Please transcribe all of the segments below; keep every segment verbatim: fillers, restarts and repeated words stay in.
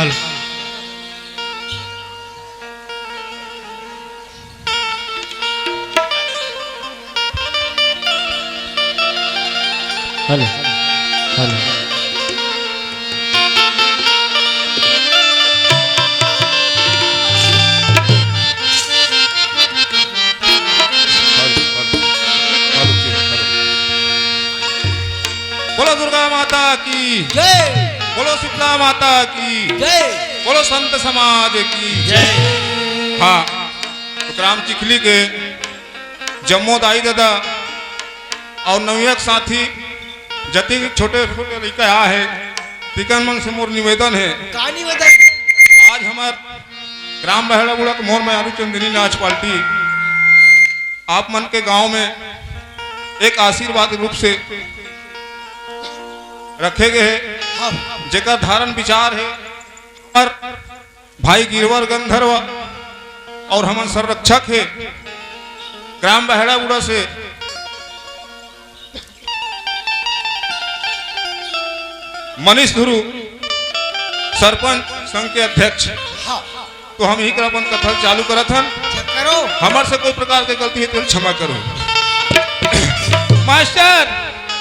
Hello. Hello. Hello. Hello, hello, hello, check, hello. बोलो दुर्गा माता की जय। बोलो शीतला माता की जय। बोलो संत समाज की जय। हाँ, तो ग्राम चिखली के जम्मो दाई ददा अउ नवयुवक साथी, जतिक छोटे छोटे लइका आ हे, तिकन मन से मोर निवेदन हे। का निवेदन? आज हमर ग्राम बहेड़ा बूड़ा के मोर मयारू चंदनी नाच पार्टी आप मन के गांव में एक आशीर्वाद रूप से रखे गए हे, हाँ। जेकर धारण विचार हे और भाई गिरवर गंधर्व और हमन संरक्षक हे ग्राम बहेड़ा बूड़ा से मनीष धुरू, सरपंच संघ के अध्यक्ष। हाँ। तो हम ही कर अपन कथा चालू करत हन। चेक करो। हमर से कोई प्रकार के गलती हे तो क्षमा करो। मास्टर,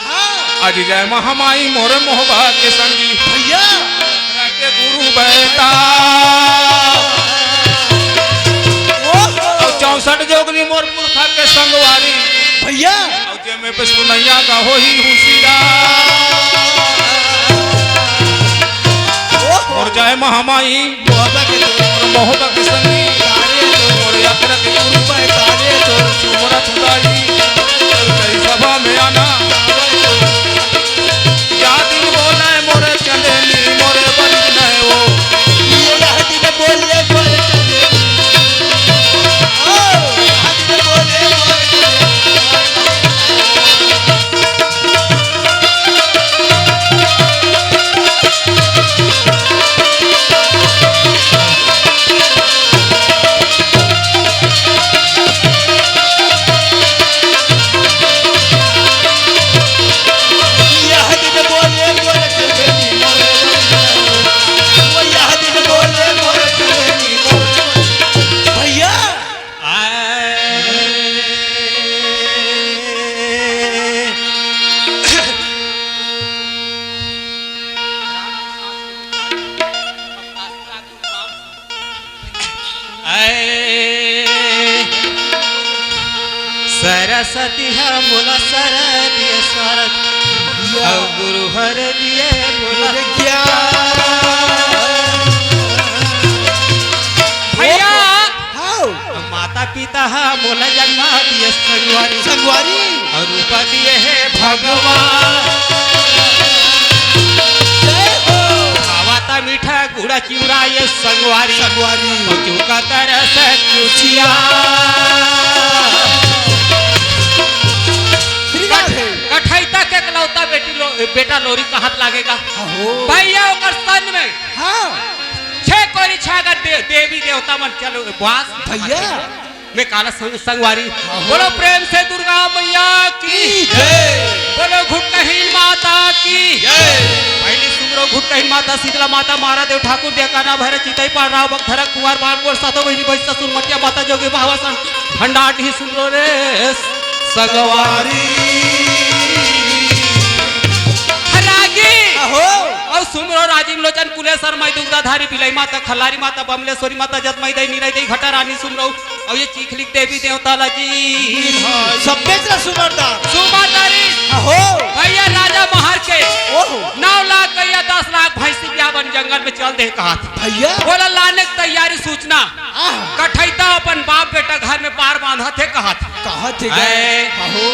हाँ। आज जय महामाई मोरे मोहबा के संगी। भैया। के गुरु बैता। ओहो। अउ चौसठ जोगनी मोर पुरखा के संगवारी। भैया। अउ जेमे पे सुनैया का होही हुसियार। ओहो। अउ जय महामाई मोहबा के संगी। मोर यात्रा के गुरु बैता। मोरा छुटाई। सभा में आना। या दिन बोले मोरे चंदनी, मोरे बंद नए वो। ये या दिन बोले मोरे चंदनी। ओ, या दिन बोले मोरे चंदनी। भैया। आए सरस्वती ह मोला सर दिए सरत, अउ गुरु हर दिए मोला ज्ञान। भैया, हाँ। माता पिता ह मोला जन्मा दिए संगवारी। संगवारी। अउ रूप दिए हे भगवान। जय हो। खावा त मीठा गुड़ा चिउरा ये संगवारी। संगवारी। अउ चुका तरस कुचिया। श्री राधे। कठैता के एकलौता बेटी लो-, बेटा लोरी कहत लागेगा। अहो। भैया ओकर सन में। हाँ। छे कोरी छागर दे-, देवी देवता मन चलो बास। भैया। में काला संग-, संगवारी। हाँ। बोलो प्रेम से दुर्गा मैया की। की जय। बोलो घुटकहीन माता की। जय। पहली सुमरो घुटकहीन माता, शीतला माता, मारा देव ठाकुर, देवकाना भैरव, चितई पाल राव, बगधरा कुंवर बाल, बोल सातो बहिनी, बहिनी ससुर, मटिया माता, जोगी बाबा सन, भंडार नहीं सुमरो रे संगवारी। रागी। अहो। अउ सुमरो राजीव लोचन कुलेश्वर, मैं दुग्धाधारी, बिलाई माता, खल्लारी माता, बमलेश्वरी माता, जतमई दई, निरई दई, घटा रानी सुमरो। अउ ये चिखली देवी देवता ला जी। सब बेच रहा सुमरदार। सुमरदारी। अहो। भैया राजा महर के ओहो। नौ लाख गैया, दस लाख भैंसी ब्याह बन जंगल में चल दे कहा था। भैया। बोला लाने की तैयारी सूचना। आह। कठैता अपन बाप बेटा घर में पार बांधा थे कहा था। कहा थे ऐ। अहो।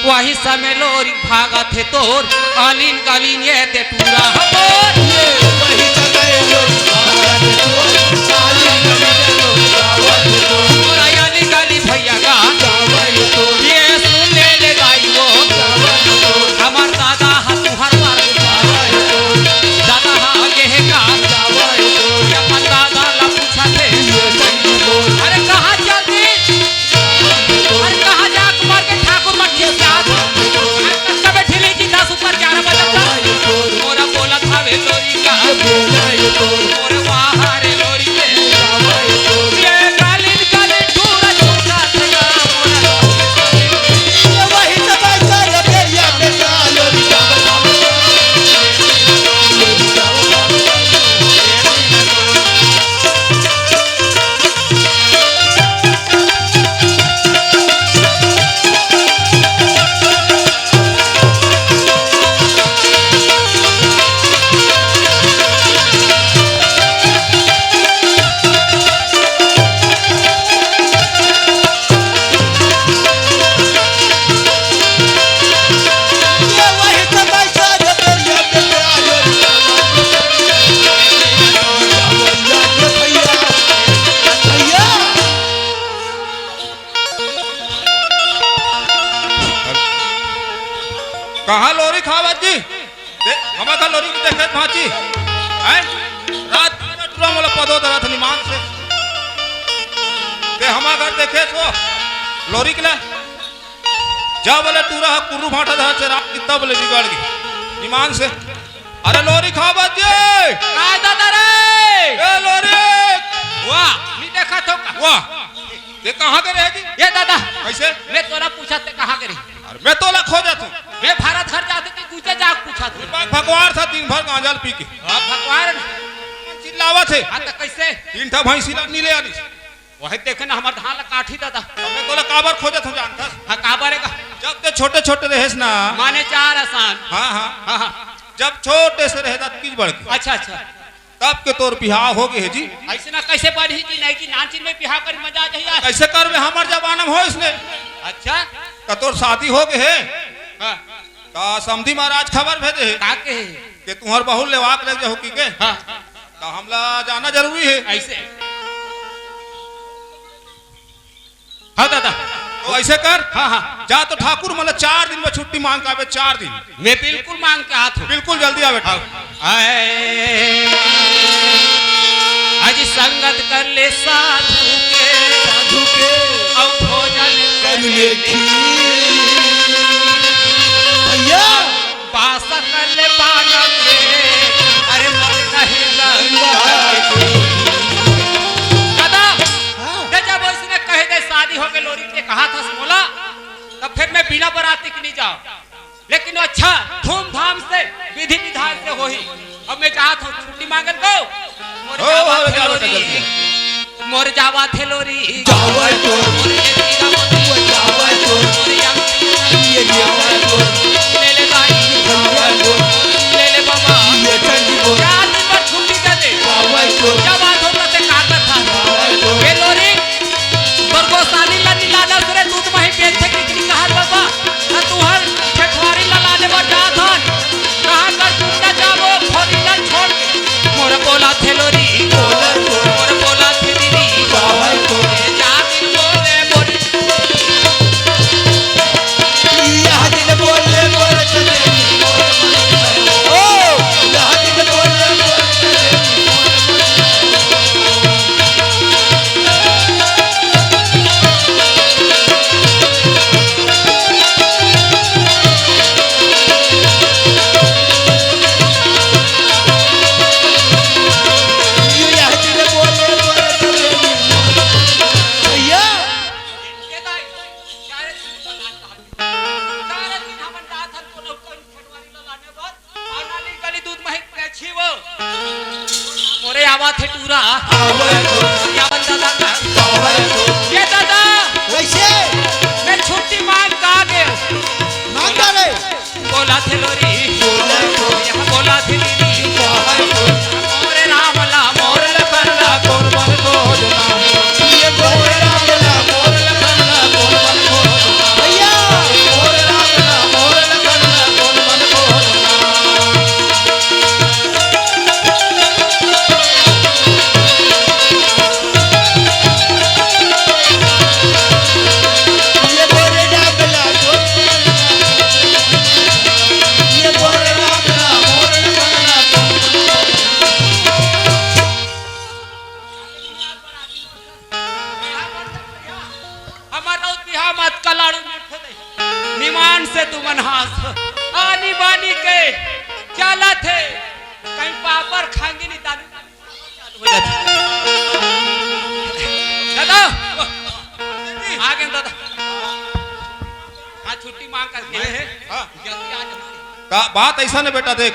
वही समय लोरी भागत हे तोर, आलिन कालिन ये ते टूरा हमर। ये वही जगह ये लोग आवत हे तोर, आलिन कालिन ये लोग आवत हे तोर। तोरा आलिन कालिन भैया का, जावई तोर। ये सुन ले रे दाई वो, जावई तोर। हमर दादा हा तुहर पार, जावई तोर। दादा हा आगे हे का, जावई तोर। ये अपन दादा ला पूछा थे। ये संगी बोल। अरे कहाँ चल दी? अरे कहाँ जात मार के ठाकुर मत खिसियात। कब बैठी लेगी दस ऊपर ग्यारह बजे तक। मोरा बोला था वे लोरी का। कहाँ लोरी खावत जी? दे, हमर घर लोरी के देखे भांची। हैं? रात दिन टूरा मोला पदो धरत निमान से। ते हमर घर देखे तो लोरी के ले। जा बोले टूरा ह कुर्रू भांटा धरत से रात कितना बोले बिगड़ गई। निमान से। अरे लोरी खावत जी। काय दादा रे? ए लोरी। वाह, नहीं देखा तो का? वाह। ते कहाँ के रहे जी? ये दादा। कैसे? मैं तोला पूछा ते कहाँ के रहे? अरे मैं तोला खोजत हूँ। मैं भारत घर जाते कि गुजे जाके पूछा तू। मैं भगवान था दिन भर गांजा ल पी के। अब भगवान चिल्लावत हे। हाँ, तो कैसे? तीन ठा भैंसी ला नी ले आनिस। वही देखे ना, हमार धान ला काठी दादा। तो मैं तोला काबर खोजत हूँ जानथस? हाँ, काबर है का? जब ते छोटे छोटे रहेस ना। माने चार आसान। हाँ, हाँ। हाँ, हाँ। जब छोटे से रहे दा तीज बढ़ के। अच्छा, अच्छा। तब के तोर बिहाव हो गए हे जी। ऐसे ना कैसे बढ़ी जी, नहीं कि नानचिन में बिहाव कर मजा आ जाए यार। कैसे करबे, हमर जमाना में होइस ने। अच्छा। त तोर शादी हो गए हे। हाँ। त समधी महाराज खबर भेजे हे। का के हे? कि तुम्हर बहू लेवा के ले जाहू की के। हाँ। त हमला जाना जरूरी हे। ऐसे। हाँ दादा। तो ऐसे कर। हाँ, हाँ। जा तो ठाकुर मन ला चार दिन में छुट्टी मांग के आबे, चार दिन। मैं बिल्कुल मांग के आत हूँ। बिल्कुल जल्दी आ बेटा। हाँ। आए। आज संगत कर ले साधु के, साधु के, अब भोजन कर ले खीर। भैया। बासा कर ले बालक के, अरे मन नहीं गंगा के। दादा, हाँ। ते जब उसने कहे दे शादी हो गए लोरी के कहा था मोला, तब फिर मैं बिना बराती के नहीं जाओ। लेकिन वो अच्छा धूमधाम से विधि विधान से होही। अब मैं जात हूँ छुट्टी मांगन को। मोर ओ, जावा हो, थे जावा लोरी। जल्दी। मोर जावा थे लोरी। जावा तो। मोर ये पीला मोती। वो जावा तो। मोर ये ये जावा तो। ले ले दाई। जावा तो। ले ले बाबा। ये ठंडी बोल। चार दिन बाद छुट्टी दे दे। जावा तो। जब बात होता ते का करता? जावा तो। ये लोरी, तोर गोसाली ला नी लाना सुरे, दूध मही बेचे के नहीं कहा बाबा। ना तुहर ठेठवारी ला लाने बर जात हन। कहाँ कर कुत्ता जाबो, खोरी ला छोड़ के। मोर बोला थे लोरी, मोर बोला थे दीदी। जावा तो। जा दिन बोले मोरी। भैया। सारे दिन हमन जात हन कोनो कोई फटवारी ला लाने बर। पाना ली गली दूध मही के छी वो। मोरे आवा थे टूरा। आवा तो। या बंदा दादा। आवा तो। ये दादा। कैसे? मैं छुट्टी मांग का गए। मांग का गए? बोला थे लोरी। बोला तो। यहाँ बोला थे दीदी। आवा तो। मोरे राम ला मोर लखन ला कौन मन खोजना। ये बोल राम ला मोर लखन ला कौन मन खोजना। भैया। मोर राम ला मोर लखन ला कौन मन खोजना। ये बोल राम ला मोर, ये बोल राम ला मोर लखन ला कौन मन खोजना। हमर राउत बिहाव मत कलाड़ू निमान से तुमन हांस। आनी बानी के चलत हे। कहीं पापड़ खांगी नहीं दानी। दादा। आ गए दादा। हाँ, छुट्टी मांग करके। हाँ। जल्दी आ जाओ। का बात ऐसा ने बेटा, देख,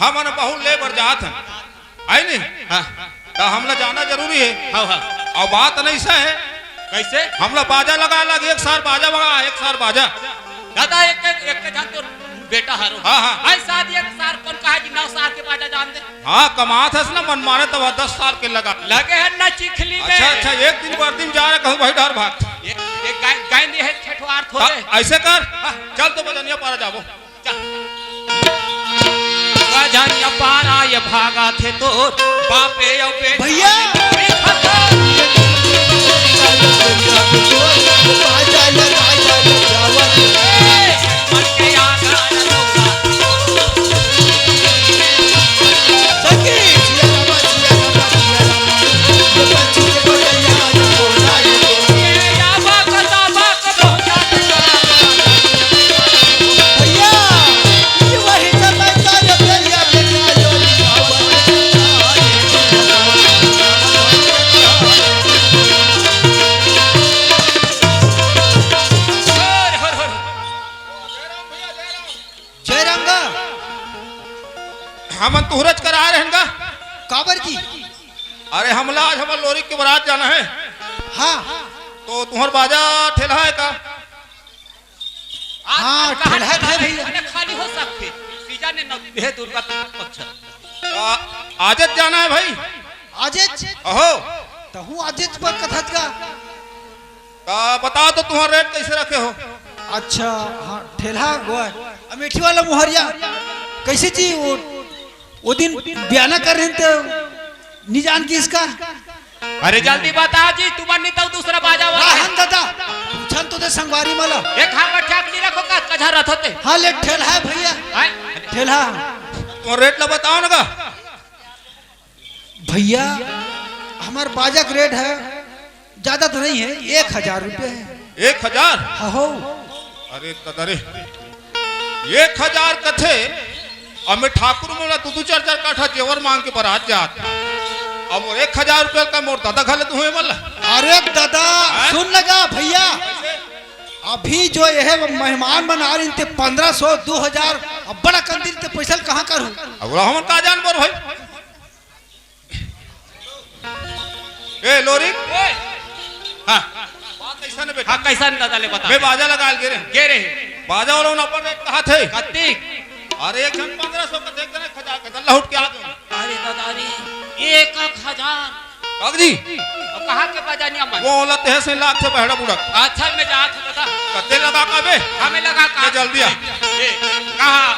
हमन बहू ले बर जात हन। आई नहीं? हाँ। तो हमला जाना जरूरी है। हाँ, हाँ। और बात नहीं ऐसा है। कैसे? हमला बाजा लगा लग, एक सार बाजा बगा, एक सार बाजा। दादा, एक, एक, एक झन तो बेटा हरो। हाँ, हाँ। आई शादी एक सार कौन कहा कि नौ साल के बाजा जान दे? हाँ, कमात हस ना, मन मारे तो वह दस साल के लगा। लगे है ना चिखली में। अच्छा, अच्छा, एक दिन पर दिन जा रहे, कहूँ भाई डर भाग। एक, एक गाय, गाय नहीं है, छठवार थोड़े। हाँ, ऐसे कर, हाँ। चल तो बजनिया पारा जाबो। गजनिया पारा ये भागा थे तोर बापे अउ बेटा। भैया। मन के आगा हमन तुहरेच करा रहेन गा। काबर जी? अरे, हमला आज हमर लोरिक के बरात जाना हे। हाँ। तो तुहर बाजा ठेलहा हे का? आज हाँ, आज कहाँ ठेलहा ठेलहा हे हे? भैया। अरे, खाली हो सकथे। सीजन हे नव-, हे दुर्गा पक्ष। आ, आजेच जाना हे भाई। आजेच? अहो। तहूँ आजेच बर कथस का? का बताओ तो तुहर रेट कइसे रखे हो? अच्छा, हाँ, ठेलहा गोय। अमेठी वाला मुहरिया, कइसे जी वो, वो दिन बियाना करे रहेन त नी जान किस का? अरे जल्दी बताओ जी, तुमन नी तो दूसरा बाजा वाला हे। राहन दादा, पूछन तो दे संगवारी मन ला। एक हाथ में ठेक नी रखो का, कझा रथ होते। हाँ, ले ठेलहा हे भैया। हैं? ठेलहा। तो रेट ला बताओ ना का? भैया, हमर बाजा के रेट हे, जादा तो नहीं हे, एक हजार रुपया हे। एक हजार? हाँ हो। अरे ददा रे, एक हजार कथे, अउ मैं ठाकुर मन ला दू दू चार चार काठा जेवर मांग के बरात जात, अउ मोर एक हजार रुपया का मोर ददा घले दुहे मन ला। अरे ददा, हैं? सुन ना गा भैया, अभी जो ये हे मेहमान मन आ रहे थे, पन्द्रह सौ, दू हजार, अब बड़ा कंदिल ते पैसा ल कहाँ करूँ? अब ओला हमन का जान बर भाई। ए, लोरिक। ए। हाँ। बात अइसन हे बेटा। हाँ, कइसन दादा ले बता। मैं बाजा लगा गे रहे। गे रहे। बाजा वाला उन अपन रेट कहा थे। कत्ती? अरे, एक झन पन्द्रह सौ कथे, एक झन एक हजार कथे, लहुट के आ गए। अरे दादा रे, एक एक हजार। कागजी। अब कहाँ के बजानिया मन? वो वाला तहे से लाख से बहरा बुढ़ा। अच्छा, मैं जात हूँ दादा। कत्ते लगा का बे? हमें लगा का? मैं जल्दी आ। ए, कहाँ?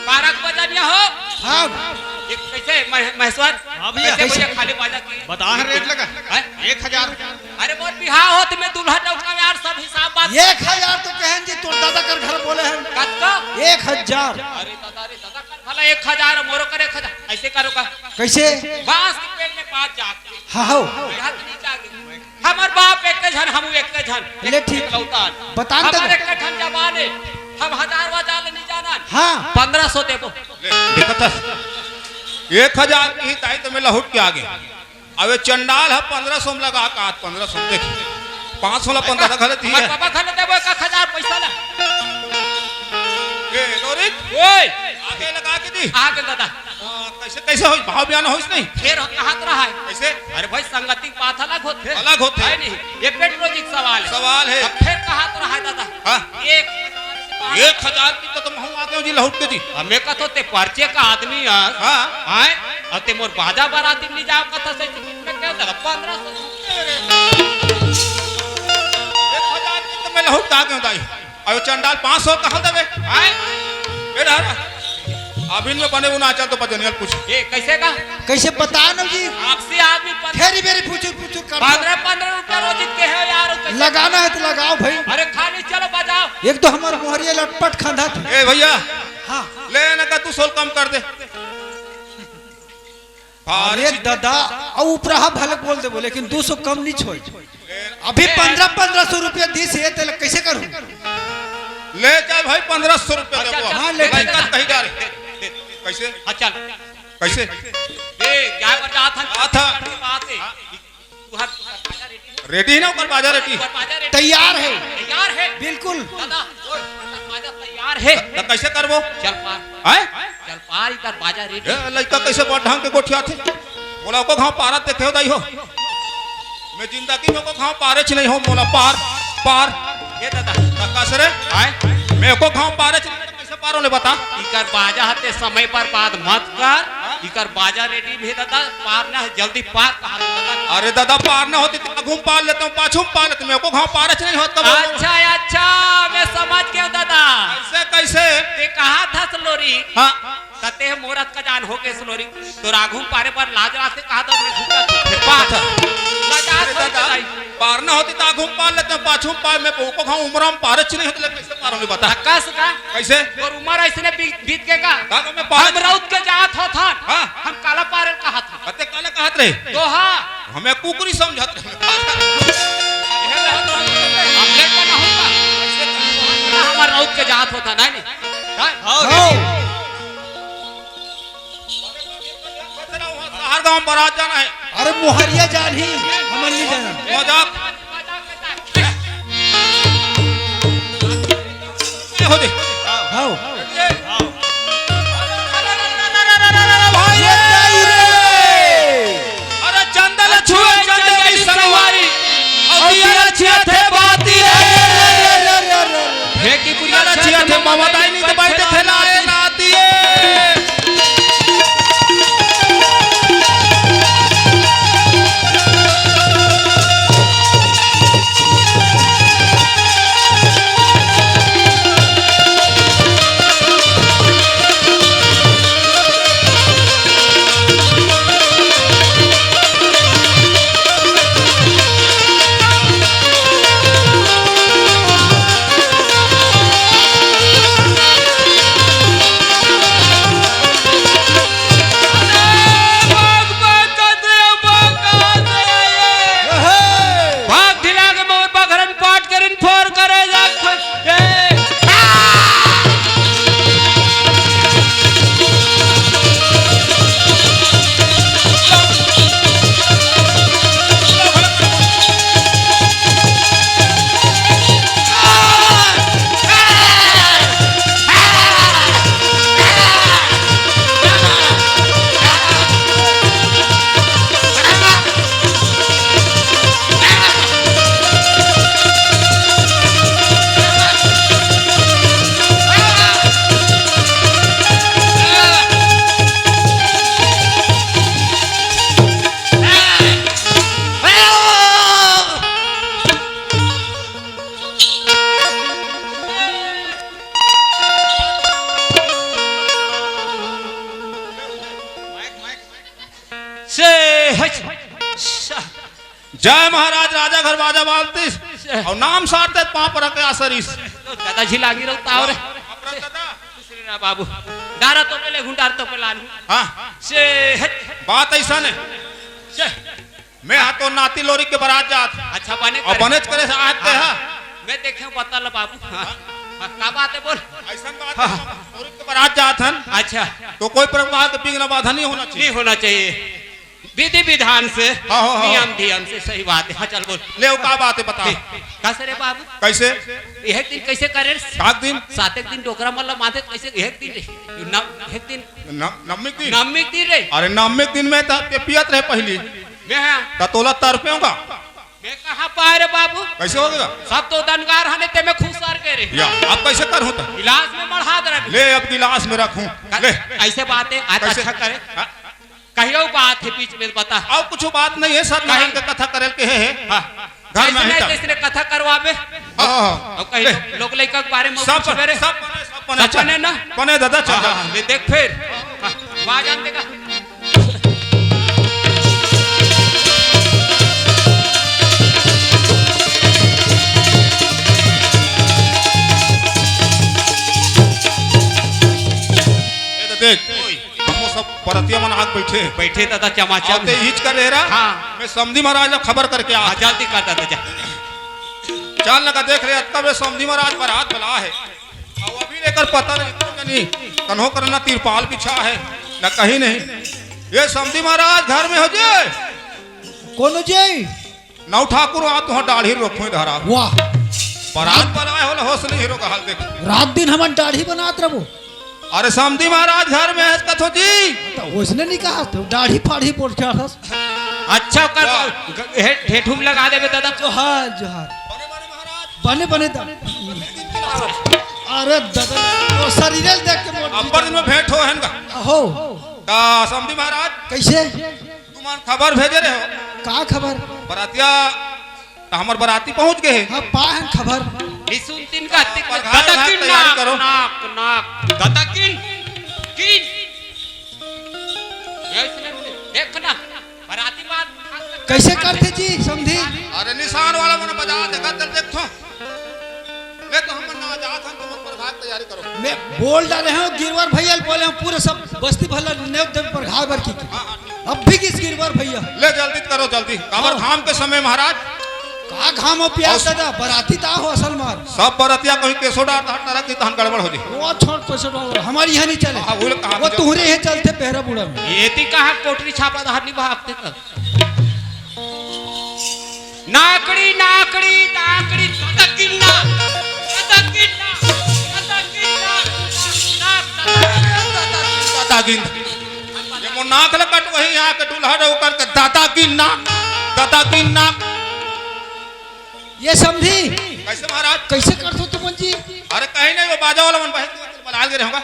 पारक बजानिया हो? हाँ। ये कइसे मह-, महेश्वर? हाँ भैया। कइसे भैया कइसे? खाली बाजा की? बता, रेट लगा। हैं? एक हजार। अरे मोर बिहाव होत में दूल्हा डौका यार सब हिसाब बात। एक हजार तो कहेन जी, तोर दादा कर घर बोले हन। कत्ता? एक हजार। अरे दादा रे दादा, कर भला एक हजार, मोरो कर एक हजार। अइसे करो का? कइसे? बांस के पेड़ में बांस जाके। हाँ हो। यहाँ से नीचे आ गए। हमर बाप एक झन, हमू एक झन। ले ठीक। लौटान। बता दे। हमर एक झन जबान हे। हम हजार हजार ले नी जानन। हाँ। पन्द्रह सौ देबो। ले, देखत हस? एक हजार की ताई तो मैं लहुट के आ गए। अब ये चंडाल हे पन्द्रह सौ में लगा का, पन्द्रह सौ देख। पाँच सौ ला पन्द्रह घले दी हमर हे। बाबा घले देबो एक हजार पैसा ला। ए, लोरिक। ओए। आगे लगा के दी। आगे दादा। आ, कइसे, कइसे होइस? भाव बयान होइस नहीं? फेर कहात रहा हे। कइसे? अरे भाई, संगति के बात अलग होथे। अलग होथे। हे नहीं? ये पेट रोजी के सवाल हे। सवाल हे। अब फेर कहात रहा हे दादा। हाँ। एक हजार की तो तुम हूँ आगे जी लहुट के जी। हमें कथो ते परचे का आदमी यार। हाँ। आए? अउ ते मोर बाजा बराती में नी जाव कथस, मैं कहेंव दादा, पन्द्रह सौ। एक हजार की तो मैं लहुट के आ गया दाई। अउ चंडाल पाँच सौ कहाँ देबे? आए? ए डहरा, अभी में बने वो ना चल तो बजनियल पूछ। ए, कइसे का? कइसे बता ना जी? आपसी आदमी पर फेरी बेरी पूछू पूछू कर। पन्द्रह पन्द्रह रुपया रोज के हे यार, कइसे? लगाना हे तो लगाओ भाई। अरे खाली चलो बजाओ। एक तो हमर मोहरिया लटपट खंधा था। ए भैया, हाँ। ले ना का दू सौ कम कर दे। अरे दादा, अउ उपराहा भले बोल देबो, लेकिन दू सौ कम नी छोड़। अभी पन्द्रह पन्द्रह सौ रुपया दिस हे, तेला कइसे करूँ? ले चल भाई, पन्द्रह सौ रुपया देबो। हाँ, ले। कहीं जा रहे। कइसे? हाँ, चल। कइसे? ए, क्या बता था? बात है। बात है। तू हर, तू हर बाजा रेडी है? रेडी है ना, ओकर बाजा रेडी? ओकर बाजा रेडी। तैयार है। तैयार है? बिल्कुल। दादा, ओए, बाजा तैयार है। त, त कइसे करबो? चल पार। हैं? चल पार, इकर बाजा रेडी। ए, लइका कइसे बड़ ढंग के गोठियाथे? मोला एको घांव पारत देखे हो दाई हो। मैं जिंदगी में एको घांव पारेच नहीं हो, मोला पार, पार। ए दादा। त कस रे? हैं? मैं एको घांव पारेच नहीं। कइसे पारों ले बता? इकर बाजा हते समय बर्बाद मत कर। इकर बाजा रेडी भी दादा, पार ना है, जल्दी पार कहा दादा। अरे दादा, पार ना होती त आगू में पार लेते हो, पाछू में पार लेते हो, मैं एको घांव पारेच नहीं होत कब। अच्छा, अच्छा, मैं समझ गया दादा। कइसे, कइसे? ते कहा था सलोरी। हाँ। कते मोरत का जान हो के सलोरी। तो राघू पारे पर लाज रास्ते कहा था, मैं झुका था। बात। लजा अरे दादा, दाई। पार ना होती त आगू में पार लेते हो, पाछू में पार, मैं एको घांव उमरा में पारेच नहीं होत, ले कइसे पारों ले बता। कस का? कइसे? तोर उमर अइसने बीत, बीत के का? का मैं पार हम रउत के जात होत हन। हाँ। हम काला पारे ल कहत हन। कते काला कहत रहे? तो हाँ। हमें कुकरी समझत रहे। हम लेट ना होगा। हमर रउत के जात होत हन, नहीं, नहीं। हाँ? हाँ। शहर गांव बारात जाना है। अरे मोहरिया जान ही, हमन नहीं जाना। मजाक। ए, हो दे। हाँ। चिया थे बाती हे। हे की पुरिया चिया थे ममता नहीं तो बैठे थे लाए नाती हे। भाग ढिला के मगर बघरन पाट करिन फोर करे जा। से हच। जय महाराज, राजा घर बाजा बांधतिस अउ नाम सारते पांव पर के आसरिस। तो दादा झिलागी रहता और दूसरे ना बाबू, डारा तो पहले घुंडार तो पहला नहीं। हाँ। से हच। बात ऐसा नहीं। से मैं हा तो नाती लोरी के बरात जात। अच्छा, बने और करे। बने करे से आज ते हा। मैं देखे हूँ, बता लो बाबू। हाँ। हाँ, का बात है, बोल। ऐसा बात हाँ। है, लोरी के बरात जात हन। अच्छा। तो कोई प्रकार के विघ्न बाधा नहीं होना चाहिए। नहीं होना चाहिए। विधि विधान से, हाँ, हाँ, हाँ। नियम धियम से, सही बात है। हाँ, चल बोल। ले, वो का बात है, बता। ए, का से रे बाबू? कैसे? एक दिन कैसे करे? सात दिन? सात एक दिन डोकरा मन ला बांधे, कैसे एक दिन रे? न-, एक दिन न-, नवमी के दिन? नवमी के दिन रे। अरे, नवमी के दिन में त ते पियत रहे पहली। मैं हाँ। त तोला तरपेंव का? मैं कहाँ पाए रे बाबू? कैसे हो गया? सब तो दनगार हने, ते में खुसर के रे। या, अब कैसे करहूँ त? गिलास में मढ़ा दे रे। ले, अब गिलास में रखूँ। ले। ऐसे बात है, आज कैसे? अच्छा करे। हाँ? कहियो बात है बीच में बता। अउ कुछ बात नहीं है, सत्यनारायण के कथा करे के हे, हे। हाँ। घर में कैसे ही नहीं, तब। जैसे कथा करवाबे। हाँ, हाँ, हाँ। अउ कहीं ले। लोग, लोग लइका के बारे में सब कुछ बने, मेरे। सब बने, सब बने, सब अच्छा। बने ना? बने दादा, चल, हाँ, चल। हाँ, ले देख फिर। हाँ, वहाँ जान देगा। ये तो देख। हम सब बरतिया मन आग बैठे। बैठे दादा चमाचम। आते हिच कर रहे रहा। हाँ। मैं समधी महाराज ला खबर करके आ। हाँ, जल्दी कर दादा जा। चल लगा देख रहे, अतका बे समधी महाराज बरात बला है। अउ अभी लेकर पता नहीं कौन जनी, कन्हो करना तिरपाल बिछा है, न कहीं नहीं। ये समधी महाराज घर में हो जे। कौन हो जे? नौ ठाकुर आ तुहां दाढ़ी रोखों धरा। वाह। बरात बनाए होला होश नहीं हीरो का हाल देख। रात दिन हमन दाढ़ी बनात रहबो। अरे समधी महाराज घर में है कथो जी। तो उसने नहीं कहा तो दाढ़ी फाड़ी बोल क्या था? अच्छा कर वाह। ग-, हे-, हेठुम लगा देबे दादा। जोहार, जोहार। बने, बने महाराज। बने, बने दा-, अरे दादा, तो शरीर देख के मोट अब्बर दिन में भेंट हो है ना। हो। का समधी महाराज? कैसे? तुमन खबर भेजे रहे हो? का खबर? बरातिया, त हमर बराती पहुंच गए हे। हाँ, पाए हन खबर। निसुन तीन का हाँ, तिक पर घर दादा घर की तैयारी नाक, करो। नाक, नाक। दादा की, की। ये इसने देखना, बराती बात। कैसे करथे जी, समधी? अरे निशान वाला मन बजा दे, गद्दल देखथो। ले तो हमन ना जात हन, तुमन परघाय के तैयारी करो। मैं बोल डारे हंव, गिरवर भैया ल बोले हंव, पूरे सब बस्ती भर ला नेवत देबे परघाय बर की। हाँ, हाँ, ठीक। अब भी किस गिरवर भैया? ले जल्दी करो, जल्दी। काबर हाँ। घाम के समय महाराज। का घाम हो प्यास अउ दादा, बराती ता हो असल मार। सब बरतिया कहीं केसो डार तहन नरक की तहन गड़बड़ हो जाए। वो छोड़ केसो डार, हमारे यहाँ नहीं चले। हाँ, वो लोग कहाँ वो चले? तुम्हरे यहाँ चलथे पहरा बूढ़ा में। ये ती कहाँ कोटरी छापा धार नहीं भागते तो। नाकड़ी, नाकड़ी, नाकड़ी, ततकिन्ना, ततकिन्ना, ततकिन्ना, नाक, नाक, ततकिन्ना। दादा गिंद। ये मो नाक ल कटवही यहाँ के दूल्हा रे ओकर के दादा गिंद नाक, दादा गिंद नाक। ये समधी, कैसे महाराज? कैसे करथो तुमन जी? अरे कहीं नहीं, वो बाजा वाला मन बहे बलाल गे रहोगा।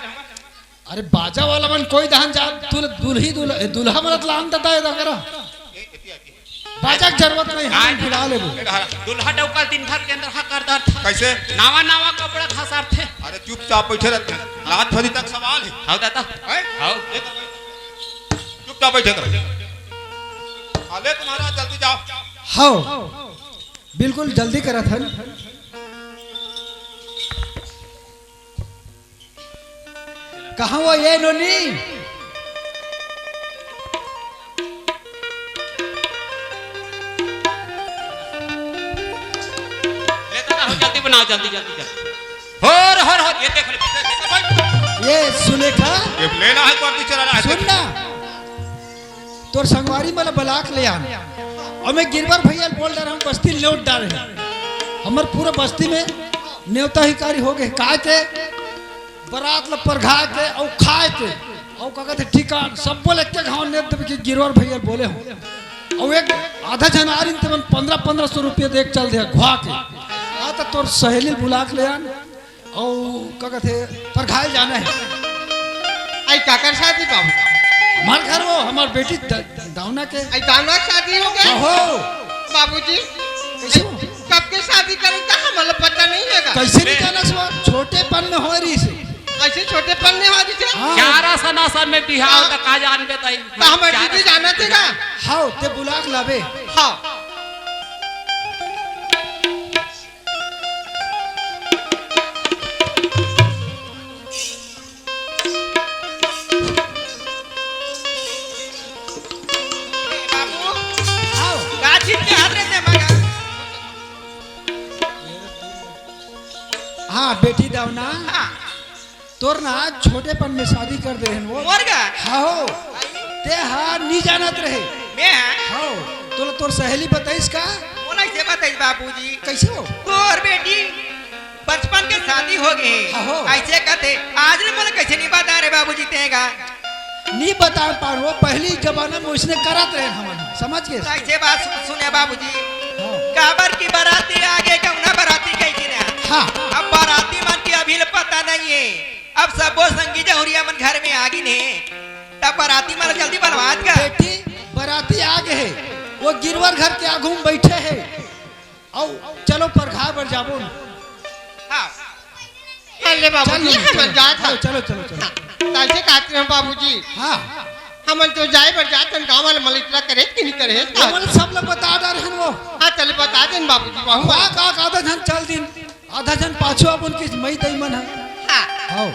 अरे बाजा वाला मन कोई दहन जा, दुल-, दुल्ही दुल-, दुल्हा मन लान देता है करा। बाजा के जरूरत नहीं, हम भिड़ा लेबो। दुल्हा डौका दिन भर के अंदर हा कर दर था। कैसे? नावा नावा कपड़ा खसारथे। अरे चुपचाप बैठे रहते हैं। लात फरी तक सवाल है। हाव दादा। हैं? हाव। चुपचाप बैठे रहो। अले तुम्हारा जल्दी जाओ। हाव। बिल्कुल जल्दी करत हन। कहाँ वो ये नोनी? लेता ना हो, जल्दी बनाओ, जल्दी, जल्दी, जल्दी। होर, होर, होर, ये देख ले, देख ले, देख ले। ये सुलेखा, ये लेना है, कौन सी चलाना है? सुन ना, तोर संगवारी मन ला बलाक ले आन। अउ मैं गिरवर भैया ल बोल डारे हंव, बस्ती लौट डारे हंव। हमर पूरा बस्ती में नेवता हिकारी हो गे। काय के बरात ल परघाय के अउ खाय के अउ का कथे ठिकान सब्बो ल एके घांव नेत देबे कि गिरवर भैया ल बोले हंव। अउ एक आधा झन आ रहिन तेमन पंद्रह पंद्रह सौ रुपया दे के चल दे घुआ के। आ त तोर सहेली ल बुला के ले आन। अउ का कथे, परघाय ल जाना हे। आई काकर शादी बाबू? हमार घर वो, हमार बेटी द-, दावना के। आई दावना के शादी हो गे? अहो। बाबूजी, कैसे हो? कब के शादी करे का हमला पता नहीं हे गा। कैसे नहीं जानस वो? छोटेपन में होय रहिसे। ऐसे छोटेपन में होय रहिसे? हाँ। ग्यारह सौ नौ सौ में बिहाव हाँ। त का जानबे तई। त हमर ग्यारह दीदी सौ जानत हे गा? हाव, ते बुला के लाबे। हाँ। बाबू, आओ। का चीज के हाथ रहते मगर? हाँ, बेटी दावना। हाँ। तोर ना छोटेपन में शादी कर दे हन वो। मोर गा? हाँ हो। ते हा नी जानत रहे। मैं? हाँ। तोला तोर सहेली बताइस का? मोला ऐसे बताइस बाबूजी। कैसे हो? तोर बेटी बचपन के शादी हो गे हे। हाँ हो। ऐसे कथे, आज ले मोला कैसे नहीं बता रहे बाबूजी तें गा? नहीं बता पान वो, पहली जमाना में वैसने करत रहे हमन, समझ गे? तो ऐसे बात सु-, सुने बाबूजी। हाँ। काबर की बराती आ गे, कौना बराती कही थी ना? हाँ। अब बराती मन के अभी ले पता नहीं है। अब सबो संगी जहुरिया मन घर में आ गिन हे, तब बराती मन जल्दी बलवात का। बेटी, बराती आ गे हे, वो गिरवर घर के आगू में बैठे हे। अउ चलो परघाय बर जाबो न। हाँ। चल ले बाबूजी, चल, हमन चल, जात हन। चलो, चलो, चलो। हाँ, त ऐसे कहत रहे बाबूजी। हाँ। हमन तो जाय बर जात हन, गाँव वाले मन इतना करे कि नहीं करे, ये मन सब लोग बता डारे हन वो। हाँ, चल बता देन बाबूजी, वहू वाह, का, का, आधा झन चल दिन, आधा झन पाछू अपन किस मई दई मन है। हाँ। हाँ।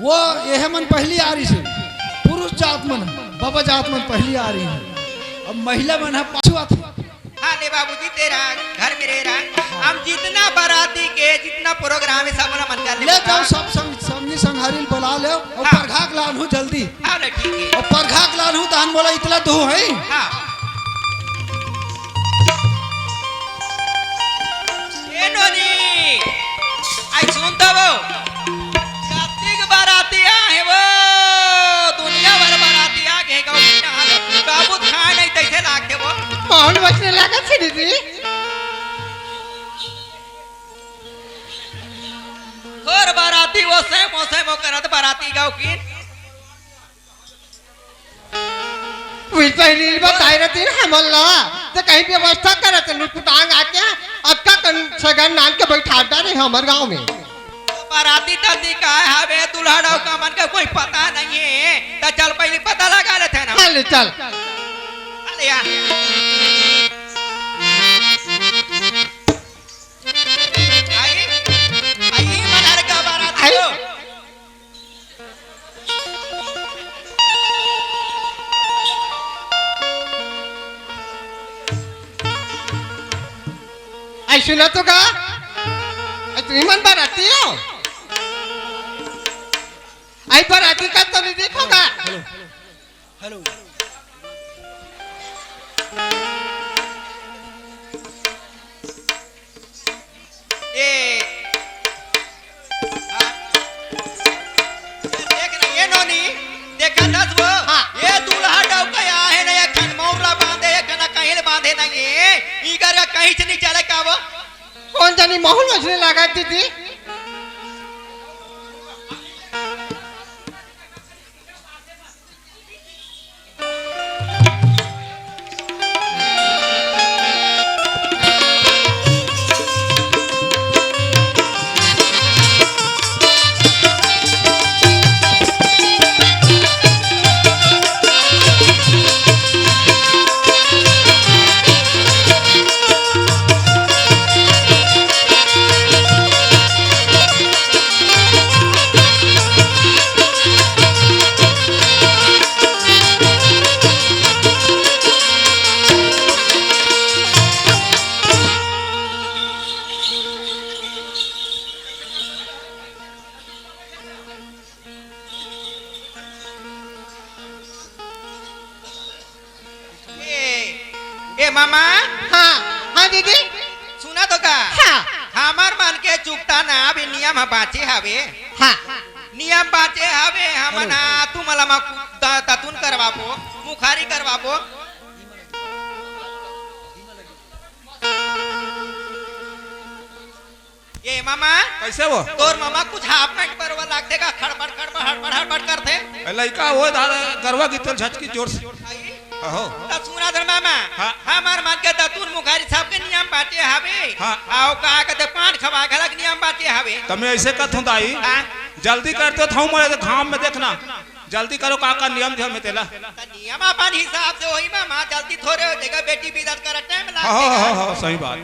वो यह मन पहली आ रहिसे, पुरुष जात मन, बाबा जात मन पहली आ रहिसे। अब महिला मन है पाछू आथे। हाँ, ले बाबूजी, तेरा घर में रह रहा। हम जितना बराती के, जितना प्रोग्राम है, सब ला मन कर ले ले। जाओ, सब संग, संगी संघारी ल बला ले, अउ हाँ। परघा के लानहू जल्दी। हाँ, ले, ठीक है। अउ परघा के लानहू, तहन मोला इतला दो है। हाँ। ए नोनी, आई सुन तो वो। कतिक बराती आहे वो, दुनिया भर बराती आ गे, गौ बाबू खाए नहीं तैसे लागथे वो। कौन बचने लगा छी दीदी? तोर बराती वो से मोसे मो करत बराती गाँव की। वही पहली बताए रहती ना हमन ला, तो कहीं व्यवस्था करत लुटपुटांग आके अक्का कन सगन नान के बैठा डारे हमर गाँव में। बराती तल्ली का हवे, दुल्हा डौका मन के कोई पता नहीं है, तो चल पहली पता लगा लेते ना। चल, चल। अरे यार। आई, आई मन हर का बराती आई। हो। आई सुना तो का? आई तुम्ही मन बराती हो? आई बराती का तो नहीं देखो का? Hello, hello. ए, हाँ। देख ना, ये नोनी, देखा दस वो, हाँ। ये दूल्हा डौका या है ना, एक ठन मौर ला बांधे, एक ठन कहीं ले बांधे नहीं है। इकर का कहीं से नहीं चला का वो? कौन जानी माहौल वैसने लगा दीदी। ए, ए मामा। हाँ, हाँ दीदी। सुना तो का? हाँ। हमर मन के चुकता ना अभी नियम ह बाँचे हवे। हाँ। नियम बाँचे हवे, हमन ह तुमला मा द-, दतुन करवाबो, मुखारी करवाबो। ए मामा। कैसे वो? तोर मामा कुछ हाफ पैंट परवा लागथे का? खड़बड़, खड़बड़, हड़बड़, हड़बड़ करथे। ए, लइका वो दादा, गरवा की तेल झचकी जोर से। आई? अहो। त सुना धर मामा, हाँ। हमर मन के दतुन मुखारी सबके नियम बाँचे हवे। हाँ। अउ का कहते, पान खवा घलक नियम बाँचे हवे। त मैं ऐसे कहत हूँ दाई, हाँ। जल्दी करते हो, थाऊ मोरे घाम में देखना, जल्दी करो, का का नियम धियम में तेला। त नियम अपन हिसाब से होही मामा, जल्दी थोरे हो जाएगा, बेटी बिदात करा टाइम हाँ, हाँ, लागथे। हाँ, हाँ, सही बात।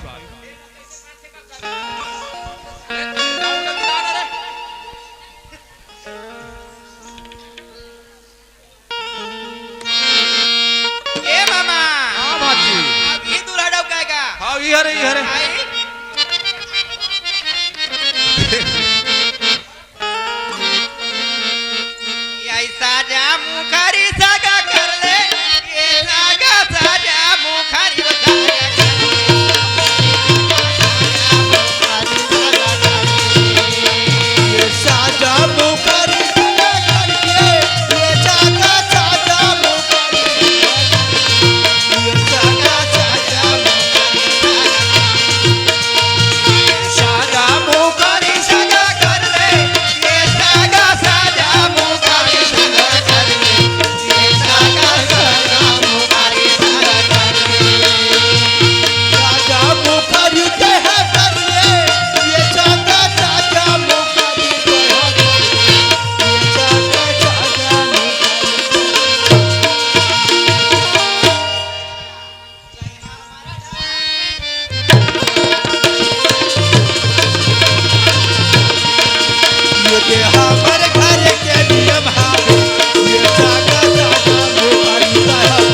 ए मामा। हाँ, भाजी। अभी दूल्हा डौकाएगा। हाँ, ये हरे, ये हरे। आई। ऐसा जा मुखरी सगा कर ले, ये सगा साजा मुखरी सगा कर ले। ये साजा मुखरी सगा करके, ये सगा साजा मुखरी सगा करके, ये सगा साजा मुखरी सगा करके। साजा मुखरी सगा कर ले, ये सगा साजा मुखरी सगा कर ले, ये सगा साजा मुखरी सगा कर ले। साजा मुखरी के है कर ले, ये सगा साजा मुखरी के है कर ले, ये सगा साजा मुखरी। ये के हमर घर के नियम हावे, ये जागा जागा मुबारी साहब।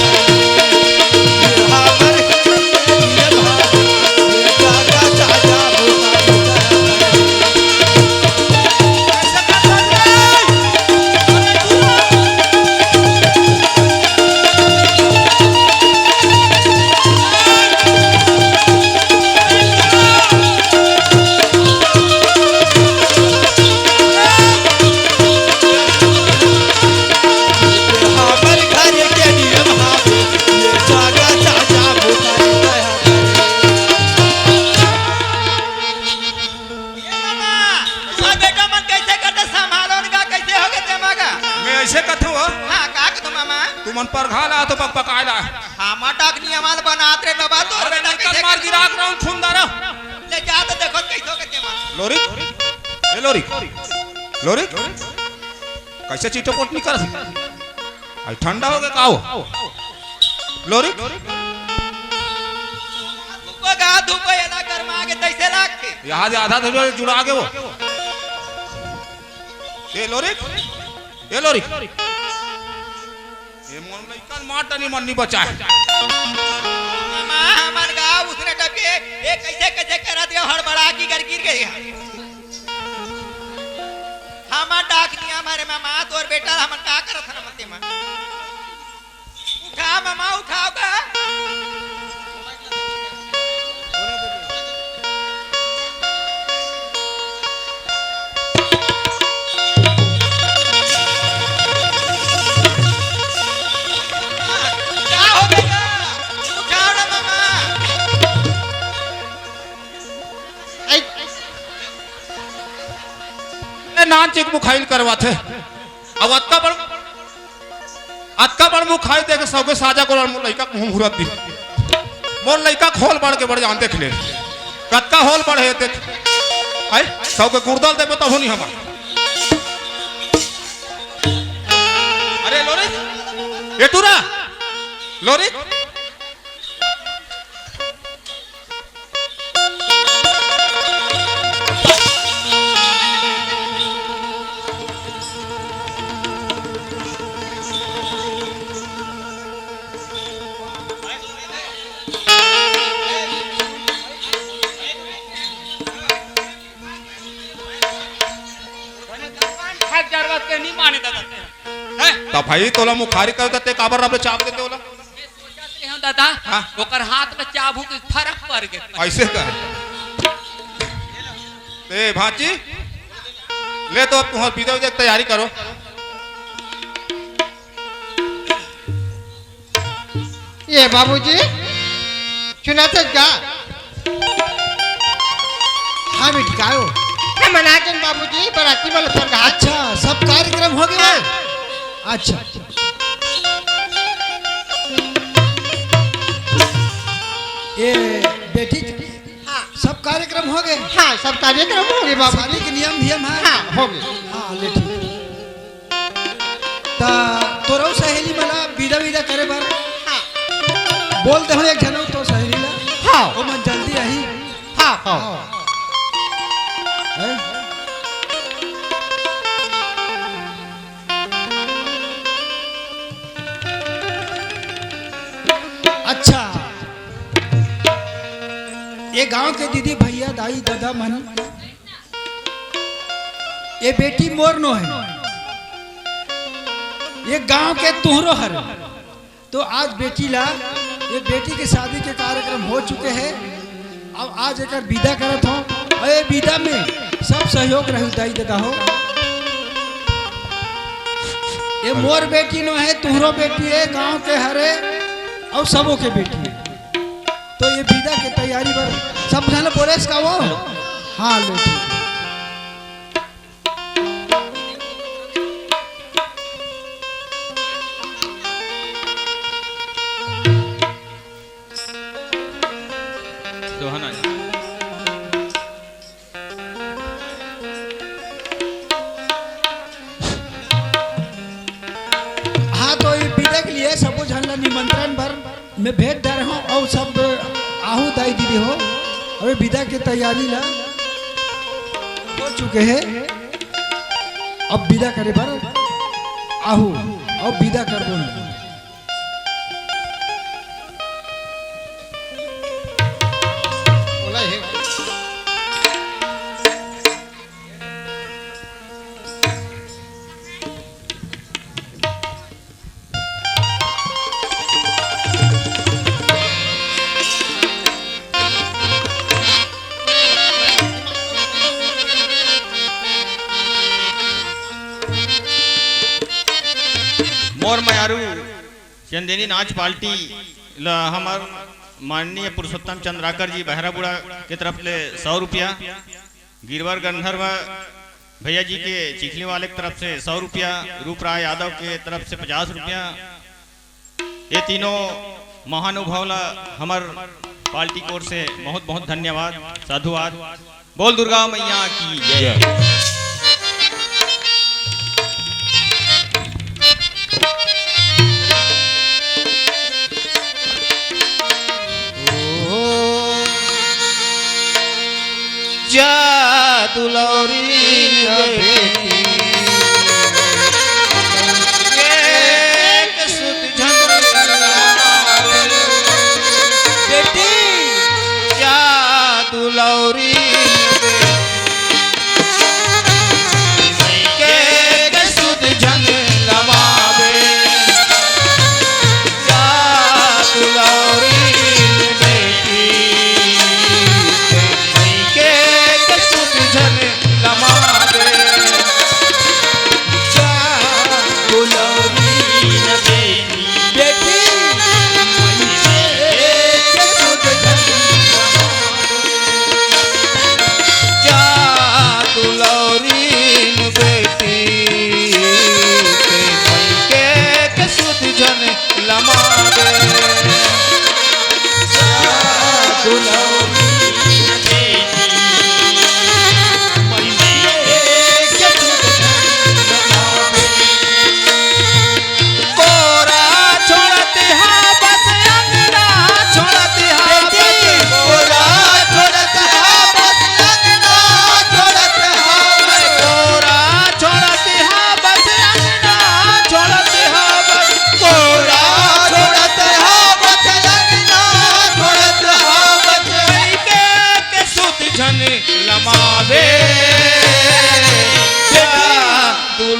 ये हमर घर के नियम हावे, ये जागा जागा मुबारी साहब। ए मामा, सब बेटा मन कैसे करते संभालो न का, कैसे हो गए ते मगा? मैं ऐसे कथूं हो। हाँ, का कथूं मामा? तुमन परघा ला तो पकपकाए ला। हमर डाकनी हमार बनात रे बाबा, तोर अरे बेटा निकल कैसे मार करते? गिराक रहा हूँ खून दारा। ले जा तो देखो कैसे हो गए ते मन। लोरिक, ए लोरिक, लोरिक, कैसे चिटोपोट निकल? आई ठंडा हो गया का हो? लोरिक? धूप गा, धूप एला गरमा के तैसे लागथे। यहाँ दे आधा धुआ जुड़ा के वो। ए लोरिक? ए लोरिक? ए मोर लइका मार टनी मन नहीं बचा है। मामा, हमर गाँव उसने टपके, ए कैसे कैसे करा दिया, हड़बड़ा की कर गिर गई। हमर डाक नियम हरे मामा, तोर बेटा हमन का करत हन मते मन। उठा मामा, उठाओ गा। का हो गया? उठाओ ना मामा। नान चिक मुखाइल करवाथे। अब अतका बड़, अतका बड़ मुखाइल देख सौके साजा कोला मोर लइका के मुंह हुरत दी। मोर लइका खोल बढ़ के बढ़ जान देख ले। कतका होल बढ़े देख। आई, सौके गुर्दल देबे तभो नहीं हमर। अरे लोरिक, ए टूरा, लोरिक। भाई, तोला मुखारी करता ते काबर रब ले चाप देते ओला? सोचत रहे हंव दादा, हाँ। ओकर हाथ में चाबुक फरक पड़ गए। ऐसे का? ए भांची, ले तो अब तुम्हार विदा विदा के तैयारी करो। ए बाबूजी, सुनाथस का? हाँ बेटी, का हो? हमन आ गेन बाबूजी, बराती वाला संग। अच्छा, सब कार्यक्रम हो गए? हाँ। अच्छा। ए बेटी, हाँ। सब कार्यक्रम हो गए? हाँ, सब कार्यक्रम हो गए बाबूजी। शादी के नियम धियम है? हाँ, हो गए। हाँ, ले ठीक। त तोरो सहेली मन ला विदा विदा करे बर हाँ। बोल दे हो एक झन तो सहेली ला। हाँ। ओमन जल्दी आही। हाँ, हाँ। हाँ। हैं? अच्छा, ये गांव के दीदी भैया दाई ददा मन, ये बेटी मोर नो है, ये गांव के तुहरो हर। तो आज बेटी ला, ये बेटी के शादी के कार्यक्रम हो चुके हैं। अब आज एकर विदा करत हो, अउ ये विदा में सब सहयोग रही दाई ददा हो। ये मोर बेटी नो है, तुहरो बेटी है, गांव के हरे अउ सबो के बेटी है। तो ये विदा के तैयारी बर सब झन बोलेस का वो? हाँ, लो ठीक। सोहन आ जा। हाँ, तो ये विदा के लिए सबो झन ला निमंत्रण बर मैं भेज दे रहा हूँ, अउ सब आहू दाई दीदी हो, अबे विदा के तैयारी ला हो चुके हैं, अब विदा करे बर आहू, अब विदा कर दो। बोला हे। मोर मयारू चंदेनी नाच पार्टी ल हमर माननीय पुरुषोत्तम चंद्राकर जी बहराबुड़ा के तरफ ले सौ रुपया, गिरवर गंधर्व भैया जी के चिखली वाले के तरफ से सौ रुपया, रूपराय यादव के तरफ से पचास रुपया, ये तीनों महानुभाव ला हमर पार्टी की ओर से बहुत बहुत धन्यवाद, साधुवाद। बोल दुर्गा मैया की जय। जा दुलौरी बेटी, एक सुत झंझनावे। बेटी, जा दुलौरी बेटी।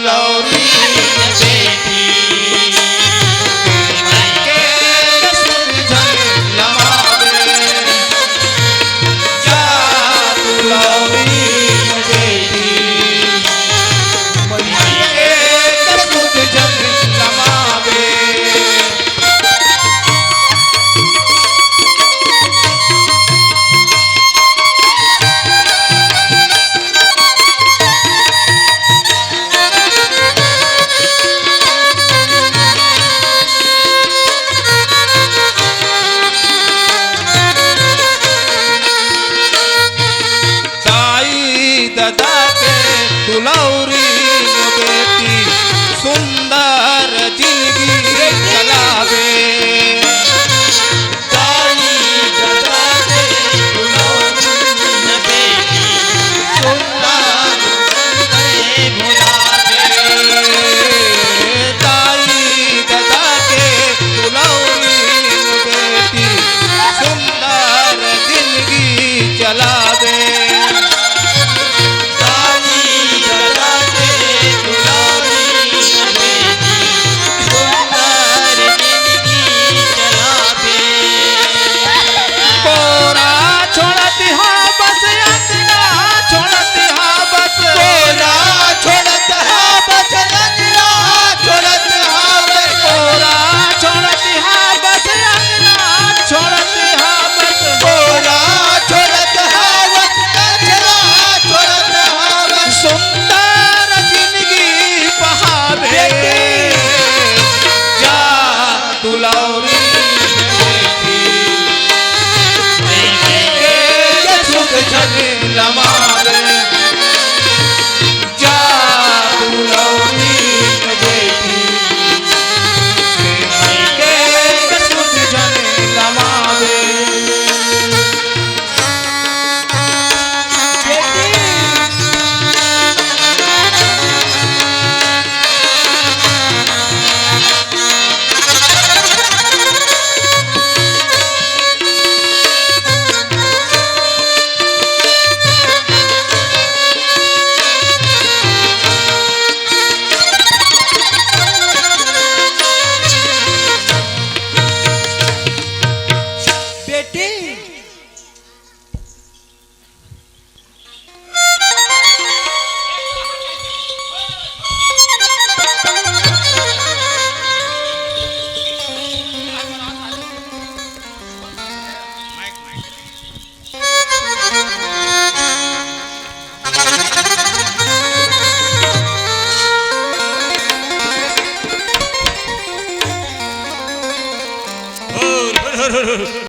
लौरी बेटी, माई के सुध झन लमावे। जा तू लौरी बेटी, माई के सुध झन लमावे। दाई ददा के दुलौरी बेटी, सुंदर जिंदगी चलावे। दाई ददा के दुलौरी बेटी, सुंदर जिंदगी चलावे। दाई ददा के दुलौरी बेटी, सुंदर जिंदगी चलावे। दाई ददा के दुलौरी बेटी, सुंदर जिंदगी चलावे। कोरा छोड़त हा बस, अंगना छोड़त हा बस। कोरा छोड़त हा बस, अंगना छोड़त हा बस। कोरा छोड़त हा बस, अंगना छोड़त हा बस। कोरा छोड़त हा बस, अंगना छोड़त हा बस। सुंदर जिंदगी पहावे। बेटी। जा दुलौरी बेटी, के सुख झन लमावे। जा दुलौरी बेटी, के सुख झन लमावे। बेटी।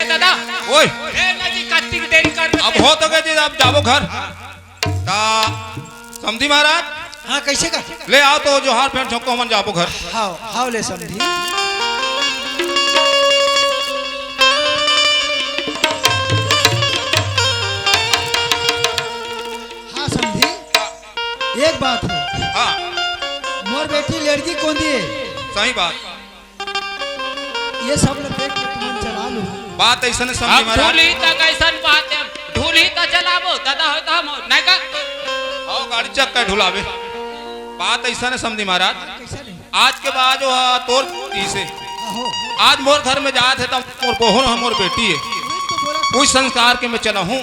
दादा, ओए। ए, ना जी, कत्ती की देरी कर अब हो तो गए जी, अब जाबो घर। ता समधी महाराज। हाँ, कैसे का? ले आओ तो जोहार भेंट झोंको, हमन जाबो घर। हाव, हाव ले समधी। हाँ समधी, एक बात है। हाँ। मोर बेटी लड़की कोन दिए? सही बात। ये सब ल देख के तुमन चला लो। बात अइसन हे समधी अब महाराज। ढूलही तक अइसन बात हे, ढूलही त चलाबो, दादा हो त हम हो, नहीं का? आओ गाड़ी चक के ढुलाबे। बात अइसन हे समधी महाराज। कैसन हे? आज के बाद जो हा तोर पीस हे। आहो। आज मोर घर में जात हे त मोर बहू ह मोर बेटी हे। वही तो बोला। उही संस्कार के मैं चला हूँ।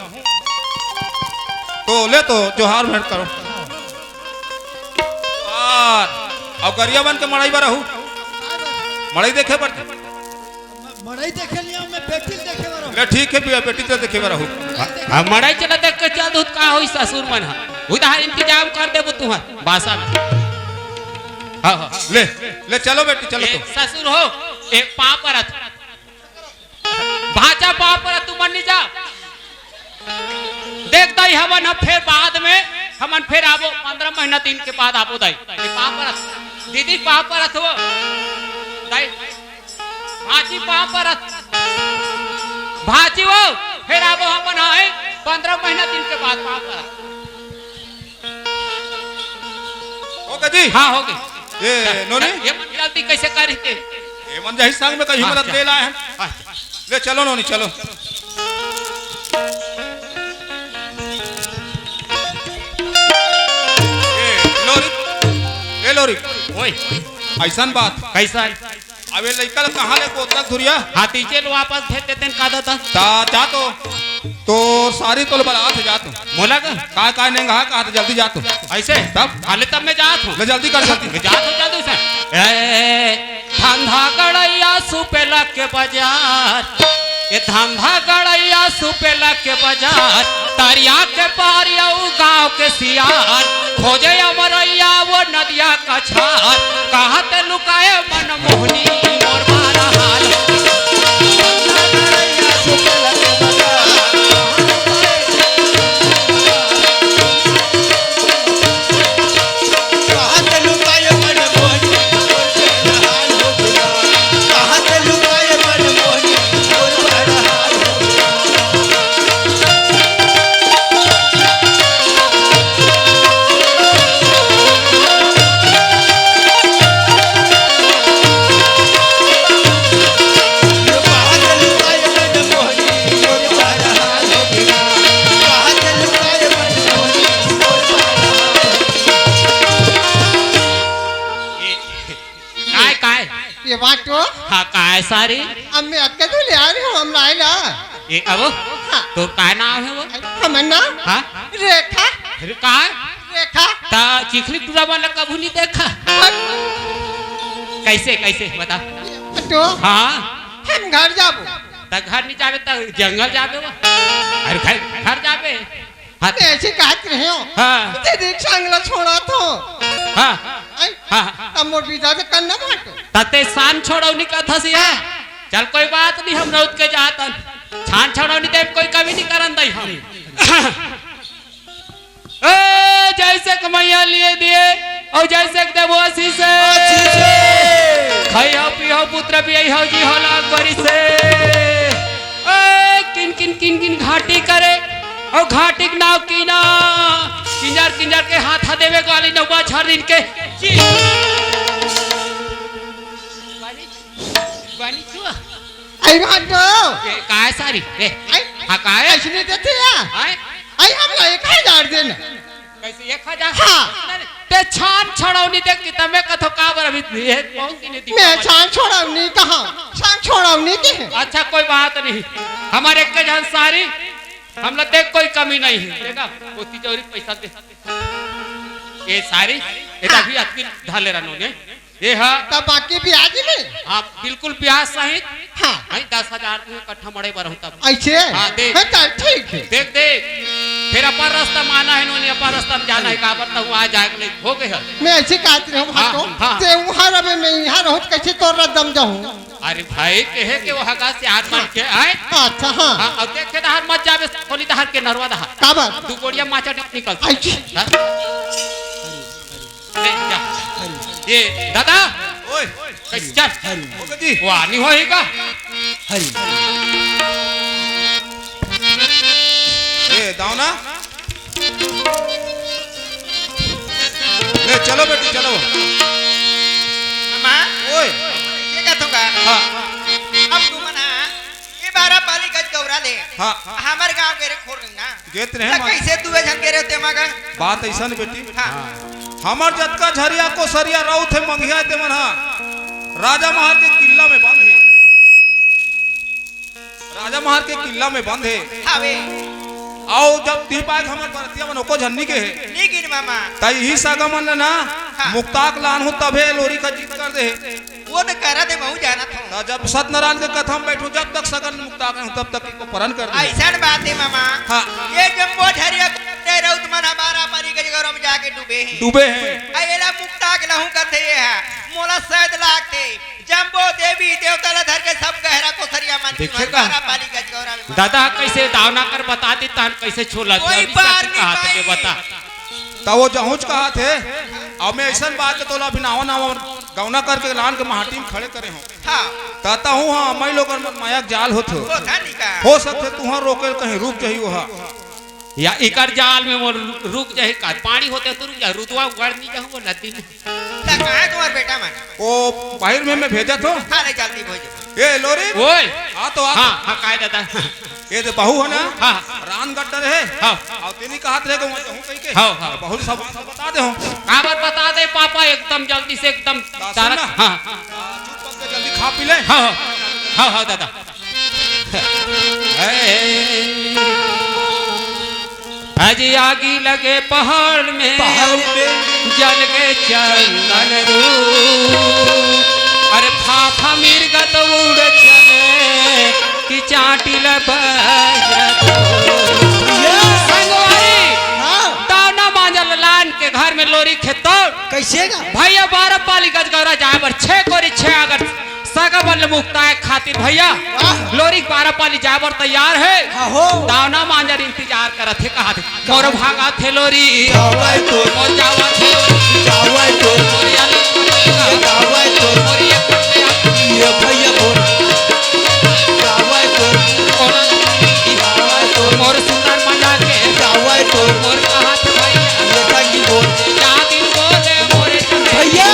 तो ले तो जोहार भेंट करो। और अब गरिया बन के मड़ई बर आहू। मड़ई देखे बर। मड़ई देखे लिया, मैं बेटी ल देखे बर आहू। ले ठीक हे भैया, बेटी तो देखे बर आहू। हाँ, मड़ई चला देख के चल दूत का होई ससुर मन हा। उधार इंतजाम कर देबो तुहर बासा में। हाँ, हाँ। ले, ले चलो बेटी, चलो ए, तो। ससुर हो, एक पाँव परत। भांचा पाँव परत तुमन नी जा। देख दाई, हमन ह फेर बाद में, हमन फेर आबो, पंद्रह महीना दिन के बाद आबो दाई। ए पाँव परत, दीदी पाँव परत हो। दाई, भांची पाँव परत। भांची हो, फेर आबो हमन ह, पंद्रह महीना दिन के बाद पाँव परत। हो गे जी? हाँ, हो गे। ए, चल, नोनी? चल, ये मन जल्दी कैसे करिस ते? ये मन जाही संग में कहीं हाँ, मदद चल। ले लाए हैं। हाँ, चल। ले चलो नोनी, चलो। ए, लो रे। ए, लो। ओए, अइसन बात। कइसन? अबे लइका ल कहाँ ले गोतक धुरिया? हाथी के ल वापस भेज देतेन का दादा? ता जा तो, तो सारी तोल बलात हे, जा तो। मोला का? काय काय नेंगा हा, कहा तो जल्दी जा तो। अइसे? तब? हाले तब मैं जात हूँ। ले जल्दी कर, जल्दी। मैं जात हूँ जल्दी से। ए, धंधा गड़ैया सुपेला के बाजार, ये धंधा गड़ैया सुपेला के बाजार, तरिया के पार अउ गाँव के सियार, खोजे अमरैया वो नदिया कछार, कहाँ ते लुकाए मन मोहनी मोर बारा हाल। काय, काय? ये बात तो। हाँ, काय सारी? अब मैं अतका दूर ले आ रही हूँ, हम लाए ना। ये अब? हाँ। तोर काय नाम हे वो? हमर नाम? हाँ? रेखा। अरे काय? रेखा। ता चिखली टूरा वाला कभू नहीं देखा? हम कइसे, कइसे? बता। तो? हाँ। हम घर जाबो। ता घर नहीं जाबे, ता जंगल जाबे वो। अरे घर, घर जाबे। हाँ। मैं अइसे कहत रहे हो। हाँ। दीदी के संग ला छोड़ा तो। हाँ। आई? हाँ, हाँ। तब मोर बीजा से कन्ना बांटो। तते शान छोड़ौनी कथस या। चल कोई बात नहीं, हम रउत के जातन। छान छोड़ौनी देब कोई कमी नहीं करन दई हम। ए, जइसे कमैया लिए दिए, अउ जइसे के देबो आशीष। आशीष। खइहौ, पीहौ, पुत्र बियइहौ, जीहौ लाख बरिस। ए, किन, किन, किन, किन घाटी करे, अउ घाटी के नाव कीना। किंजर, किंजर के हाथा देवे वाली नउवा झर दिन के। जी। बनी, बनी छुआ। आई बात तो। ए, काय सारी? ए, आई? हाँ, काय? अइसने देते या? आय? आई हम ला एक हजार देना। कइसे एक हजार? हाँ। ते छान छोड़ौनी देख के तमे कथो का बर अभी ये पहुंच नहीं दी। मैं छान छोड़ौनी कहा, छान छोड़ौनी के। अच्छा, कोई बात नहीं, हमर एक झन सारी, हम ला देख कोई कमी नहीं हे। देखा, वो तिजोरी पैसा दे। ये सारी, ये हाँ। अभी अतकी धर ले रहनो ने। ये हा। तब बाकी ब्याज में? हाँ, बिल्कुल ब्याज सहित। हाँ। हाँ, दस हजार में इकट्ठा मड़े बर हूँ तब। अइसे? हाँ, देख। हाँ, चल, ठीक हे। देख, देख। फेर अपन रस्ता म आना हे, नोनी अपन रस्ता म जाना हे, काबर तहूँ आ जाए के नहीं, हो गे हे। मैं अइसे कहत रहे हूँ, हाँ, भाटो, हाँ। ते उहाँ रबे, मैं इहाँ रहूँ, कइसे तोर रद्दा म जाहूँ? अरे भाई, कहे के वो हगा से आदमी के आए। अच्छा, हाँ। हाँ, अउ देखे डहर मत जाबे, खोली डहर के नरवा डहर। काबर? दू गोड़िया माचा निकल। अइसे? हाँ? ले जा। ये दादा। ओए। कइसे चल? हरि। ओ जी। वाह, नहीं होही का? हरि। ए, दावना। ले, चलो बेटी, चलो। अम्मा। ओए। ये का तो का? हाँ। अब तुमन हा ये बारा पाली गज गौरा ले। हाँ। हमर गांव के रे खोर ना। गेत रहे त माँ। कइसे दुए झन के रे तेमा का? बात अइसन बेटी। हाँ। हमर जतका झरिया कोसरिया रउत हे मंगिया तेमन हा राजा महार के किल्ला में बंद हे। राजा महार के किल्ला में बंद हे। हावे। अउ जब दी पाए हमर बरतिया मन एको झन नी गे हे। नी गिन मामा। त इही सगा मन ल ना हाँ। मुक्ताक लान हूँ तभे लोरी का जीत कर दे हे। वो तो करा दे, महू जानत हूँ। त जब सत्यनारायण के कथा में बैठूं, जब तक सगन मुक्ता गए हूँ, तब तक इनको परन कर दे। अइसन बात हे मामा। हाँ। ये जम्बो झरिया ते रउत मन हमारा पानी के जगह में जाके डूबे हैं। डूबे हैं। आ एला मुक्ता के लहू कथे ये है। मोला सैद लागते। जम्बो देवी देवता ला धर के सब गहरा कोसरिया मन देखे का? हमारा पानी के जगह में। दादा कइसे दावना कर बता दी तान कइसे छोला कोई दिया, पार अभी नहीं कहा पाई। बता। त वो जहूँच कहा थे, अब मैं अइसन बात के तोला अभी नावा नावा गौना करके लान के माटी में खड़े करे हूँ। हाँ। त तहूँ हाँ, मई लोगन मन माया के जाल होत हो। होता नहीं का। हो सकथे तुहर रोके कहीं रुक जाही वो हा। या इकर जाल में वो रु-, रुक जाही का। पानी होते तो रुक जा, रुतवा गड़ नहीं जाहूँ वो नदी में। त कहाँ है तुम्हार बेटा मन? ओ बाहिर में मैं भेजत हूँ। हाँ, ले जल्दी भेजो। ए लोरी। ओए। आ तो आ। हाँ, हाँ, काय दादा? ये तो बहू है ना? हाँ। रान गड्डर है। हाँ। अउ तेनी कहत रहे तो मैं कहूँ कहीं के। हाँ, हाँ। बहुत सब, सब बता दे हो। काबर बता दे पापा, एकदम जल्दी से एकदम ला, सुन तारक। ना। हाँ। आ, चुप करके जल्दी खा पी ले। हाँ, हाँ। हाँ, हाँ, दादा। अजी आगी लगे पहाड़ में, पहाड़ में। जल के चंदन रूप। अरे फाफा मिर्गत उड़ चले, कि चाटी ल बजरा दो। ये। संगवारी, हाँ। दावना मांजर लान के घर में लोरी खेतौर। कैसे गा? भैया बारह पाली गजगौरा जाए बर छह कोरी छह अगर सगा बल मुक्ताए खातिर भैया वाह। लोरी बारह पाली जाए बर तैयार है। हाँ हो। दावना मांजर इंतजार करत हे, कहा थे। मोर भागा थे लोरी। जावै तो। मोर जावा थे लोरी। जावै तो। मोर याली। ये जावै तो। मोर ये पत्ते। ये भैया बोल। जावै तो। मोर, जावै तो। मोर सुंदर मजा के। जावै तो। मोर कहा थे भैया। ये टंगी बोल। या दिन बोले मोरे चंदे। भैया।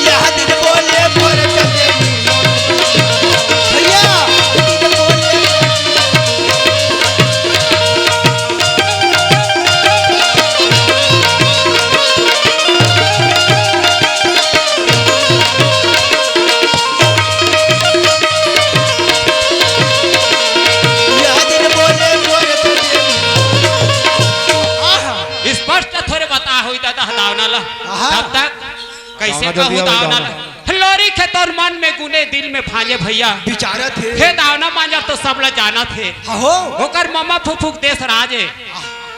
या दिन बोले मोरे चंदे। भैया। या दिन बोले। स्पष्ट थोरे बता होई दादा दावना ला। आहा। तब तक कैसे कहूँ दावना ला? लोरी खेतौर मन में गुने दिल में भांजे भैया। विचारत हे। हे दावना मांजर तो सब ला जानत हे। हाँ हो। ओकर ममा फुफुक देश राज हे।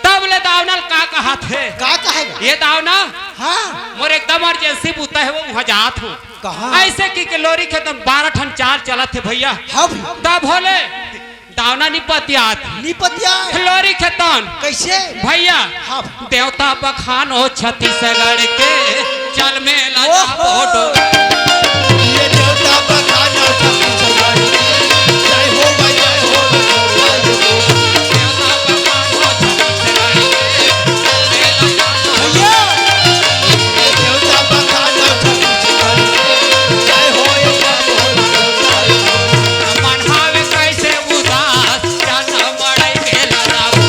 तब ले दावना ल का कहा थे? का कहेगा? ये दावना। हाँ। मोर एकदम अर्जेंसी बुता हे, वो वहाँ जात हो। कहाँ? ऐसे की के लोरी खेतौर बारह ठन चाल चलत हे भैया। हाँ भैया। तब होले दावना निपतियात। निपतिया। लोरी खेतौर। कैसे? भैया। हाँ। देवता बखानो छत्तीसगढ़ के, चल मेला ओहो। जाबो डो-। ये देवता बखानो छत्तीसगढ़ के, जय हो भाई, जय हो, जय हो। देवता बखानो छत्तीसगढ़ के, चल मेला जाबो डो-। भैया। ये देवता बखानो छत्तीसगढ़ के, जय हो, जय हो, जय हो। मन भावे कैसे उदास, चल मड़ई मेला जाबो।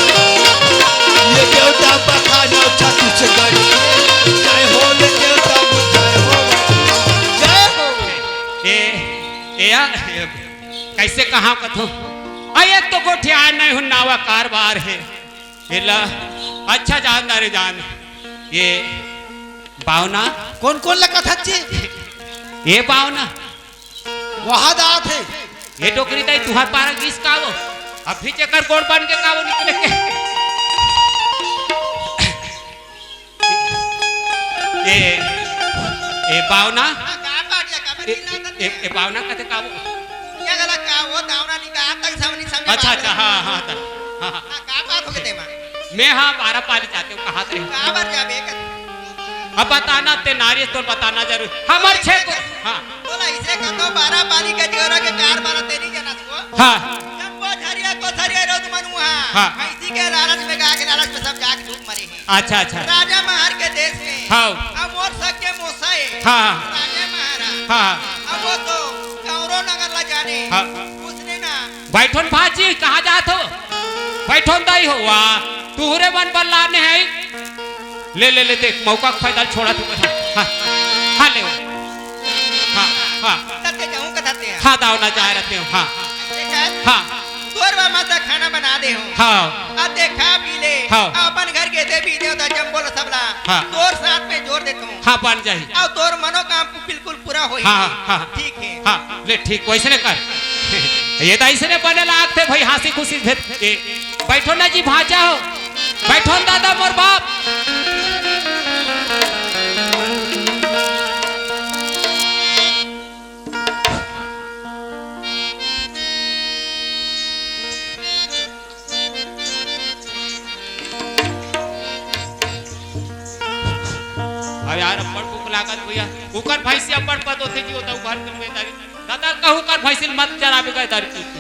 ये देवता बखानो छत्तीसगढ़ के, जय हो, ये देवता जय हो, जय हो। ए, ए, या, ए, कैसे कहा कथो? अये तो गोठिया नहीं हूँ, नावा कारबार हे। एला अच्छा जानदार हे जान। ये बावना। कौन कौन ला कथच जी? ये बावना। वहा दात हे। ये डोकरी दाई तुहार पारा गिस का वो? अभी जेकर गोड़ बन के का वो निकले के? ए, ए बावना। हाँ, का बात या, का बात ए, चिल्लात ए, हे? ए बावना कथे का वो? दुनिया गला का वो दावना निकाल तक सब नहीं समझे अच्छा, बात अच्छा, हे। हाँ, हाँ, हाँ, हाँ। हाँ, का बात हो गए तेमा? मैं हाँ बारह पाली जाते हूँ, कहा थे। का बार जाबे कर? अब बताना ते नारी तो बताना जरूर। हमार छे को, हाँ। बोला इसे का तो बारह पाली के जोरा के कार बारह तेरी जना को। हाँ। जब वो झरिया को झरिया रोज मनुआ। हाँ। भैंसी के लालच में, गाय के लालच में सब जाके डूब मरे हैं। अच्छा, अच्छा। राजा महार के देश में। हाँ। अब मोर सके मोसा है। हाँ, हाँ। राजा महारा। हाँ, हाँ। अब वो तो कौरो नगर ला जाने। हाँ। उसने ना। बैठोन भाजी, कहाँ जात हो? बैठोन दाई हो, वाह। तुहरे मन बल्लाने हैं। ले, ले, ले, देख, मौका के फायदा छोड़ा तू। हाँ, हाँ, ले। हाँ, हाँ। तब ते कहूँ कथा ते हैं। हाँ, दाव ना जाए रहते हो, हाँ। देखा? हाँ। तोर बा माता खाना बना दे हो। हाँ। अब ते खा पी ले। हाँ। अब अपन घर के देवी देवता जम्बो ला सबला। हाँ। तोर साथ में जोर देता हूँ। हाँ, बन जाही। अब तोर मनोकाम बिल्कुल पूरा होही। हाँ, हाँ, हाँ। ठीक है। हाँ, ले ठीक, वैसने कर। ये तो ऐसने बने लागथे भाई, हाँसी खुसी भेद। ए, बैठो ना जी, भांचा हो। बैठो ना दादा मोर बाप। अब यार, अब्बड़ भूख लागत भैया, उकर भैंसी अब्बड़ पद होथे जी, ओता उघर के मुंह दारी। दादा कहू कर भैंसी ल मत चराबे गए दारी पी के।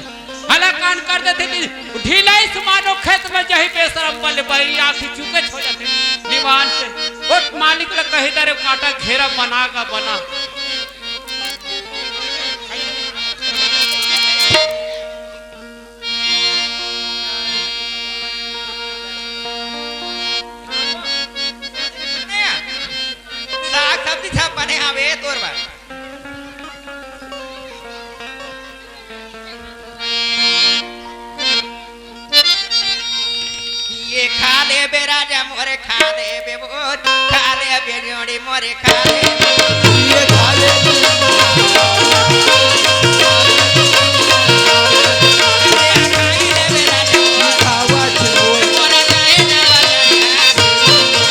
हला कान कर देथे जी, ढिलइस मानो खेत में जही बेसरम बले बई आँखी चुके छो जाथे। दीवान से, ओ मालिक ल कही दे रे काटा घेरा बना का बना। साग सब्जी सब बने हावे तोर बर। ये खा ले बे राजा मोरे, खा ले बे बोर, खा ले बे जोड़ी मोरे, खा ले बे। ये खा ले बे। ये खा ले बे राजा मोरे। खावा छो। मोरा जाए ना बाजार।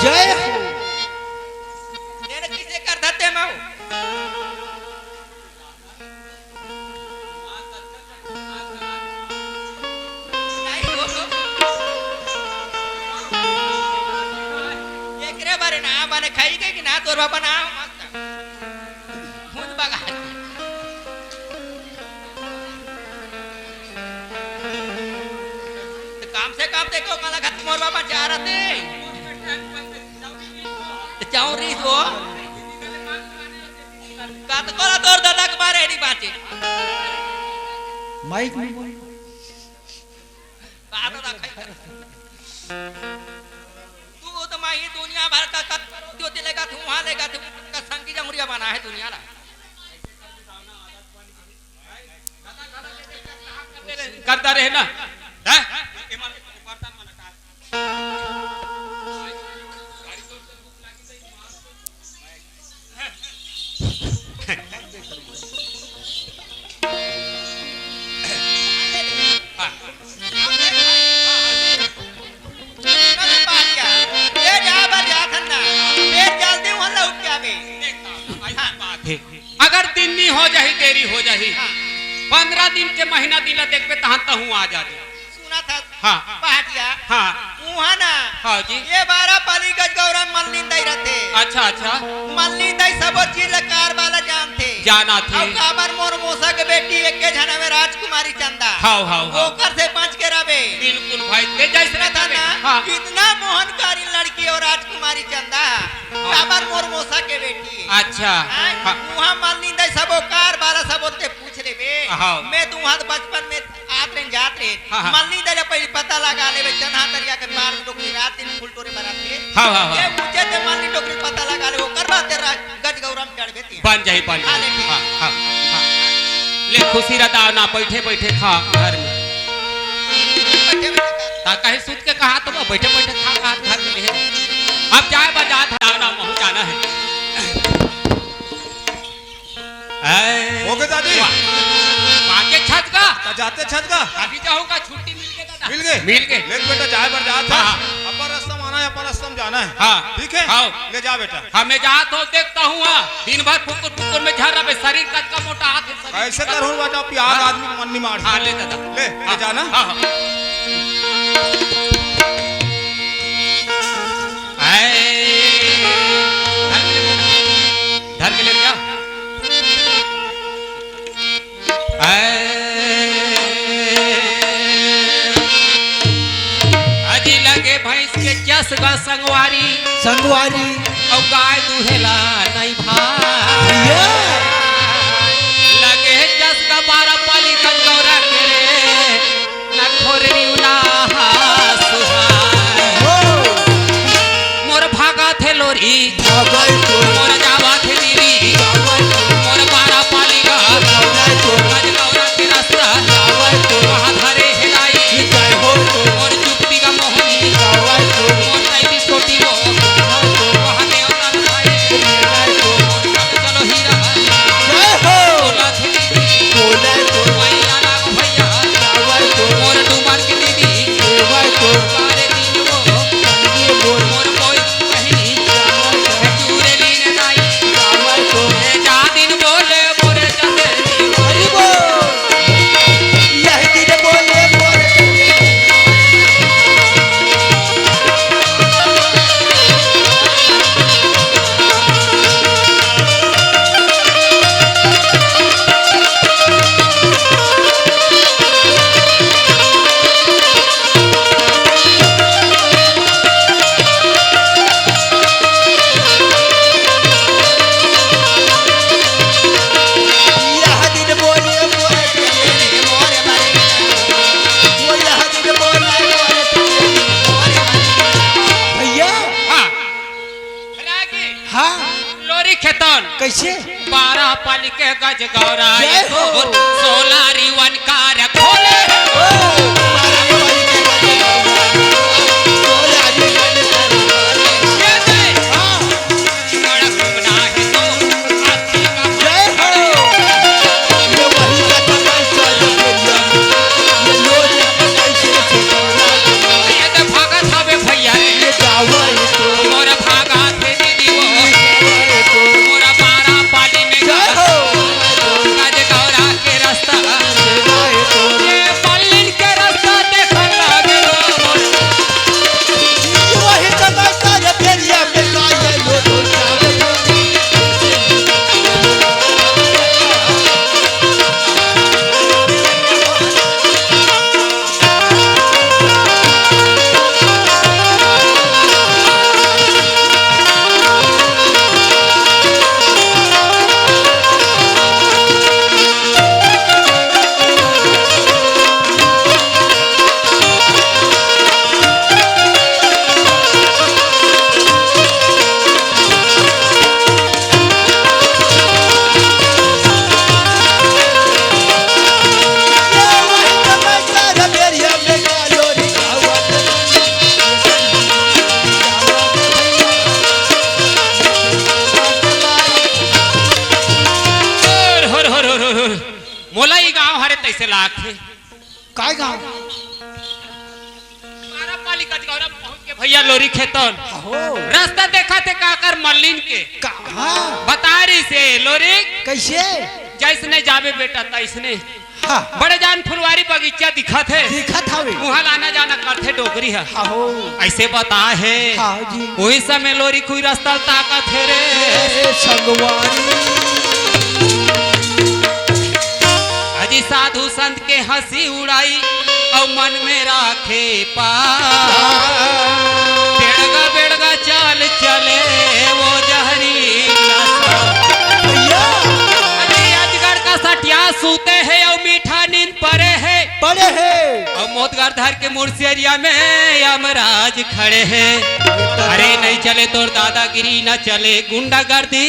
जय हो। तेरे किसे कर धरते माऊ? नहीं हो। एकरे बारे ना बने खाई के कि ना तोर बाबा ना मस्त। भूत बगा। तो काम से काम देखो, मला खातिर मोर बाबा चाह रहे थे। तो चाहूं रही हो। कतको ला तोर ददा के मारे नहीं बाँचे। माइक में बोल। बात ना खाई। तू तो माही दुनिया भर का कत-, जो लेगा तू, वहाँ लेगा तू, का संगी जमुरिया बना है दुनिया ला। करता रहे ना, हैं? अगर दिन नी हो जाही, देरी हो जाही, हाँ। पंद्रह दिन के महीना दिन ला देखबे, तहन तहूँ आ जाबे। सुना था हाँ। पहाटिया। हाँ। उहाँ ना। हाँ जी। ये बारा पाली गजगौरा मलनी दई रथे। अच्छा, अच्छा। मलनी दई सबो चीज ला कार वाला जानथे। जाना थे। अउ काबर मोर मोसा के बेटी एके झन हवे राजकुमारी चंदा। हाव, हाव, हाव। ओकर से बच के रबे। बिल्कुल भाई, ते जैसे सुना था ना, हाँ। इतना मोहनकारी लड़की हो राजकुमारी चंदा। हाँ। काबर मोर मोसा के बेटी। अच्छा। हाँ, हाँ। उहाँ मलनी दई सबो कार वाला सबो ते पूछ लेबे। हाँ। मैं तो उहाँ तो बचपन में आत रहे, जात रहे। हाँ, हाँ। मलनी दे ले पहले पता लगा लेबे, चन्हा दरिया के पार में डोकरी रात दिन फूल टोरे बरात के। हाँ, हाँ, हाँ। ये पूछे थे मलनी डोकरी पता लगा ले, ओकर बाद तेरा गज गौरम चढ़बे तिया। बन जाही, बन हाँ, जाही। ले ठीक। हाँ, हाँ, हाँ। ले खुशी रहता ना, बैठे बैठे खा घर में। बैठे बैठे खा। ता कहीं सुत के कहा तो बैठे बैठे खा, खा घर में ले। अब जाए बजा था ना, महू जाना है। ऐ। हो गए दादी? वाह। बाके छत का? का जाते छत का? अभी जाऊंगा, छुट्टी मिल गई दादा। मिल गए? मिल गए। ले बेटा, जाए बर जात है। हाँ, हाँ। अपन रास्ता में आना है, अपन रास्ता में जाना है। हाँ। ठीक है? हाँ। ले जा बेटा। हाँ, मैं जात हूँ, देखता हूँ, हाँ। दिन भर फुकुर फुकुर में झर रहा, शरीर कतका मोटा हाथ है, शरीर ऐसे कतका तरह हुआ जाओ, प्यार हाँ। आदमी को मन नहीं मार। हाँ, ले दादा। ले, ले हाँ। जाना। हाँ, हाँ। ऐ, धर के ले जा। ऐ, अजी लगे भैंस के चस गा संगवारी। संगवारी। अउ गाय दुहेला नहीं भाई। ये। लगे चस गा बारा पाली गजगौरा के रे। ना खोरनी ना सुहाय। हो। मोर भागा थे लोरी। भागल तो। मोर जावा थे दीदी। जावा तो। मोर बारा पाली गा। जावा तो। गजगौरा के रास्ता। जावा तो। वहाँ धरे हेलाई। जय हो तो। मोर चुप्पी का कैसे? बारह पाली के गज गौरा जय हो। सोलारी वन कार खोले। ओ, बारह पाली के गज गौरा, सोलारी वन कार खोले। ये दे। हाँ। बड़ा घूमना है तो हाथी का जय हो। ये वही का तमाशा है दुनिया में। ये लोग कैसे से ये तो भागत हवे भैया रे। ये गावा है तो। मोर भागत हे दीदी वो। ये गावा है तो। मोर बारह पाली में जय हो। गज गौरा के रास्ता। ये गावा है तो। ये पल्लिन के रास्ता देखन लागे लो। ये वही का तमाशा है दुनिया में। हर, हर, हर, हर, हर। मोला ई गांव हरे तैसे लागथे। काय गांव? पारा पाली कचगौरा पहुंच के भैया लोरी खेतन। अहो। रास्ता देखा थे काकर मल्लिन के। कहाँ? बता रही से लोरी। कैसे? जैसने जाबे बेटा तैसने। हाँ। बड़े जान फुलवारी बगीचा दिखत हे। दिखत हवे। उहाँ लाना जाना करथे डोकरी ह। हाँ हो। ऐसे बता हे। हाँ जी। वही समय लोरी कोई रास्ता ताकत हे रे। ए संगवारी। अजी साधु संत के हंसी उड़ाई अउ मन में राखे पार। टेड़गा बेड़गा चाल चले वो जहरी नशा। भैया। अजी अजगर का सटिया सूते हे अउ मीठा नींद परे हे। परे हे। अउ मोदगर धर के मुर्सियरिया में यमराज खड़े हे। अरे नहीं चले तोर दादागिरी, न चले गुंडागर्दी,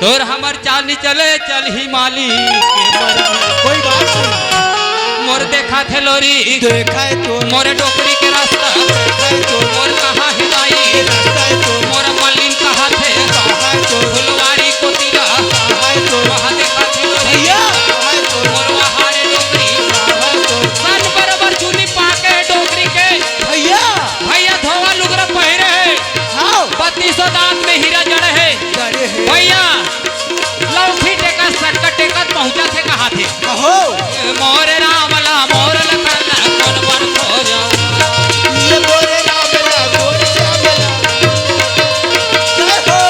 तोर हमर चाल नी चले, चलही मालिक के मर्जी। कोई बात नहीं। मोर देखा थे लोरी, देखा है तो। मोर डोकरी के रास्ता, देखा है तो। मोर कहाँ हे दाई, रास्ता है तो। मोर मलिन कहाँ थे, कहाँ है तो। फुलवारी कोती गा, कहाँ है तो। वहाँ देखा थे लोरी, भैया, कहाँ है तो। मोर वहाँ रे डोकरी, कहाँ है तो। सन बरोबर चुनी पाके डोकरी के। भैया। भैया धोवा लुगरा पहिरे हे। हाँ। बत्तीसों दांत में हीरा जड़े हे। जड़े हे। भैया, लौठी टेकत, सटका टेकत पहुंचा थे, कहा थे। कहो। मोरे राम ला, मोर लखन ला, कोन बन खोजा। ये मोरे राम ला, मोर श्याम ला। जय हो।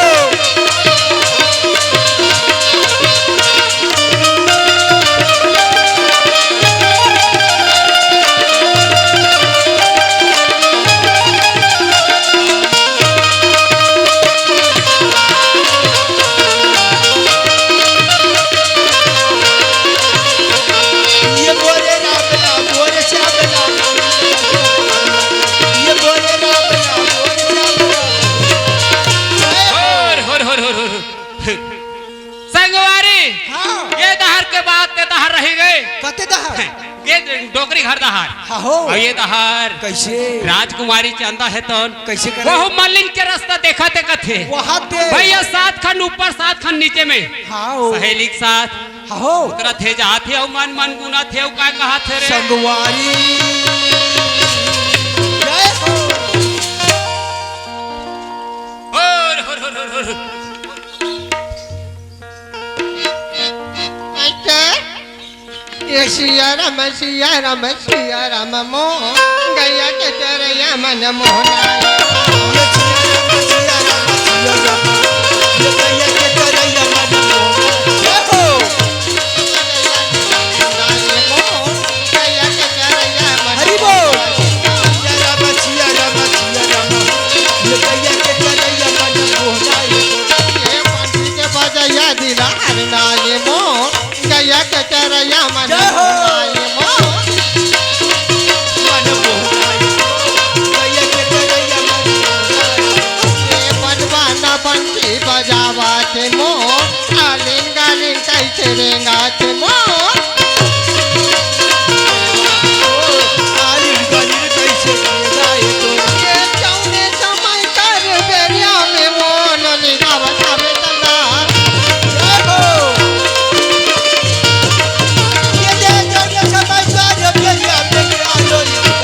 ये बोले राम राम, बोले श्याम राम। ये बोले राम राम, बोले श्याम राम। होर, होर, होर, होर, होर। संगवारी, हाँ। ये दहर के बात के दहर रही गए। कते दहर? ये डोकरी घर दहार। हाँ हो। अउ ये दहार कैसे? राजकुमारी चंदा हे तौन। कैसे करे? वहू मल्लिन के रास्ता देखा थे कथे। वहाँ ते। भैया सात खन ऊपर सात खन नीचे में। हाँ हो। सहेली के साथ। हाँ हो। उतरा थे जात हे अउ मन मन गुना थे अउ का कहा थे रे? संगवारी। जय हो। होर, होर, होर, होर, होर। अच्छा। ये सिया राम, सिया राम, सिया राम मो, गैया के चरैया मन मोहना। ये सिया राम, सिया राम, सिया राम, ये गैया के चरैया मन मोहना। जय हो। हरि बोल। सिया राम, सिया राम, सिया राम, ये गैया के चरैया मन मोहना। ये पंछी के बजैया दिला हर नाये मो। गैया के चरैया मन जय हो। मोहनाई मो। मन मोहनाई मो। गैया के चरैया मन मोहनाई। ये बनवा न बन नाच मोर। आइल गइल कइसे जाए तो। ये जौने समय कर बेरिया में मोन निगावत हवे चंदा। जय हो। ये दे जौने समय कर बेरिया में निगावत हवे चंदा।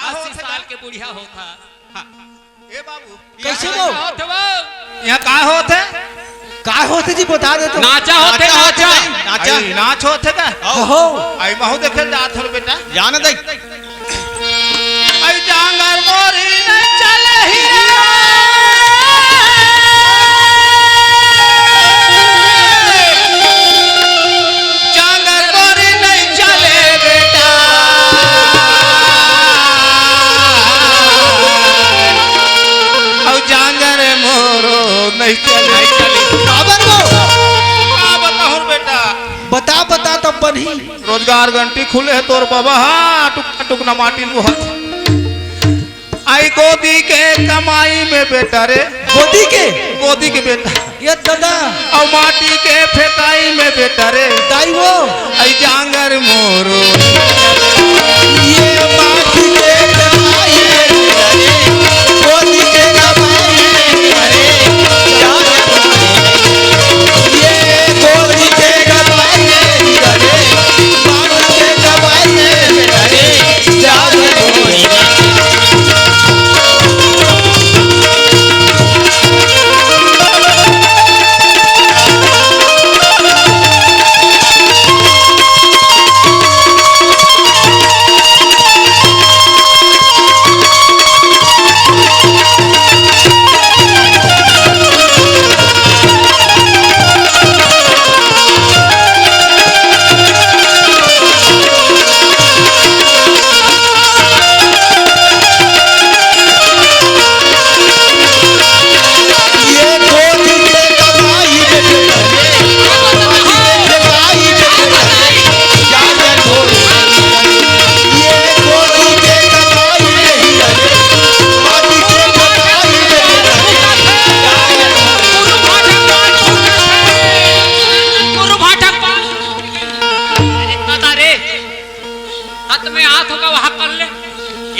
अस्सी साल के बुढ़िया होत हे। ए बाबू, कइसे इहाँ का होत हे? का होत हे जी, बता दे तो। नाचा होत हे, नाचा। नाचा। अई, नाच होत हे का? हो। अई, महूँ देखे जात हों बेटा। जान दे। अई, जांगर मोरी नहीं चले ही रे। जांगर मोरी नहीं चले बेटा। अउ जांगर मोरो नहीं चले। काबर वो? का बताहूँ बेटा? बता, बता तब बनही। रोजगार गंटी खुले हे तोर बाबा, हाँ, टुक टुक न माटी लुहा। अई गोदी के कमाई में बेटा रे। गोदी के? गोदी के बेटा। ये दादा। अउ माटी के फेंकाई में बेटा रे। दाई वो। अई जांगर मोरो। ये माटी के कमाई में बेटा रे। गोदी के कमाई में बेटा रे। जांगर मोरो। ये गोदी के कमाई में बेटा रे। माटी के कमाई में बेटा रे। जांगर मोरो।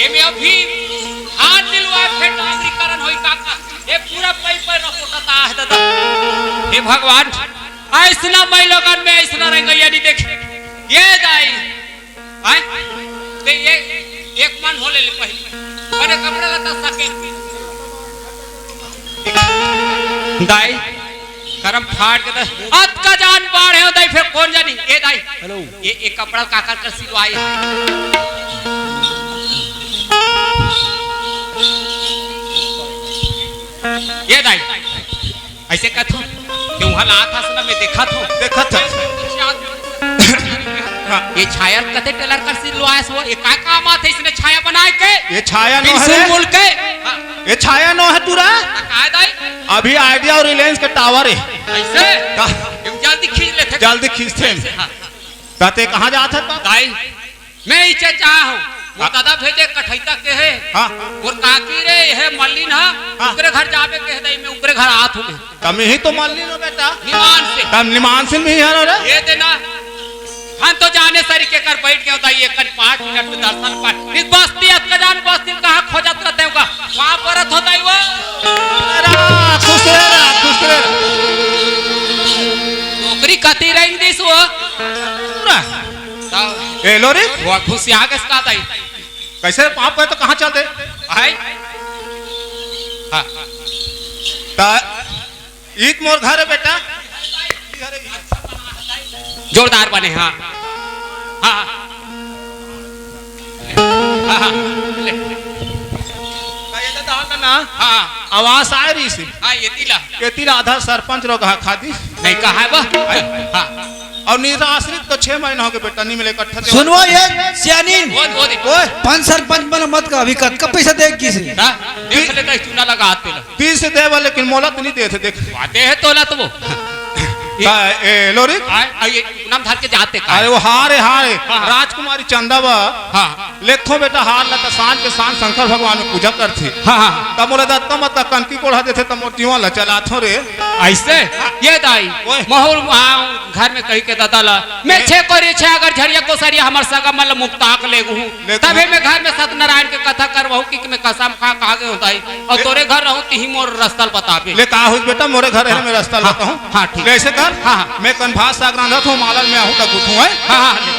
एमे अभी हाथ मिलवा फेर डांगरीकरण होई काका। ये पूरा पै पै न पोटता है दादा। हे भगवान, ऐसना मैं लोगन में ऐसना रंगैया नहीं देखे। ये दाई, आय? ते ये एक मन हो ले, ले पहले। अरे कपड़ा लता सके। दाई, करम फाट के त अतका जान बाढ़ है दाई, फेर कोन जानी? ए दाई, हेलो। ये, ये कपड़ा काकर कर सिलवाए? ये दाई, ऐसे कथो कि वहां ला था सुना, मैं देखा था। देखा था। ये छाया कते टेलर कर सिलवाए सो, ये का काम आथे इसने छाया बनाए के? ये छाया नो है रे। मुल के। हाँ। ये छाया नो है टूरा। का दाई? अभी Idea और Reliance के tower है। ऐसे? का? हम जल्दी खींच लेथे। जल्दी खींचथे। हाँ। कहते कहाँ जात है तब? दाई, मैं इसे चाह हूँ। वो हाँ। दादा भेजे कठैता के है। हाँ। और काकी रे, ये मल्लिन हा। हाँ। ओकरे घर जाबे के है दाई, मैं ओकरे घर आत हूँ। तम ही तो मल्लिन हो बेटा। निमान से। तम निमान से भी है ना रे? ये देना। हम तो जाने सरी के कर बैठ गए दाई, एक पाँच मिनट में दर्शन पाए। इस बस्ती अतका जान बस्ती कहाँ खोजत रहते होगा? वहाँ परत होता ही वो। रा, खुश रहे रा, खुश रहे रा। नौकरी कती रही दिस वो। रा। तब ए, लो रे। वो खुश आ गए इसका दाई। कैसे रे, पाप करे तो कहाँ चलते? आई? हाँ। ता ईद मोर घर है बेटा। जोरदार बने, हाँ। हाँ, हाँ। हाँ, हाँ। ले। का ये तो दाल ना? हाँ। आवास आए रही से। हाँ, ये तिला। ये तिला आधा सरपंच रो कहा खादी। नहीं कहा है वो? हाँ। और निराश्रित को छह महीना हो गए बेटा, नहीं मिले इकट्ठा से। सुनवो ये सियानी। बोल, बोल। ओए। पंच सरपंच मन मत का, अभी कतका पैसा दे किसी? हाँ? देख ले, कहीं चूना लगा हाथ पे ला। तीस देवा, लेकिन मोला तो नहीं देथे, देख। वादे है तोला तो वो। का, ए, लोरी? आए, आइए, नाम धर के जाते का। अरे वो हार है, हार है। हाँ, हाँ। राजकुमारी चंदा बा। हाँ। लेखो बेटा हार ला त सांझ के सांझ शंकर भगवान में पूजा करथे। हाँ, हाँ। तब मोला दत्ता मत का कनकी कोढ़ा देथे, तब मोर जीवन ला चलाथो रे। ऐसे? ये दाई, ओए। महूर, हाँ, घर में कही के दादा ला, मैं ए- छे कोरी छे अगर झरिया कोसरिया हमर सगा मन ला मुक्ताक ले गहूँ। लेकिन तभे मैं घर में सत्यनारायण के कथा करवाहूँ कि मैं कसम खा कहा गए होता है। और ले- तोरे घर रहूँ तिही मोर रस्ता ल बताबे। ले का होइस बेटा, मोरे घर है, हाँ, मैं रस्ता ल हाँ, बताहूँ। हाँ, ठीक। ले ऐसे कर, हाँ, हाँ। मैं कन भात साग रांधत हूँ, माला में आहूँ त गुथूँ है। हाँ, हाँ, ले।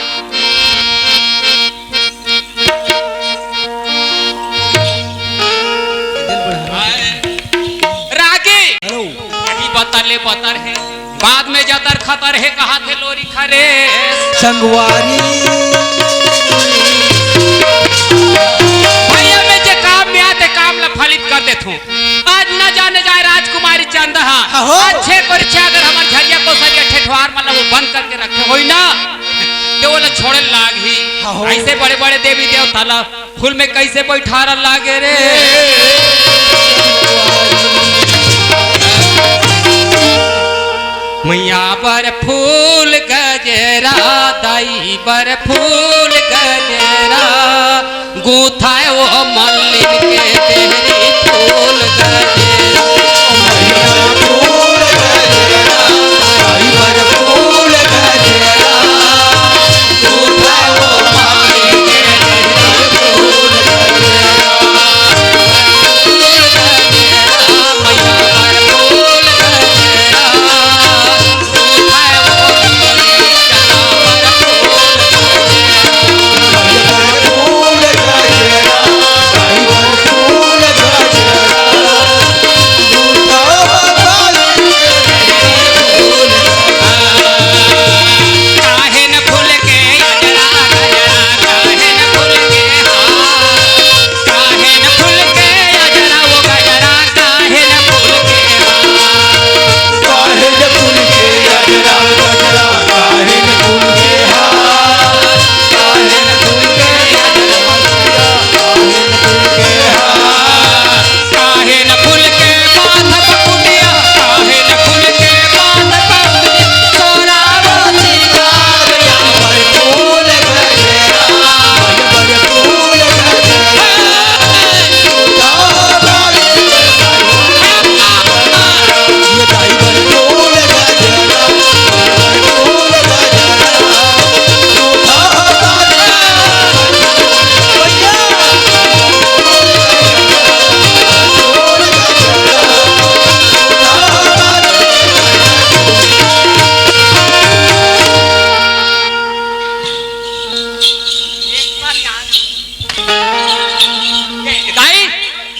रागी। हेलो। अभी बतर ले बतर है, बाद में जतर खतर है, कहा थे लोरी खरे। संगवारी। भैया मैं जे काम में आते काम ला फलित कर देत हूँ। आज न जाने जाए राजकुमारी चंद हा। अहो। अच्छे को रिच्छे अगर हमार झरिया को सरिया ठेठवार मतलब वो बंद करके रखे होई ना, तो वो ला छोड़े लाग ही। अहो। ऐसे बड़े बड़े देवी देवता ला फूल में कैसे बैठारा लागे रे। मैया बर फूल गजरा, दाई बर फूल गजरा, गूंथाए वो मल्लिन के देहरी फूल गजरा। मैया फूल गजरा, दाई बर फूल गजरा।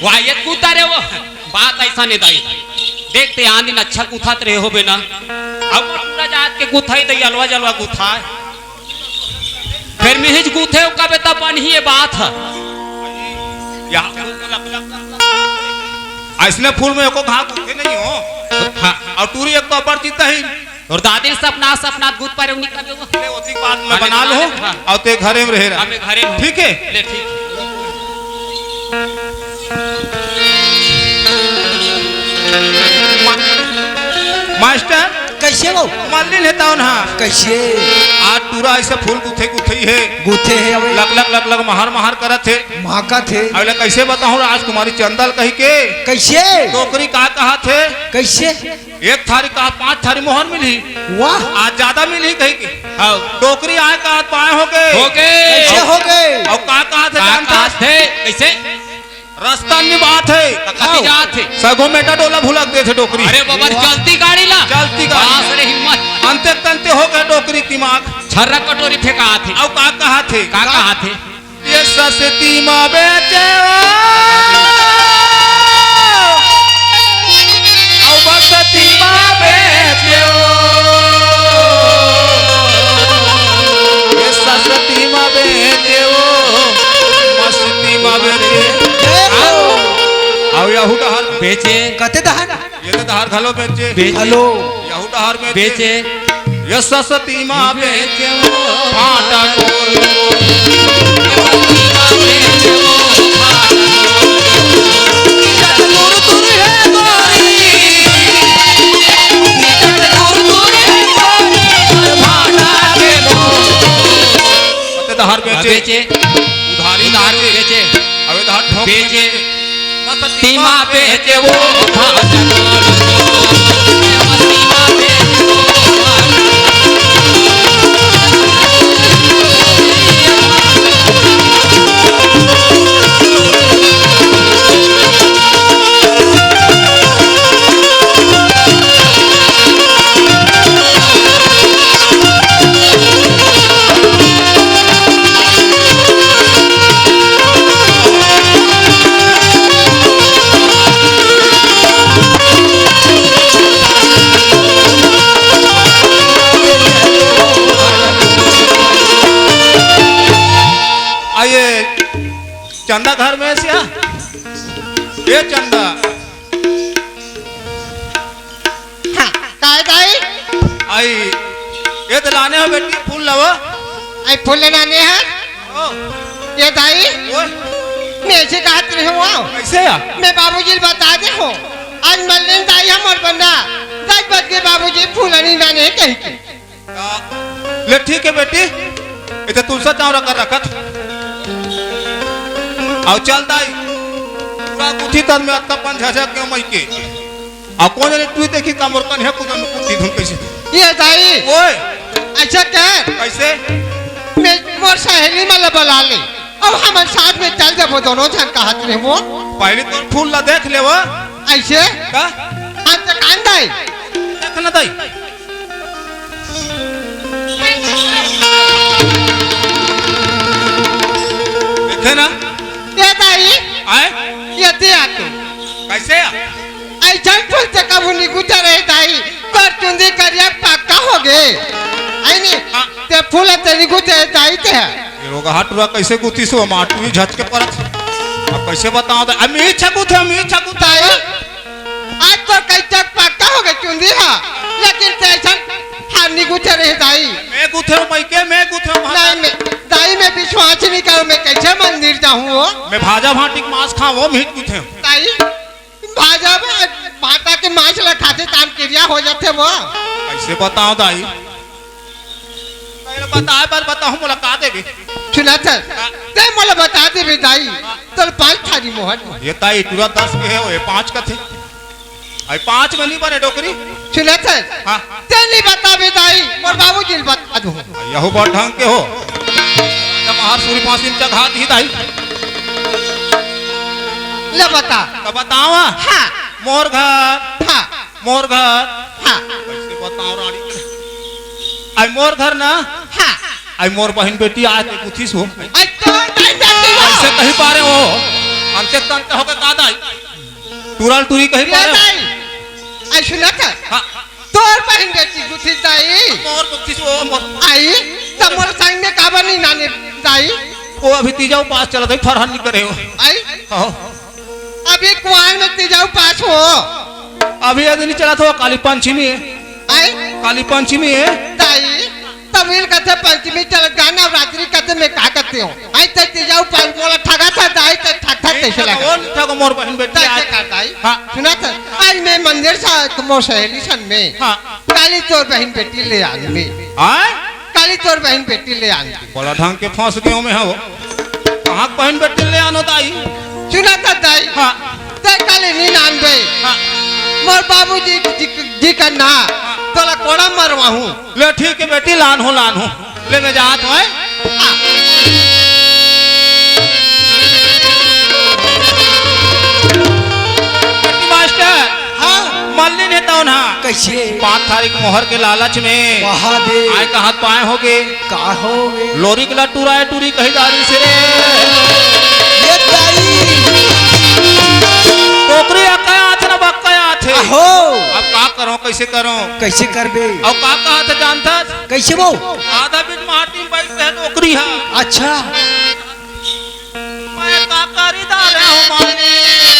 वाह, ये कूता रे वो। बात ऐसा नहीं दाई। देखते आन दिन अच्छा कुथत रहे होबे ना। अब पूरा जात के कुथई दई, अलवा जलवा कुथाय। फिर मिहिज कुथे कबे तब बन ही ये बात है। यहाँ अइसने फूल में एको घास कुथे नहीं हो। हाँ। और टूरी एक तो अपर चित्त ही। और दादी सपना, सपना गुद पर निकल गयो। ले, ओती बात मैं अरे बना लो। हाँ। और ते घरे में रहे रहा। हमें घरे में। ठीक है? ले, ठीक। मा-, मास्टर, कैसे हो? मल्लिन हे तौन हा। कैसे? आज टूरा ऐसे फूल गुथे गुथे हे। गुथे हे अबे। लग लग लग लग महार महार करत हे। महाकत हे। अबे कैसे बताऊं राजकुमारी चंदल कही के? कैसे? डोकरी का कहा थे? कैसे? एक थारी का पांच थारी मोहर मिली। वाह। आज ज्यादा मिली कही के। हाँ। डोकरी आए का पाए हो गए। हो गए। कैसे हो गए? और का कहा थे का जानता? कहा थे? कैसे? रास्ता निभात हे। कति जात हे? सगो मेटा डोला भुलक देथे डोकरी। अरे बाबा, वाह। चलती गाड़ी ला। चलती गाड़ी। बास रे हिम्मत। अंते तंते हो गए डोकरी दिमाग। छर्रा कटोरी फेंकात हे। अउ का कहा थे? का कहा थे? ये सस्ती मा बेचे हो। अउ बसती मा बेचे हो। ये सस्ती मा बेचे हो। मस्ती मा बेचे। ए हो। अउ यहू डहर बेचे। कते डहर? ये तो डहर घलो बेचे। बेचे। घलो। यहू डहर बेचे। बेचे। ये सस्ती मा बेचे वो। फाटा कोल। ये सस्ती मा बेचे वो। फाटा कोल। चट तुर तुर हे गोरी। चट तुर तुर हे गोरी। फाटा के मोल। कते डहर बेचे। बेचे। उधारी उधार बेचे। बेचे। अबे डहर ठोक बेचे। मस्ती मा बेचे वो। आइए, चंदा घर में से आ। ये चंदा। हाँ, काय दाई? आई, ये तो लाने हो बेटी, फूल लावो। आई फूल लाने हैं? ओ। ये दाई, ओए। मैं ऐसे कहत रहे हूँ, आओ। कैसे यार? मैं बाबूजी ल बता दे हो। आज मल्लिन दाई हमर बन्ना, दस बज के बाबूजी फूल नहीं लाने कही के। आ, ले ठीक है बेटी, इते तुलसा चावरा कर रखत। आओ चल दाई, पूरा गुथी तर में अत्ता पन झझक के मई के। आ कोन जने तू देखी का मोर कन्हे कुदन कुत्ती धुन कैसे? ये दाई। ओए। ऐसा कर। कैसे? मैं मोर सहेली मन ला बला ले। अब हमन साथ में चल देबो दोनों झन कहत रहे वो। पहले तो फूल ला देख ले वो। ऐसे? का? हम तो कान दाई। देख ना दाई। देखे ना? ये दाई। आए? ये दे आके। कैसे? ऐसन फूल से कभू नहीं गुजरे दाई, तोर चुंदी करिया पक्का हो गे। आई नी? हाँ। ते फूल से नहीं गुजरे दाई ते है। ये रोगहा टुरा कैसे गुथी सो माटू ही झचके परत। अब कैसे बताओ दाई? अमी छगुथे, अमी छगुथे। दाई, आज तो कई तक पक्का हो गे चुंदी हा, लेकिन ते ऐसन हार नहीं गुजरे दाई। मैं गुथे हूँ, मैं के, मैं गुथे हूँ, नहीं, मैं, दाई, मैं विश्वास नहीं करूँ, मैं कैसे मंदिर जाऊँ वो? मैं भाजा भाटी के मांस खाऊँ, वो मीट गुथे हूँ। दाई, भाजा भा-, भाटा के मांस ला खाते तान क्रिया हो जाते वो। कैसे बताओ दाई? पहले बताए बर बताहूँ, मोला का देबे? सुना सर, हाँ। ते मोला बता देबे दाई, तोर पांच थारी मोहर। ये ताई टुरा दस के है, ये पांच का थे। आई पांच में नहीं बने डोकरी। सुना सर, हाँ। ते नहीं बताबे दाई, मोर बाबूजी ल बता दूँ। यहू बात ढंग के हो। जब हर सूरी पांच दिन चघा दी दाई। ले बता। तो बतावा। हाँ। मोर घर। हाँ। मोर घर। हाँ। कैसे बताओ रानी? आई मोर घर ना। हाँ। आई मोर बहन बेटी आज ते कुथिस हो। आई तो नहीं जाती हो। ऐसे कहीं पारे हो। आ चेतन होके का दाई? टूरा ल टूरी कही ये पारे हो? दाई, आई सुनत? हाँ। तोर बहिन बेटी गुथी दाई। मोर गुथी से वो मोर। आई, त मोर संग में काबर नहीं नाने दाई? वो अभी तीजा उपास चलत हे, फरहन नहीं करे हो। आई? हाँ। अभी कुआर में तीजा उपास हो। अभी ये दिन चलत हो, काली पंचमी हे। आई? काली पंचमी हे। दाई, तमिल कथे पंचमी चलत गा, नवरात्रि कथे मैं का कथे हो? आई ते तीजा उपास मोला ठगा था दाई, ते ठग था तैसे लगा। कौन ठगो मोर बहिन बेटी? तैसे आज? कर दाई। हाँ। सुनत? आज मैं मंदिर से मोर सहेली सन में। हाँ। काली तोर बहिन बेटी ले आन में। हाँ? काली तोर बहिन बेटी ले आन में। बड़ा ढंग के फंस गयो मैं हो। कहाँ के बहिन बेटी ले आनो दाई? सुनत दाई। हाँ। ते काली नी नान बे। हाँ। मोर बाबूजी जी, जी का ना। हाँ। तोला कोड़ा मरवाहूँ। ले ठीक हे बेटी, लान हो, लान हो। ले मैं जात हों। बेटी मास्टर। हाँ। मल्लिन हे तौन हा। कैसे? पाँच तारीख मोहर के लालच में। महादेव। आय कहत पाए होगे। का होगे? लोरी के ला टुराए टुरी कही दारी से रे। ये दाई। टोकरी अक्का आथे ना बक्का आथे। आहो। अब का करो, कैसे करो? कैसे करबे? अब का कहा था जानता? कैसे वो? आधा बीच माटी में बैठ के डोकरी हा। अच्छा। मैं का करी दारे हूँ मालिक,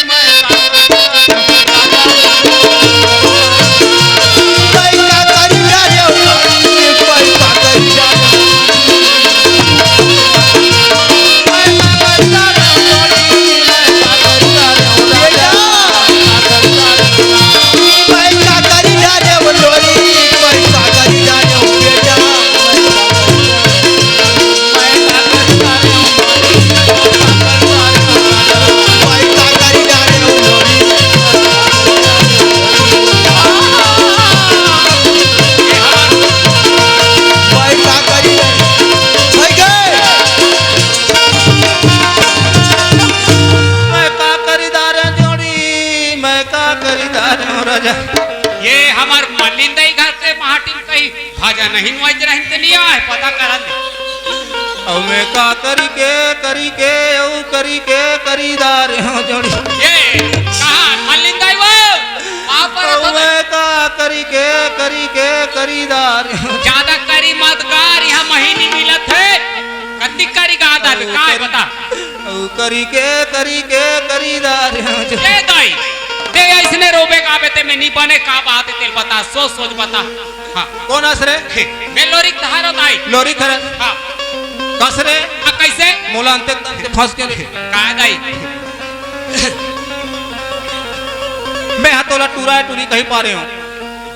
मैं का करी दारे हूँ। मैं का करी दारे हूँ मालिक, मैं का करी दारे हूँ। मैं का करी दारे हूँ मालिक, मैं का करी दारे हूँ राजा। मैं का करी दारे जोड़ी, मैं का करी दारे हो राजा। ये हमर मलिन दाई घर के माटी में कहीं भजन नहीं नोच रहिन ते नहीं आए, पता करन। अउ मैं का करी के, करी के, अउ करी के, करी दारे हो जोड़ी। ये कहाँ मलिन दाई वो? आप पर अउ तो मैं का करी के, करी के, करी दारे हो। ज्यादा करी मत कर, यहाँ महीनी मिलत हे। कत्ती करी गा दारे, अउ का हे करी बता? अउ करी के, करी के, करी दार। ए दाई, ते अइसने रोबे गाबे ते में नी बने, का बात हे तेल बता, सोच सोच बता। हाँ। कोन अस रे? हे, मैं लोरिक तहारो दाई। लोरिक हरस? हाँ। कस रे? हाँ, कैसे? मोला अंते तंते फंस के रे। का दाई? मैं हा तोला टूरा टूरी कही पारे हूँ।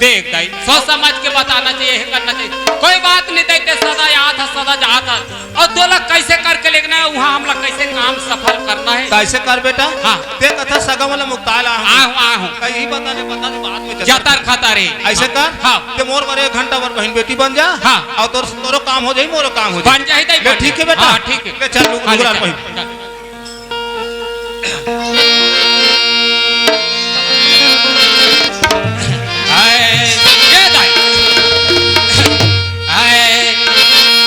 देख दाई, सोच समझ के बताना चाहिए, ये करना चाहिए। कोई बात नहीं दाई, ते सदा आत हा, सदा जात हा। अउ तोला कैसे करके लेगना हे, उहाँ हमला कैसे काम सफल करना हे। कैसे कर बेटा? हाँ। ते कथा सगा वाला मुक्ता ला हम। आहो, आहो। कहीं बता दे, बता दे, बाद में चर्चा जतर खतर हे। ऐसे कर? हाँ। ते मोर बर एक घंटा बर बहिन बेटी बन जा। हाँ। अउ तोर, तोरो काम हो जाही, मोरो काम हो जाही। बन जाही दाई, ले, बन ठीक हे जाही। बेटा? हाँ, ठीक हे। ले चल, लुग-, हाँ, ले लुगरा चल, पहिन। चल। आए, ये दाई। आए,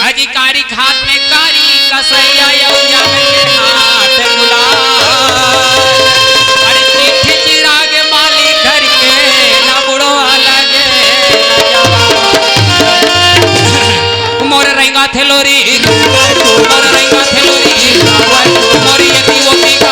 अजी कारी खात में कारी कसैया, यौया में के हाथ गुलाल। अरे चिट्ठी चिराग माली घर के ना बुढ़वा लगे ना जवान। मोर रेंगा थे लोरी, मोर रेंगा थे लोरी, मोर ये पीओ पी का,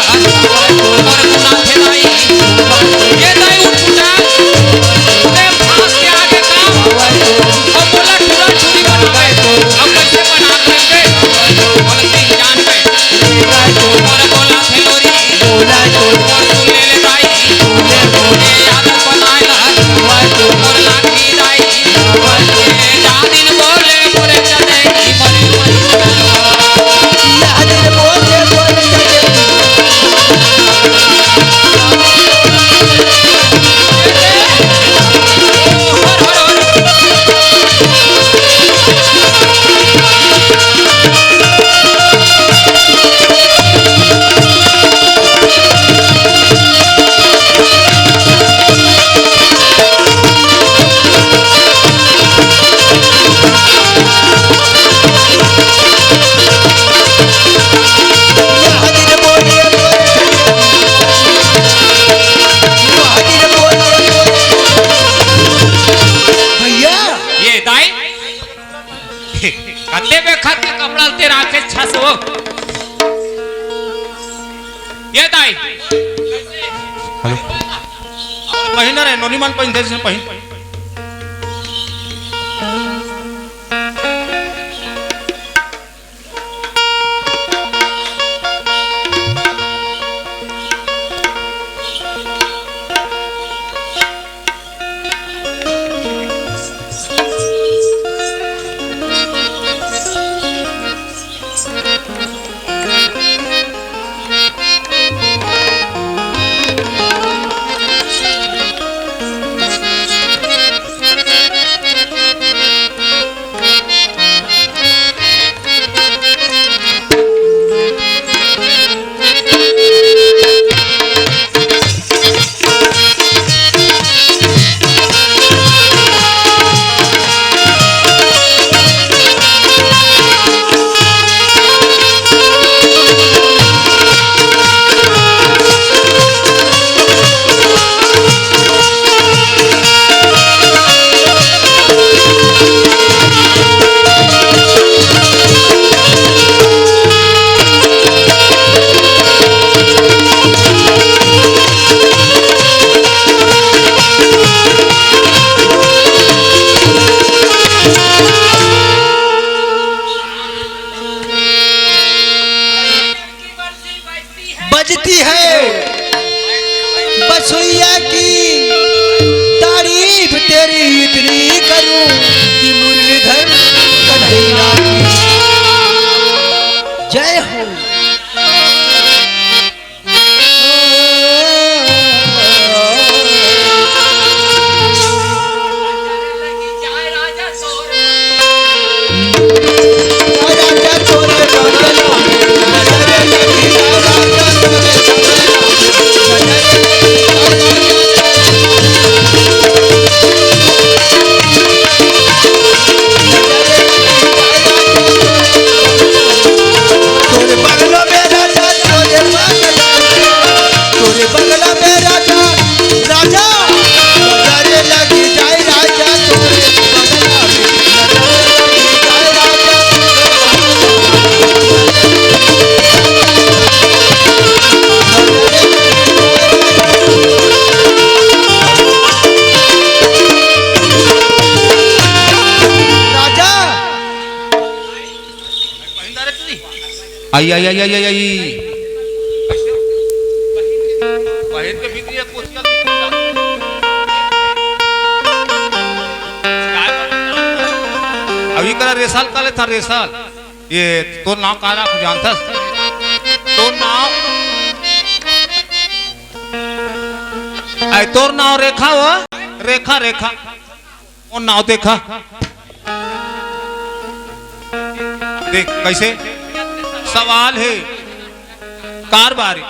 ये दाई। हेलो। पहिन रे, नोनी मन पहिनथे, जइसे पहिन। बजती है बसोइया की तारीफ तेरी इतनी करूं कि मुरलीधर कन्हैया की जय हो। तोरे बगल में राजा, तोरे बगल में, तोरे बगल में राजा, राजा, नजर लगी जाए राजा, तोरे बगल में नजर लगी जाए राजा। राजा। आई, आई, आई, आई, आई, आई। पहिर के भीतरी एक कोचिया भीतरी। अभी करा रेसाल काले था, रेसाल। ये तोर नाव का रख जानथस? तोर नाव, आई तोर नाव रेखा हो, रेखा, रेखा। वो नाव देखा, देख कैसे सवाल है, कारबारी।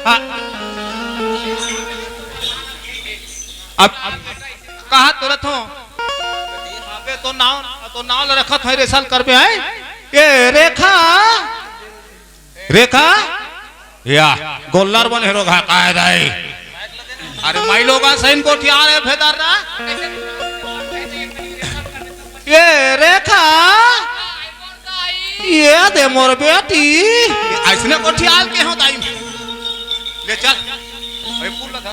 हाँ। अब कहा तुरंत हो, अबे तो नाव, तो नाव ल रखत है, रेसाल करबे है। ये रेखा, रेखा, या, गोल्लर बन हेरो घा, काय दाई? अरे, माई लोगा सही गोठिया रे, फेदार ना। ये रेखा, ये दे मोर बेटी। ऐसने गोठियाल के हो दाई। ले चल। अरे, फूल लगा।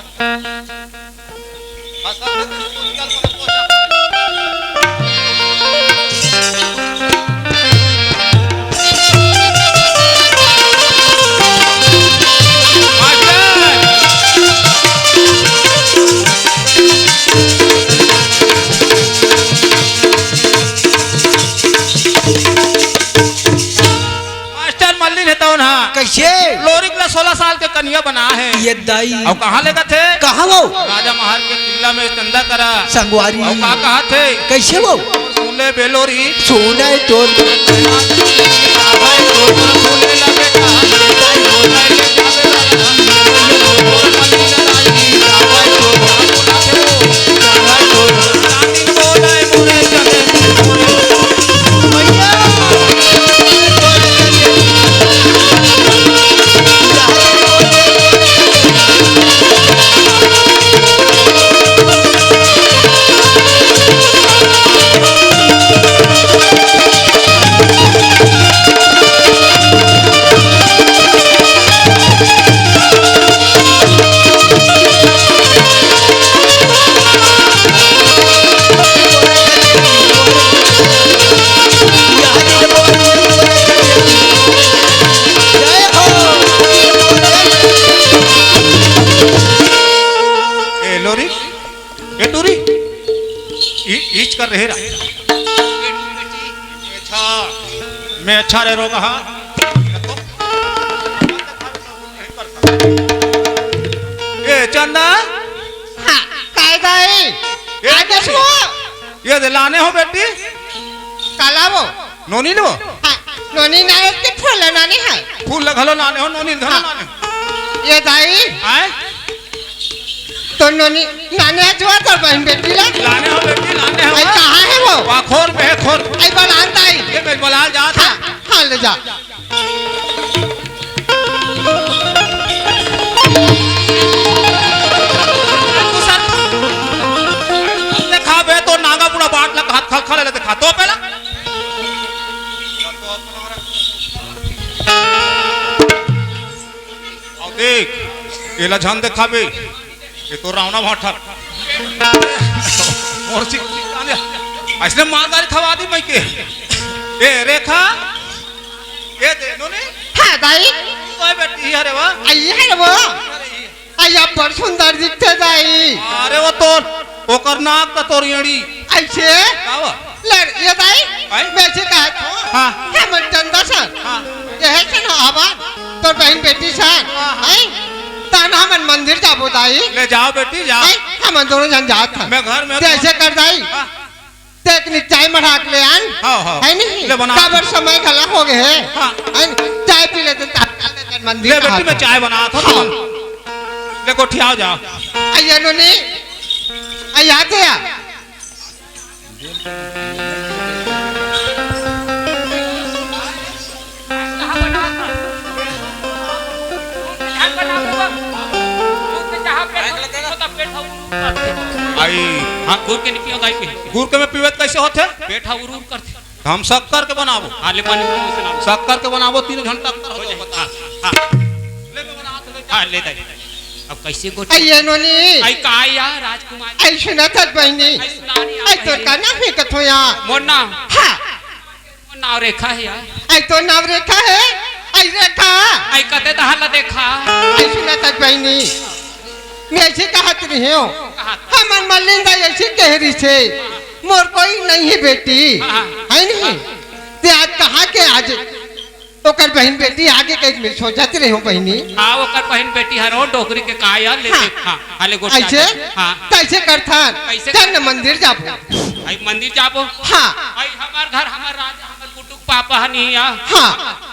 मास्टर मल्लिन हे तौन हा। कैसे? लोरिक ला सोलह साल के कनिया बना है। ये दाई। अउ कहाँ लेगत हे? कहाँ वो? राजा महार के किला में चंदा करा। संगवारी। अउ का कहत हे? कैसे वो? सुन ले बेलोरी। सुन ले तोर। हीच कर रहे रा। अच्छा, मैं अच्छा रहे रोगा, हाँ। ए चंदा। हाँ, काय दाई? ए आ दे कैसे? सो। ये दे लाने हो बेटी? काला वो? नोनी लो? हाँ, नोनी नाने के फूल लाने हैं। फूल ल घलो लाने हो, नोनी घलो हाँ। लाने हो। ये दाई? आए? तो नोनी नाने आज हुआ तो बहन बेटी ला? लाने हो बेटी, लाने हो। आई कहाँ है वो? वाह, खोर में है, खोर। आई बलान दाई। ये मैं बलाल जात हाँ, है। हाँ, ले जा। देखा बे तो नागा बुढ़ा बाट लग हाथ खल खल ले देखा तो पहला। अब देख, एला झन देखाबे, ये तो रावणा भाठा। मोर सी-, अइसने मारदारी खवा दी मैं के। ए रेखा, ये दे नो ने। हाँ दाई। तो बेटी, अरे वाह। आई है वो। अरे ये। आई अब बड़ सुंदर दिखते दाई। अरे वो तोर, ओकर नाक त तोर एड़ी। ऐसे? का हुआ? लड़, ये दाई, आई? मैं ऐसे कहा था। हाँ। हे मन चंदा सर। हाँ। ये है से ना आवाज, तोर बहन बेटी सर। हाँ, हाँ। आई? ताना मन मंदिर जाबो दाई। ले जाओ बेटी, जाओ। आई? हम दोनों जन जात हैं। मैं घर में तो हूँ। ऐसे कर दाई। हाँ। ते एक नी चाय मढ़ा के ले आन। हाँ, हाँ। है नहीं? ले बना। काबर समय घला हो गए है। हाँ। है नहीं? चाय पी लेते, तार कर लेते मंदिर ले बेटी, मैं चाय बना था हाँ। तुम। ले गोठियाओ जाओ। आइए नोनी। आइए आते या। आई, हाँ, गुड़ के नहीं पियो, गाय के। गुड़ के में पीवे त कैसे होथे? पेट हा उर उर करथे। हम शक्कर के बनाबो। हाँ, ले पानी में उसे ना। शक्कर के बनाबो, तीन घंटा अंदर हो हो जाए। जाए। हाँ, हाँ। ले मैं बना तो ले। हाँ, ले दे। अब कैसे गोठ-, आई ये नोनी। आई का या राजकुमारी? आई सुना था बहनी। आई सुना नहीं आई तो बहनी। का नाम है कथो या? मोर नाम। हाँ। मोर नाम रेखा है यार। आई तो नाम रेखा है। आई रेखा। आई कते दहा ला देखा। आई सुना था बहनी। मैं ऐसे कहत रही हूँ। कहा था। हमन मलिंदा ऐसे कह रही थे। मोर कोई नहीं है बेटी। हाँ, हाँ। है नहीं? हाँ। ते आज कहाँ के आज ओकर बहन बेटी आगे कहीं मिल सोचत रहे हो बहनी। हाँ, ओकर बहन बेटी हरो डोकरी के का यार ले हाँ। देख, हाँ, हाले गोठ ऐसे? जाते। हाँ। कैसे करथन? कैसे चल न करथन? मंदिर जाबो। आई मंदिर जाबो? हाँ। आई हमार घर, हमार राज, हमार कुटुक पापा हनी या। हाँ।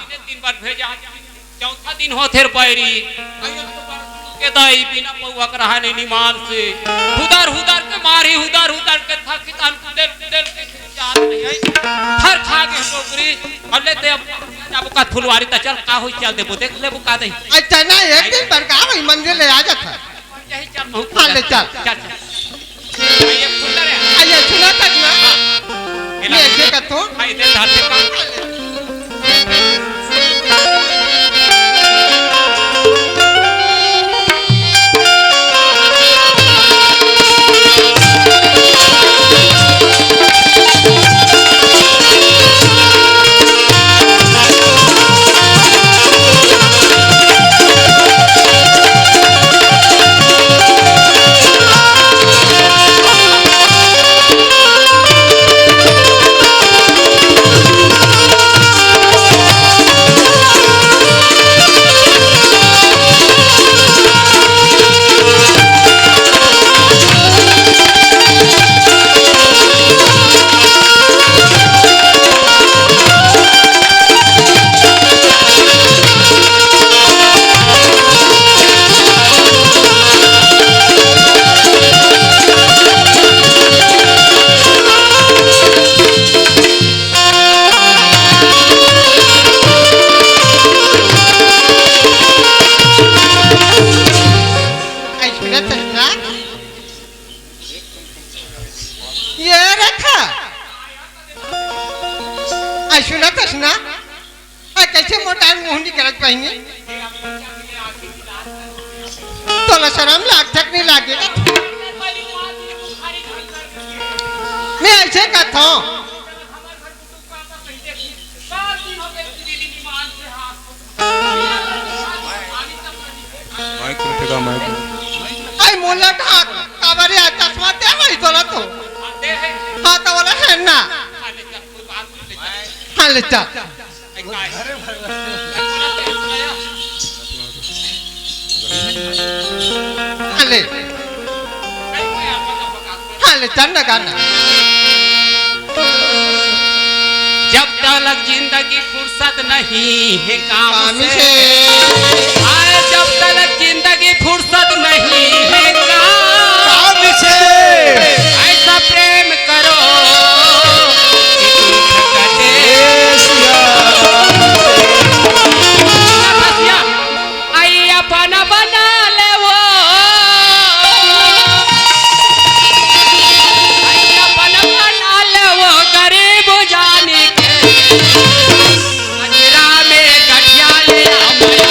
तीन दिन बाद भेजा। चौथा दिन होथे रे बैरी। आई अब तो बड़ के दाई बिना पौवा के रहा नहीं निमान से। हुदर हुदर के मारी, हुदर हुदर के थकी तान कुदेल कुदेल के जात नहीं है। थर खा गए डोकरी। अब लेते अब जाबो का फुलवारी त चल का होई चल देबो देख लेबो का दही। अच्छा ना एक दिन पर का वही मंदिर ले आ जाता। यही चल बहुत हाँ, ले चल। चल, चल। ये फुल रे। आ ये सुना तक ना। ये ले ला। ये का तो। हाँ, ये दे धार दे का। ऐश्वर्या चंद्रा, ये रेखा, ऐश्वर्या चंद्रा, आ, कैसे मोटा मुंह नहीं करत बहिनी? तोला शरम लागथे कि नहीं लागे? मैं ऐसे कहता हूँ। माइक उठेगा, माइक। आई मोला ढाक, काबरे आ चश्मा दे भाई तोला तो। हाँ, हाँ, ले चल। हाँ, ले। हाँ, ले चल ना गाना। जब तलक जिंदगी फुर्सत नहीं है काम काम से। से। अरे, जब तलक जिंदगी फुर्सत नहीं है काम काम से। ऐसा प्रेम करो कि दुख कटे। ए सिया। आई अपन बना ले वो। आई अपन बना ले वो गरीब जानी के। अजरा में गठिया ले आ मया।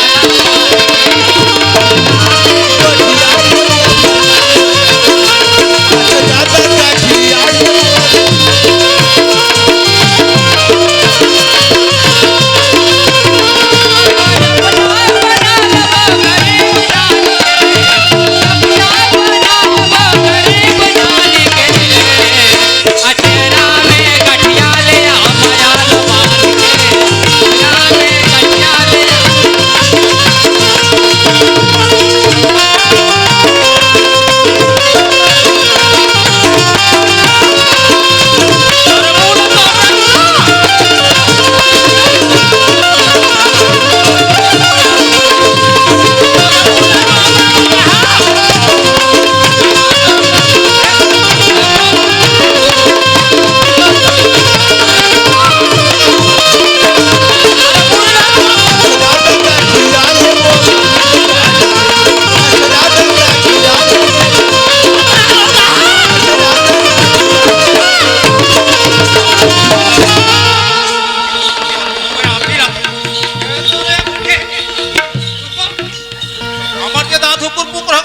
हमर के दांत हुकुर पुकुर हो।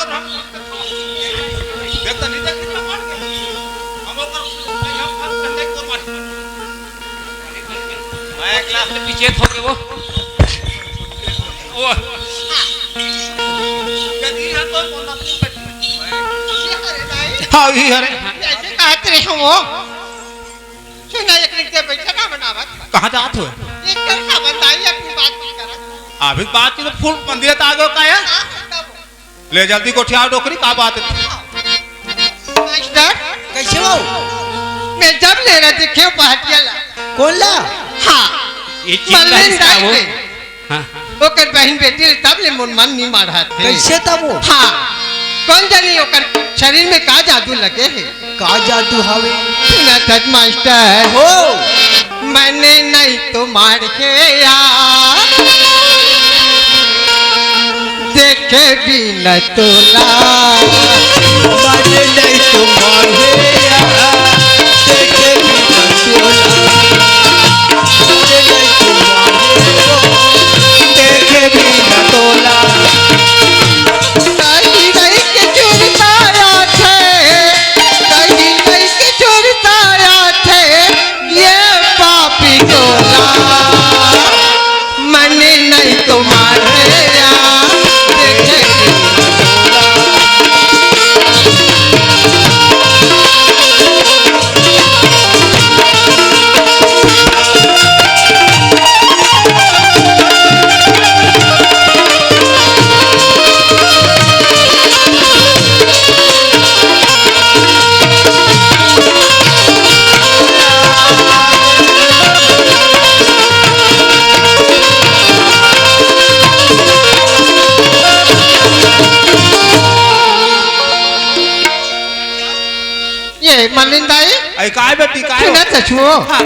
देख त नीचे कितना मार के। हम ओकर हम फंस के तोर मार। मैं एक लाख से पीछे थोके वो। वो। यदि है तो बोलना तू बैठ। हाँ, यही है रे। ऐसे कहत रहे हो वो। सुना, एक रिक्शे बैठे ना बनावत। कहाँ जात हो? एक तरह का बताई, अपनी बात नहीं करत। अभी बात की तो फुल मंदिर त आ गयो का है? हाँ, तब। ले जल्दी गोठियाव डोकरी, का बात है? मास्टर, कैसे हो? मैं जब ले रहा देखे पहाटिया ला। कौन ला? हाँ। ये चिंता मल्लेन इसका दाई वो। के। हाँ। ओकर बहन बेटी ले तब ले मोर मन नहीं मारत हे। कैसे तब वो? हाँ। कौन जानी ओकर शरीर में का जादू लगे हे? का जादू हवे? सुनत हस मास्टर। हो। मने नहीं तुम्हार के यार, देखे बिना तोला। मने नहीं तुम्हार के यार, देखे बिना तोला। मने नहीं तुम्हार के यार, देखे बिना तोला। कहीं नहीं के चुरता आथे, कहीं नहीं के चुरता आथे, ये पापी टोला। मने नहीं तुम्हारे यार, देखे ये मलिन दाई। अरे काय बेटी, काय हो? सुनत हस वो? हाँ।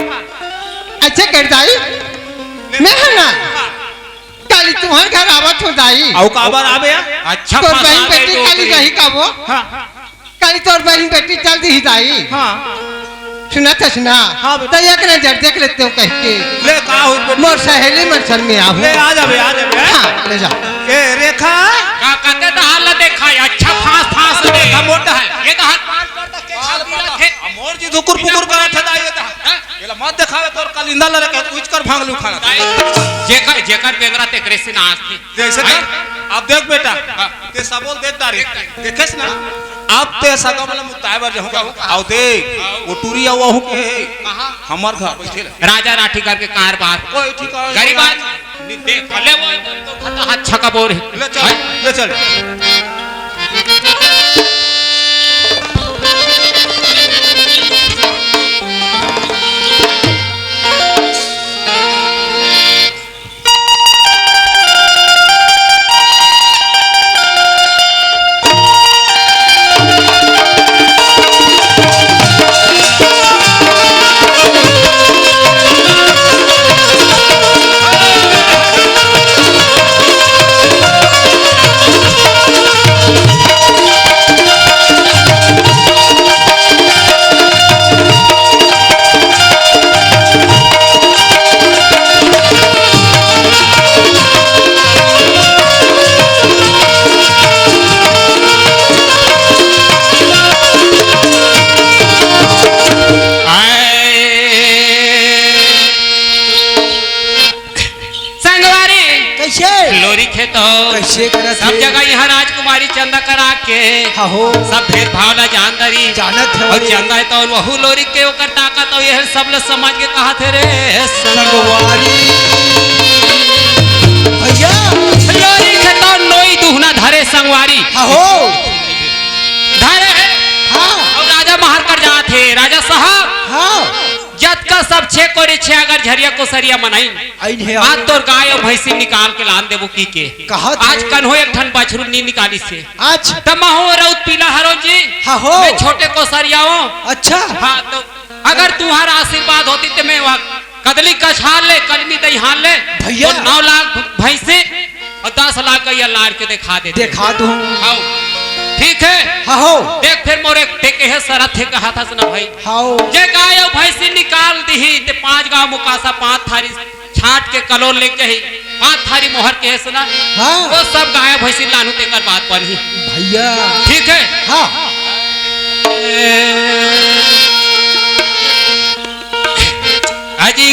अच्छा कर दाई, ले। मैं है ना? हाँ। काली तुम्हार घर आवत हो दाई। अउ काबर आबे? अच्छा तोर फंसा बहन दे बेटी काली डोकरी। रही का वो? हाँ। काली तोर बहन बेटी चल दी दाई। हाँ। सुनत हस ना? हाँ बेटा। तो एक नजर देख लेते हो कह के। ले का हो बेटा? मोर सहेली मन सर में आहू। ले आ जाबे, आ जाबे, हैं? हाँ, ले जा। ए रेखा। का कहते डहार ला देखा, ये अच्छा फांस फांस देखा, मोटा है। ये डहार पाँच बार तक के खा दिया थे। आ मोर जी धुकुर पुकुर करत हे दाई ये डहार। हैं? एला मत देखावे, तोर कलिंदा ला रखे, उचकर भांग लू खाना। जेकर, जेकर बेंगरा तेकरे से नाच थे। जैसे हैं? अब देख बेटा, हाँ। ते सबोल देख डारे। देखेस ना? अब ते सगा मन ला मुताए बर जाहूं। जाहूं का? अउ देख, वो टूरी अउ वहू के हे। कहां? हमर घर बइठे ले। राजा राठी करके कार बार। कोई ठिकाना गरीब नहीं। आदमी देख, ले वो तो हाथ छका बोर हे। ले चल, हैं? ले चल। आए। संगवारी, कइसे? लोरिक हे तो कइसे करत सब हे? जगह इहां राजकुमारी चंदा करा के हाँ हो। सब भेदभाव ला जान डरी। जानत हे अउ भाई। चंदा हे तो वहू लोरिक के ओकर ताकत अउ ये सब ला समझ के कहत हे रे संगवारी। संगवारी। भइया। लोरिक हे तो नोई दुहना धरे संगवारी। हाँ हो। धरे हे। हाँ। अउ राजा महर कर जात हे, राजा साहब। हाँ। जतका सब छे कोरी छे अगर झरिया कोसरिया मन आइन। आइन हे, आज आइन। तोर गाय अउ भइसी निकाल के लान देबो कहिके। कहा आज थे? कन्हो एक ठन बछरू नी निकालिस हे। आज? त महूं रउत पीला हरों जी। हाँ हो। मैं छोटे कोसरिया हों। अच्छा। हाँ, तो अगर तुम्हारा आशीर्वाद होती त मैं वहाँ कदली कछार ले, कलमी दइहान ले, भइया। तो नौ लाख भइसी अउ दस लाख गइया लाड़ के देखा देते। देखा दूं। हाव। ठीक हे? हाँ हो। देख फेर मोर एक ते केहे सरत हे कहत हस ना भई। हाव। जे गाय अउ भइसी निकाल दिही, ते पांच गांव मुकासा पांच थारी छांट के कलोर लेके ही, पांच थारी मोहर केहेस ना। हाँ। वो सब गाय भइसी लानहूं तेकर बाद बनही। भइया। ठीक हे? हाँ। अजी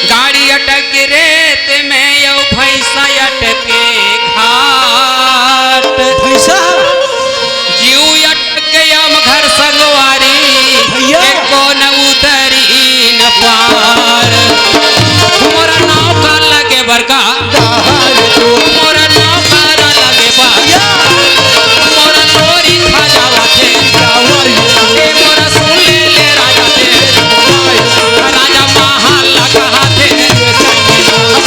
गाड़ी अटक गे रेत में अउ भइसा अटके घाट। भइसा? जीव अटक गे अम घर संगवारी, भइया। एको न उतरी न पार। मोरा नाव का लगे बरका, मोरा नाव का लगे बरका, भइया। मोरा लोरी खा जावत हे। ए मोरा सुन ले, ले राजा ते। राजा महल ला कहाथे।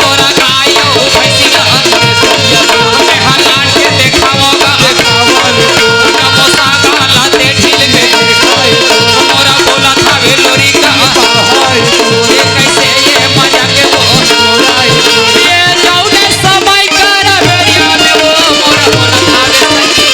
तोरा गाय अउ भइसी ला। मैं हलाट के देखावों गा। कमोसा गाला ते ढील में। मोरा बोलत हवे लोरी का। ये कइसे ये मजा के बोल। ये जउने समय कर बेरिया में वो मोरा बोलत हवे सखी।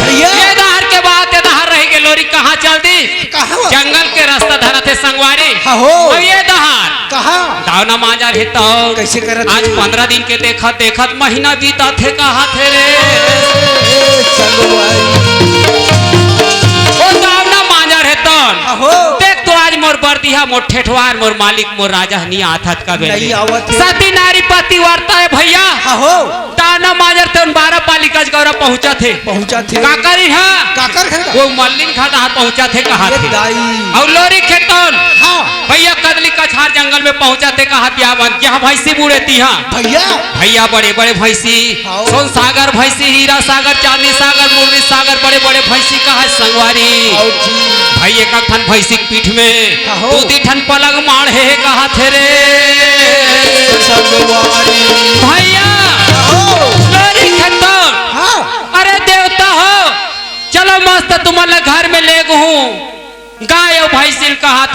भइया। ये डहर के बात, ये डहर रहि गे लोरी, कहाँ चल दी? कहाँ? जंगल के रस्ता धरत हे संगवारी। हाँ हो। अउ ये डहर। कहाँ? दावना मांजर हे तो। कइसे करत आज हे? पंद्रह दिन के देखत, देखत महीना बीतत हे, कहत हे रे। ए, ए, संगवारी। ओ दावना मांजर हे तो। हाँ हो। देख तो आज मोर बरदिहा, मोर ठेठवार, मोर मालिक, मोर राजा ह नी आथत का बेले। नहीं आवत हे। सती नारी पतिव्रता हे भइया। हाँ हो। दावना मांजर ते उन बारह पाली गजगौरा पहुंचत हे। पहुंचत हे। काकर इहाँ? काकर घर का? वो मल्लिन घर डहर पहुंचत हे, कहत हे। दाई। अउ लोरी खेतन। हाँ। भइया कदली कछार जंगल में पहुंचत हे, कहत हे, "या बन, यहाँ भइसी बूड़े तिहाँ।" भइया। भइया बड़े बड़े भइसी, हाँ। सोन सागर भइसी, हीरा सागर, चांदी सागर, मुरली सागर, बड़े बड़े भइसी कहत संगवारी। हाँ जी। भइया एक ठन भइसी पीठ में हाँ हो। दू दी ठन पलंग माढ़े हे कहत हे रे। संगवारी। भइया, हाँ। लोरी खेतन। हाँ। अरे देवता हो, चलो मस्त तुमन ला घर में लेगहूं। गाय अउ भइसी ल कहत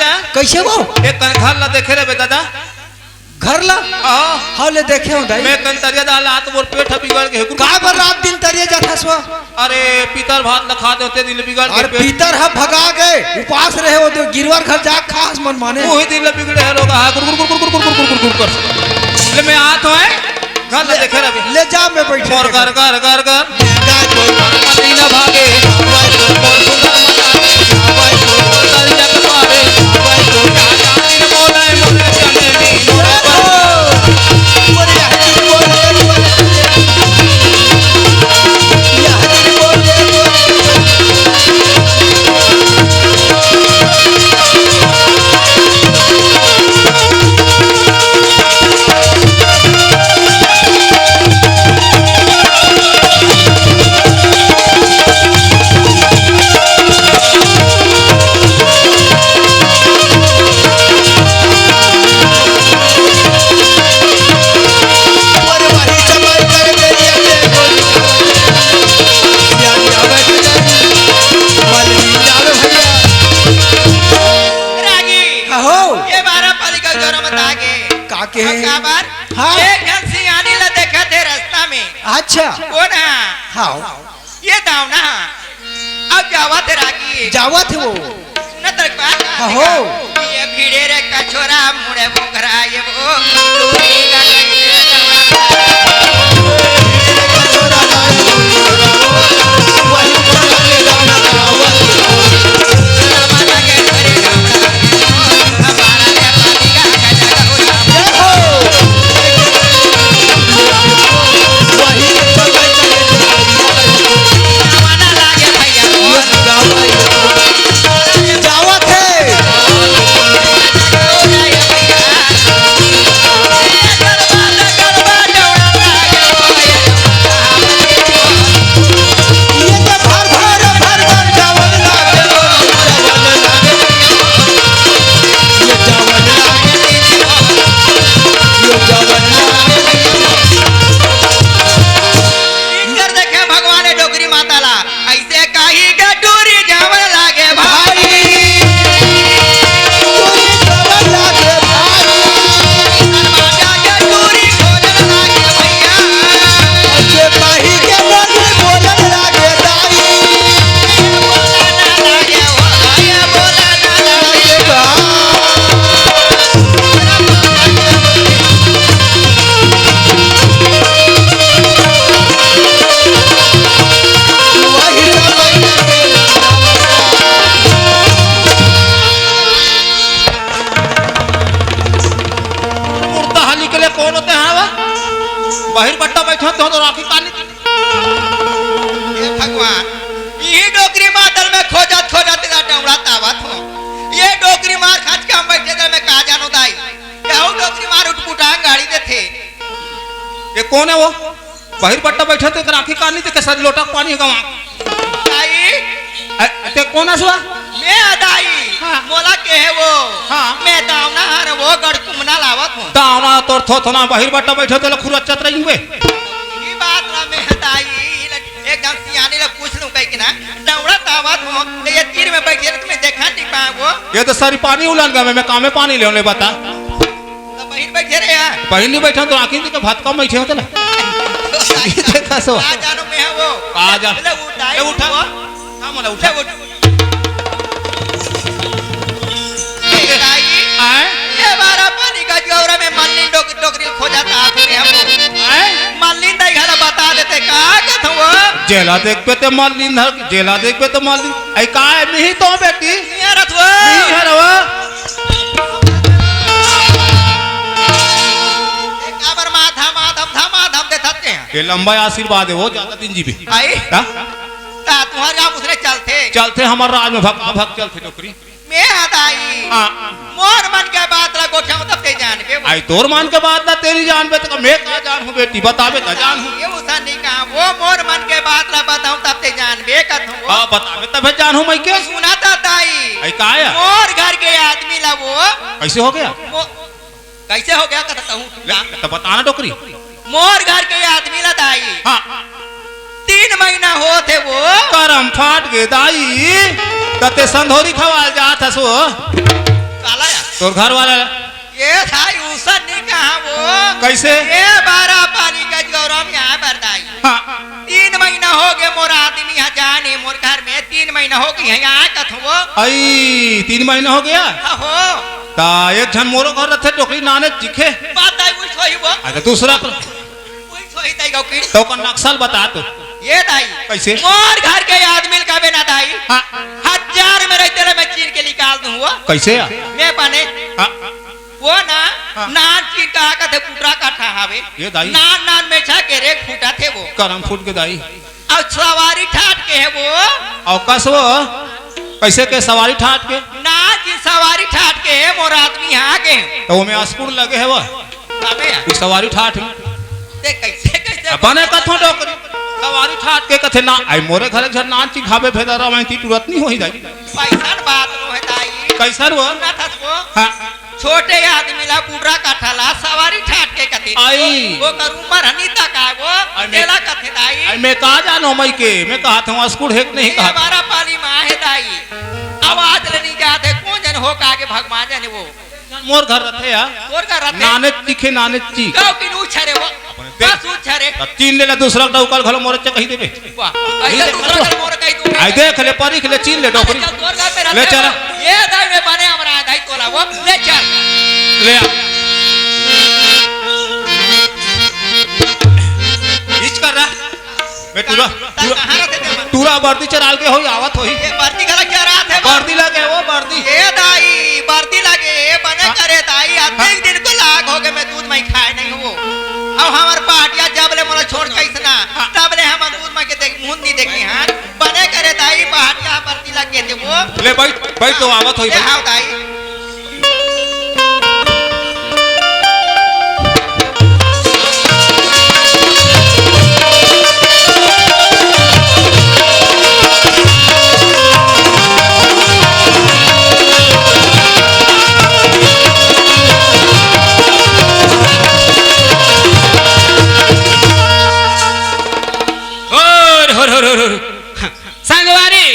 ते? कइसे वो? एक कन घर ला देखे रहे बे दादा। घर ला? हाँ। हाँ, ले देखे हँव दाई। मैं कन तरिया डाल आत मोर पेट ह बिगड़ गे। का बर रात दिन तरिया जाथस वो? अरे, पितर भात ला खा देते दिन बिगड़ गे अरे, पेट। पितर ह भगा गे, उपास रहे वो दे, गिरवर घर जा खास मन माने। वही दिन ला बिगड़े हे लोग, हाँ, गुर, गुर, गुर कर। ले मैं आत हँव, घर ला देखे रहे बे। ले जा, मैं बइठे मोर हँव। घर, घर, घर, घर। गाय को मदीना भागे, गाय को बोल सुंदर मना, गाय को बोल दल जग पावे, गाय को क्या जाने बोले, बोले चने नी बोले। बोले हजी बोले, बोले हजी। या हजी बोले, के? अउ काबर? हाँ। एक झन सियानी ला देखत हे रस्ता में। अच्छा। कोन हा? हाँ। ये दावना हा। अब जावत हे रागी। जावत हे वो। सुनत रख बात। हाँ हो। ये भिड़े रे कछोरा मुड़े बोघरा ये वो। इधर देखे भगवान डोकरी माता ला, ऐसे कही के टूरी जावन लागे भाई। टूरी जावन लागे भाई। माता के टूरी खोजन लागे भैया। ऐसे कही के टूरी खोजन लागे दाई। बोला ना लागे हो, ये बोला ना लागे। मुर्दा हाली के लिए कौन होते हैं वो? बहिर बट्टा बैठा तो, तो राखी पानी। हे भगवान, यही डोकरी मार दल में खोजत खोजत इधर डौड़त आवत हूँ। ये डोकरी मार खच के हम बैठे दल में का जानो दाई, कहूँ डोकरी मार उठपुटांग गाड़ी देथे। ये कौन है वो? बहिर बट्टा बैठा तो एक राखी पानी दे के सर लोटा पानी गवा। दाई। ए, ते कौन हस वा? मैं दाई। हाँ। मोला के हे वो? हाँ। मैं दावना हर वो गड़कुमना लावत हूँ। दावना तोर थोथना बहिर बट्टा बैठा तो खुरचत रही हुए। ये बात ना मैं दाई, एकदम सियानी ला पूछ लूँ कहीं कि ना, दौड़त आवत हूँ, तो ये तीर में बैठे तो मैं देखा नहीं पाऊँ वो। ये तो सारी पानी उलान गए, मैं कामे पानी ले ले बता। तो बहिर बैठे रे यार। बहिर नहीं बैठा तो आखिर के भात कम बैठे होते ना। तो भाई साहब, देखा सो। का जानो मैं वो। का जा-, ले उठाई ले उठा। वो। हाँ, मोला उठा। ले उठ। ए दाई। आए? ये बारा पानी का जोरा में मल्लिन डोक-, डोकरी खोजा था आपने हमको। आए? मल्लिन दाई घला बता देते का कथो वो? जेला देख पे ते मल्लिन धर, जेला देख पे ते मल्लिन। ऐ का है? मिही तो बेटी। ये रथ वो। मिही हर वो। एक आबर माथा माधम धमा धम दे थकते हैं। ये लंबा आशीर्वाद है वो, ज्यादा दिन जीवी। आई? का? ता तुम्हारे आप उसने चलते। चलते हमारे राज में भक, भक चलते डोकरी। मैं आ दाई। हाँ। मोर मन के बात ला गोठियाऊं तब ते जानबे वो। आई तोर मन के बात ला तेरी जानबे तो मैं का जान हूँ बेटी, बताबे तो जान हूँ। ये उसन नहीं कहा, वो मोर मन के बात ला बताऊं तब ते जानबे कथो वो। हाँ, बताबे तबे जान हूँ मैं के। सुना था दाई। आई का आया? मोर घर के आदमी ला वो। कैसे हो गया? वो कैसे हो गया कथो तहूँ? ले, तो बताना डोकरी। मोर घर के आदमी ला दाई। हाँ। तीन महीना होत हे वो। करम फाट गे दाई, त ते संधोरी खवाल जात हस वो। काला यार। तोर घर वाला ला। ये दाई उसन नहीं कहा वो। कैसे? ये बारा पानी का जोरा में आए बर दाई। हाँ। तीन महीना हो गए मोर आदमी यहाँ जाने, मोर घर में तीन महीना हो गई है यहाँ कथो वो। आई, तीन महीना हो गया? हाँ हो। ता एक झन मोरो घर रथे डोकरी नाने चिखे। बात दाई वो सोई वो। अच्छा, दूसरा कर। कोई सोई दाई गाँव की। तो का नक्सल बता तो। ये दाई। कैसे? मोर घर के आदमी का बिना दाई। हाँ। हजार में रहते रहे, मैं चीर के निकाल दूँ वो। कैसे यार? मैं बने। हाँ। वो ना, हाँ। नान चीर का आका थे पुटरा का ठा हावे। ये दाई। नान नान में छा के रे फूटा थे वो। करम फूट के दाई। अब सवारी ठाट के है वो। अउ कस वो? कैसे के सवारी ठाट के? ना जी, सवारी ठाट के है, मोर आदमी यहाँ के। तो वो में अस्कुड़ लगे है वो? अबे यार। ई सवारी ठाट में। ते कैसे, कैसे अपने कथो डोकरी। सवारी ठाट के कथे ना, आई मोरे घर घर नान चिखावे भेदा रहा, वहीं ती तुरंत नहीं होई जाई। पैसा बात रो है दाई। कैसन वो? ना था वो। हाँ। छोटे आदमी ला बुढ़ा काठा ला सवारी ठाट के कथे। आई। वो कर उमर हनी तक आए वो, आई मैं, तेला कथे दाई। आई मैं का जानो मई के, मैं कहा था अस्कुड़ है कि नहीं ये कहा था। हमारा पाली माँ है दाई। आवाज ले नहीं जाते, कौन जन हो का आगे भगवान जाने वो। मोर घर रथे या। तोर घर रथे? नाने दिखे, नाने ची। गाँव की नू छरे वो। अपने ते बस ऊ छरे। त तीन ले ला, दूसरा डौका ल घलो मोरे च कही देबे। वाह। नहीं ऐसा देख, दूसरा कर मोर कही दूँ। आई देख ले, परीख ले, चीन ले, डोकरी। चल, तोर घर पे ले रखे चल। हो। ये दाई में बने हमरा दाई तोला वो। ले चल। ले आ। इच कर रहा। मैं टूरा, तार, तार टूरा, कहाँ रहते थे? टूरा बर्दी चराल के होई, आवत होई। ये बर्दी घला क्या रात है? बर्दी लगे, वो बर्दी। ए दाई, बर्दी लगे, ए बने हाँ। करे दाई, आज हाँ। तीन दिन को लाग हो गए, मैं दूध मैं खाए नहीं हूँ। अब हमार पहाटिया जब ले मोला छोड़ के इसना, हाँ। तब ले हम दूध मैं के देख, मुंह नहीं देखे, हाँ। बने करे दाई, पहाटिया बर्दी लग गए थे वो। ले बैठ, बैठ तो आवत होई, ले बैठ। आओ दाई। होर, होर, होर, होर, होर। संगवारी,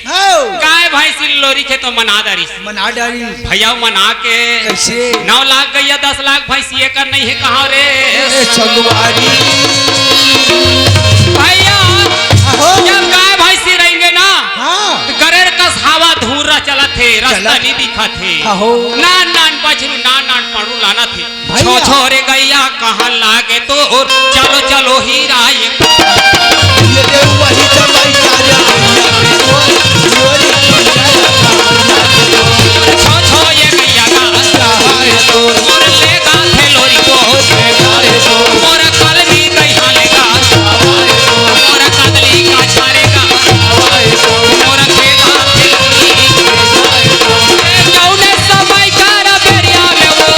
हौ। गाय भैंसी लोरी के तो मना डारिस। मना डारिस। भैया मना के कैसे? नौ लाख गैया, दस लाख भैंसी एकर नहीं है कहाँ रे? ए संगवारी। भैया, आहो। जब गाय भैंसी रहेंगे ना, हाँ। तो गरेर कस हवा धूरा चलत हे, रास्ता चलत। नहीं दिखत हे। आहो। नान नान बछरू, नान नान पड़रू लानत हे। भैया। छो छोरे गैया कहाँ लागे तोर, चलो चलो हीरा ये। ये दे वही जमाई जा रे भैया रे, ओ, ओ रे भैया रे। छो छो ये गैया का, कहाँ है तोर? मोर लेगा थे लोरी को, लेगा है तोर। मोर कलमी कहाँ लेगा? मोर कदली का छारेगा। मोर खेता थे लोरी। जौने समय कर बेरिया में वो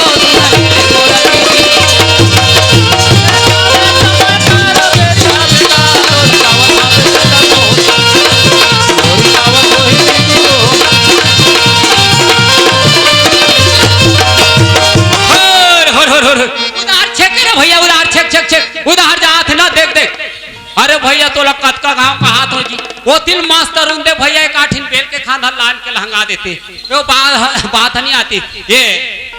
होर, होर, होर, होर। उधार छेक रे भैया, उधार छेक, छेक, छेक। उधार जात ना, देख, देख। अरे भैया, तोला कतका घांव कहात हों जी। ओ दिन मास्टर उन्दे भैया एक आठिन बेल के खांधा लान के लहंगा देते। यो बात, बात नहीं आती। ये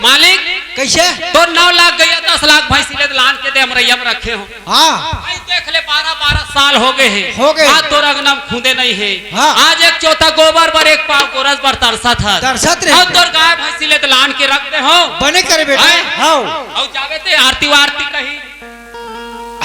मालिक, कैसे? तो नौ लाख गैया, दस लाख भैंसी ले लान के दे, हमरे यम रखे हो। हाँ। भाई देख ले, बारह, बारह साल हो गए हैं। हो गए। आज तोर अंगना में खूंदे नहीं है। हाँ। आज एक चौथा गोबर बर, एक पाव गोरस बर तरसत है। तरसत रहे। और तोर गाय भैंसी ले लान के रख दे हो। बने करे बेटा। हैं? हाँ। और जावे ते आरती वारती कही।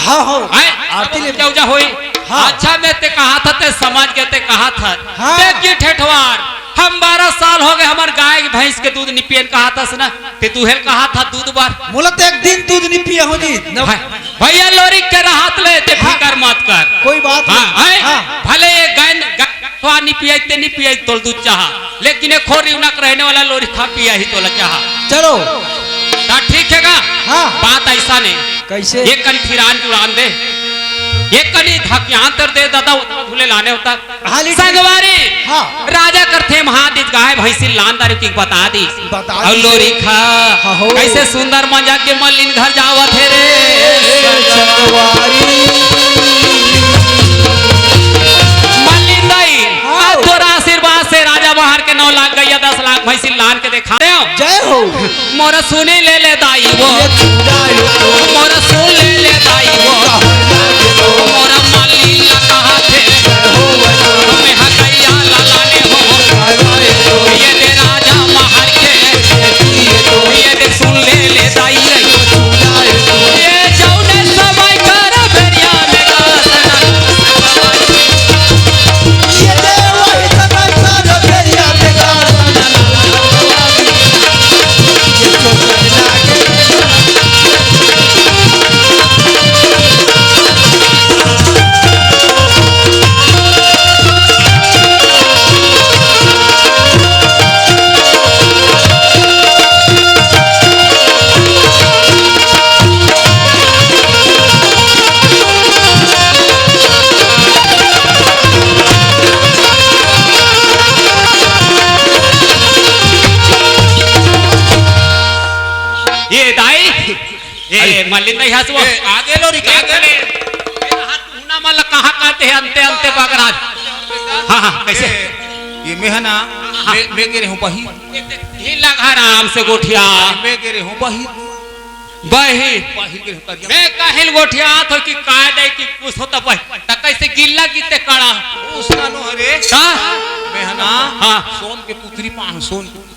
हाँ, हाँ। हैं? आरती ले। पूजा उजा होई। हाँ। अच्छा, मैं ते कहा था, ते समझ के ते कहा था। हाँ। देख के ठेठवार, हम बारह साल हो गए, हमार गाय भैंस के दूध नि पियन कहा था ना, ते तू हेल कहा था दूध बार। मोला ते एक दिन दूध नि पिया हो जी। न- भाई, भैया लोरी के रहत ले, ते हाँ। फिकर मत कर। कोई बात हाँ, नहीं। हैं? हाँ। भले ये गाय, गाय थोड़ा नि पिया, ते नि पिया, तोल दूध चाहा। लेकिन ये खोरी उनक रहने वाला लोरी खा पिया ही तोला चाहा। चलो। ता ठीक है का? हाँ। बात ऐसा नहीं। कैसे? ये कन फिरान जुड़ान दे। ये कनी धकियान तर दे दादा, उतना धुले लाने होता। हाँ, लेकिन संगवारी, हाँ। राजा करथे महादित गाय भैंसी लान दारू की बता दी। बता और दी। लोरी खा। हाँ, हो। कैसे सुंदर मजा के मलिन घर जावत हे रे। संगवारी। मलिन दाई, हाँ। आज तोरा आशीर्वाद से राजा महार के नौ लाख गैया, दस लाख भैंसी लान के देखा दे। जय हो। मोर सुनी ले ले दाई वो। ये चुरायो तो। मोर सुन ले ले दाई वो। कहना के तो। मोर माली ला कहा थे। हो वो तो। हमें हकैया ला लाने हो। कहना के तो। ये दे राजा महार के। ये तो, ये तो। ये दे सुन ले ले दाई रे। चुरायो तो। ये जौने समय कर बेरिया में गासना। ये दाई, ये अरे। मलिन नहीं हंसवा। ए, आगे लो रे, आगे। ये हाथ मुना मल कहाँ कहते हैं, अंते, अंते बगराज। हाँ, हाँ, कैसे? ए, ये मैं है ना, हाँ। मैं, मैं कह रही हूँ, बही। ही लगा आराम से गोठिया। मैं गे रहे हूँ बहिर। बहिर। बहिर गे रहे हूँ करिया। मैं काहिल गोठिया तो कि काय दे कि कुछ होता बहिर। त कैसे गिल्ला गिते कड़ा। उसना नो हरे। का? मैं है ना। हाँ। सोन के पुतरी पाहूँ, सोन के पुतरी।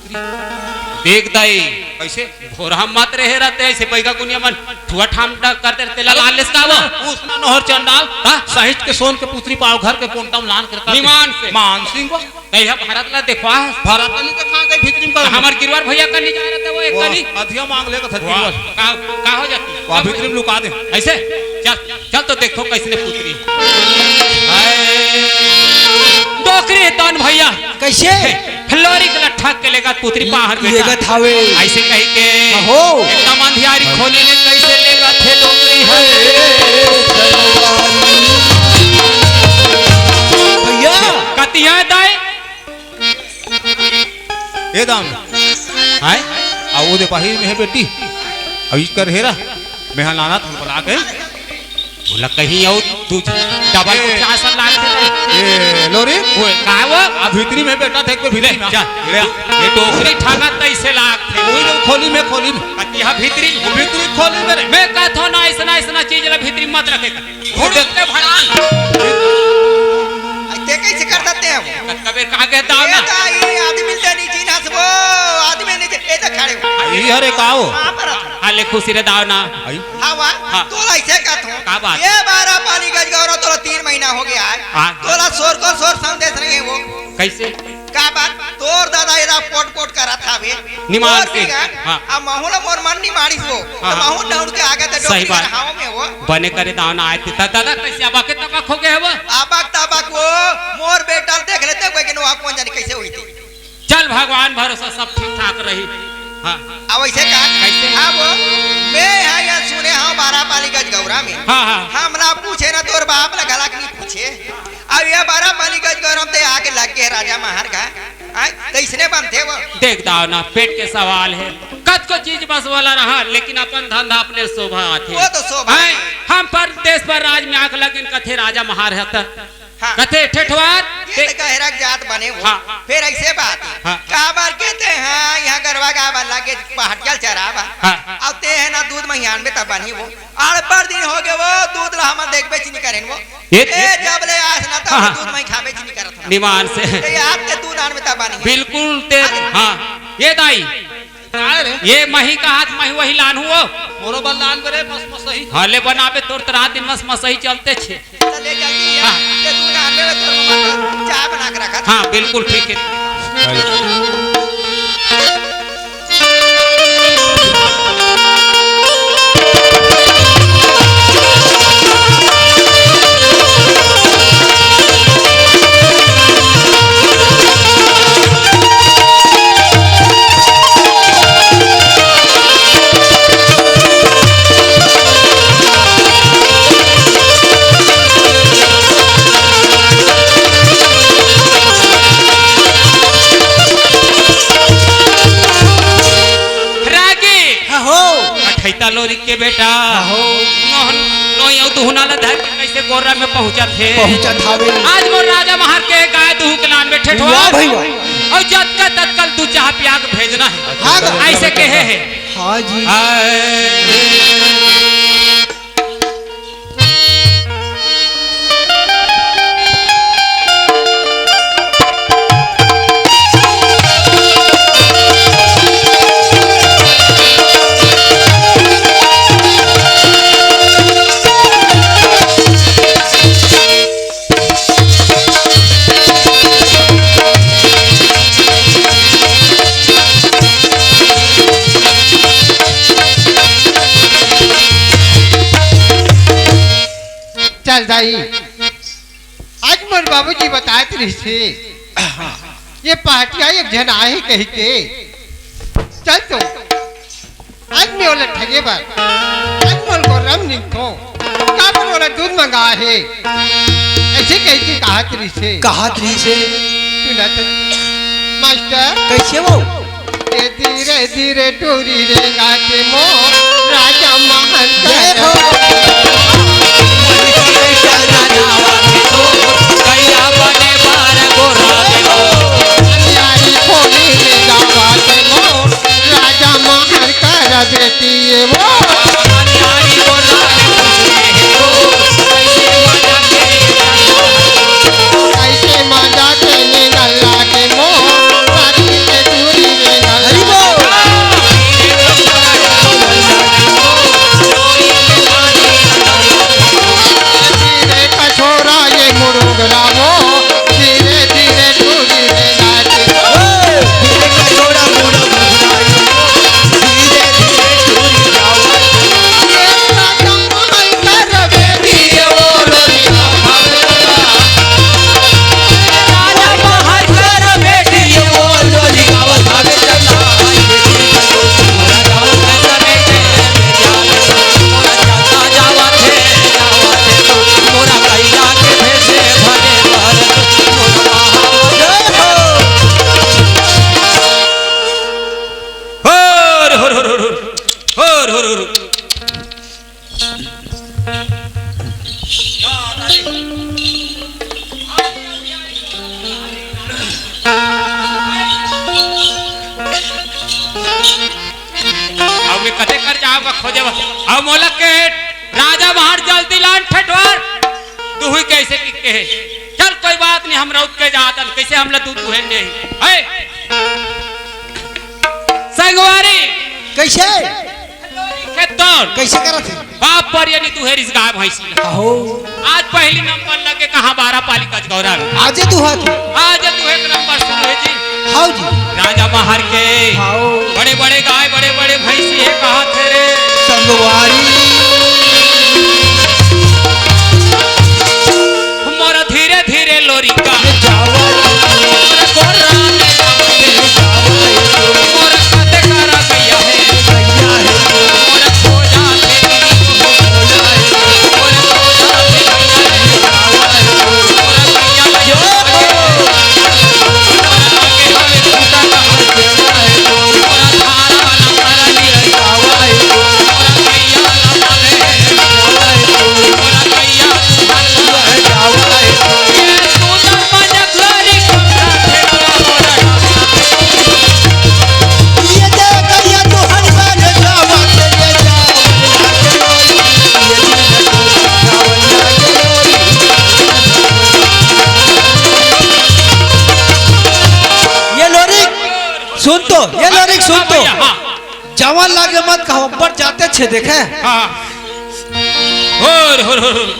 देख दाई। कैसे? भोरहा मत रहे रहते ऐसे बैगा गुनिया मन ठुआ ठाम ड-, कर दे तेला लान लेस का वो? उसना नोहर चंडाल। हाँ? सहित के सोन के पुतरी पाव घर के कोंटा में लान के रखा। निमान से। मान सिंह वो। तैहा भारत ला देखवा। भारत ला नहीं देखा गई भीतरी में कर। हमार गिरवार भैया का नहीं जा रहा था वो एक वो कनी। अधिया मांग लेगा था वाह। गिरवार। का, का हो जाती? वो भीतरी में लुका दे। ऐसे? चल। चल तो देखो कैसने पुतरी। हाय। डोकरी हे तौन भैया। कैसे? लोरी के लट्ठा के लेगा पुतरी बाहर बेटा। लेगत हावे। ऐसे कही के। हो। एकदम अंधियारी खोली ले कैसे लेगा थे डोकरी है। भैया। कतिया दाई। ए दाम। हाय? आ वो दे बाहिर में है बेटी। अब इस कर हेरा। मैं हाँ लाना तुम बना के। बोला कहीं आओ तू डबल ए। पचास लाख दे। ए, लोरी। वो का वो? आ भीतरी में बेटा थे, एक भीतरी ले, में। जा। ले। ये डोकरी ठाना तैसे लाख थे। वही लोग खोली में, खोली में। कतिया भीतरी? वो भीतरी खोली में रे। मैं कहता हूँ ना, ऐसा, ऐसा चीज ला भीतरी मत रखे। घुड़ते भड़ान। ते कैसे कर देते हैं वो? कतका बेर कहा गया दाव ये ना? तो ये आदमी से नहीं चिन्हस वो, आदमी नहीं चिन्ह-, ये तो खड़े हो। ये हरे का हो? कहाँ पर हो? हाँ, ले खुशी रे दाव ना। आई? हाँ, वाह। हाँ। तोला ऐसे कहत हूँ। का बात? ये बारह पाली गज गौरव तोला तीन महीना हो गया है। हाँ। तोला सोर को सोर संदेश नहीं है वो। कैसे? का बात? तोर दादा एदा पोट पोट करत हावे। निमान तोर से। बिगन, हाँ। अब महू ला मोर मन निमारिस वो। हाँ, तो हाँ। महू दौड़ के आगे तो सही डोकरी बात। हवा में वो। बने करे दाव ना आए थे। दा-, दादा कैसे अबक तबक हो गए वो? अबक तबक वो, मोर बेटा देख लेते कोई कि नो, आप कौन जाने कैसे हुई थी। चल भगवान भरोसा सब ठीक ठाक रही। हाँ। अब ऐसे का? कैसे? अब मैं है या सुने हाँ बारह पाली गज गौरा में। हाँ, हाँ। हमला पूछे ना तोर बाप ला गला के नहीं पूछे। अब ये बारह पाली गज गौरा में ते आके लग गए राजा महार का। आय, कैसने बनथे वो? देख दाव ना, पेट के सवाल है। कतको चीज बस वाला रहा, लेकिन अपन धंधा अपने शोभा आथे। वो तो शोभा आय, है। हम परदेस पर राज में आंख लगिन कथे राजा महार है त। हाँ। कथे ठेठवार, ये ते तो गहरा जात बने वो। हाँ। फिर ऐसे बात है। हाँ। काबर के ते हाँ, यहाँ गरवा गावा लगे, पहाटिया ल चरावा। हाँ। अब ते है ना दूध महियान में तब बनी वो। अड़बड़ दिन हो गए वो, दूध ला हमन देखबे च नहीं करेन वो। ये ए, जब ले आस ना तब हाँ, हाँ। दूध मही खाबे च नहीं करत हन। निमान से। ते आज ते दूध आन में तब बनी। बिल्कुल ते, अरे। हाँ। ये दाई, का रे? ये मही का हाथ मही वही लान हुओ। मोरो बल लान बरे, मस मसही। हाँ, ले बनाबे तोर त रात दिन मस मसही चलते छे। चले जल्दी है। हाँ। ते दूध आन में तोर मम्मा चाय बना के रखा। हाँ, बिल्कुल ठीक है। रागी। हाँ हो। कठैता लोरी के बेटा। हाँ हो। नोहन, नोई अउ दुहना ला धर के कैसे गोरा में पहुंचत हे। पहुंचत हावे। आज मोर राजा महार के गाय दुहू के लान में ठेठवा। वाह भाई वाह। अउ जतका ततका ल तू चाह पिया के भेजना है। हाँ तो। ऐसे कहे है। हाँ जी। हाय। चल दाई, आज मोर बाबूजी बतात रहिस हे, ये पहाटिया एक झन आए हे कहिके। चल तो, आज मैं ओला ठगे बर, आज मोर गोरम निकथो, काबर ओला दूध मंगा हे, ऐसे कहिके कहत रहिस हे। कहत रहिस हे। सुना तो, मास्टर। कैसे वो? ए धीरे धीरे टूरी रे गाते मो राजा महान जय हो। कैया बने बार गोरा में हो। यारी खोली रे गाते मो का खोजे बा। अब मोला के राजा महार जल्दी लान ठठवार। दुहू कइसे कि कहे। चल कोई बात नहीं, हम रउत के जातन, कइसे हमला दूध दुहे नहीं। है। संगवारी। कइसे? खेतौन। कइसे करत हे? बाप पर यानी दुहेरिस गाय भैंसी। आहो। आज पहली नंबर लगे कहाँ बारह पाली कचगौरा में। आजे दुहा थे। आज दुहे के नंबर शुरू है जी। हाउ जी। राजा महार के। हाउ। बड़े बड़े गाय, बड़े बड़े भैंसी है, कहाँ थे रे? संगवारी। मोर धीरे धीरे लोरिका। ये जावा। मोर कोरा में जावा। ये जावा। मोर कते करा गैया है। गैया है। मोर खोजा थे। मोर खोजा थे। ये लोरिक सुन तो, ये लोरिक सुन तो। हाँ। जवान लागे मत कहो, अब्बड़ जाते छे देखे। हाँ। होर, होर, होर, होर।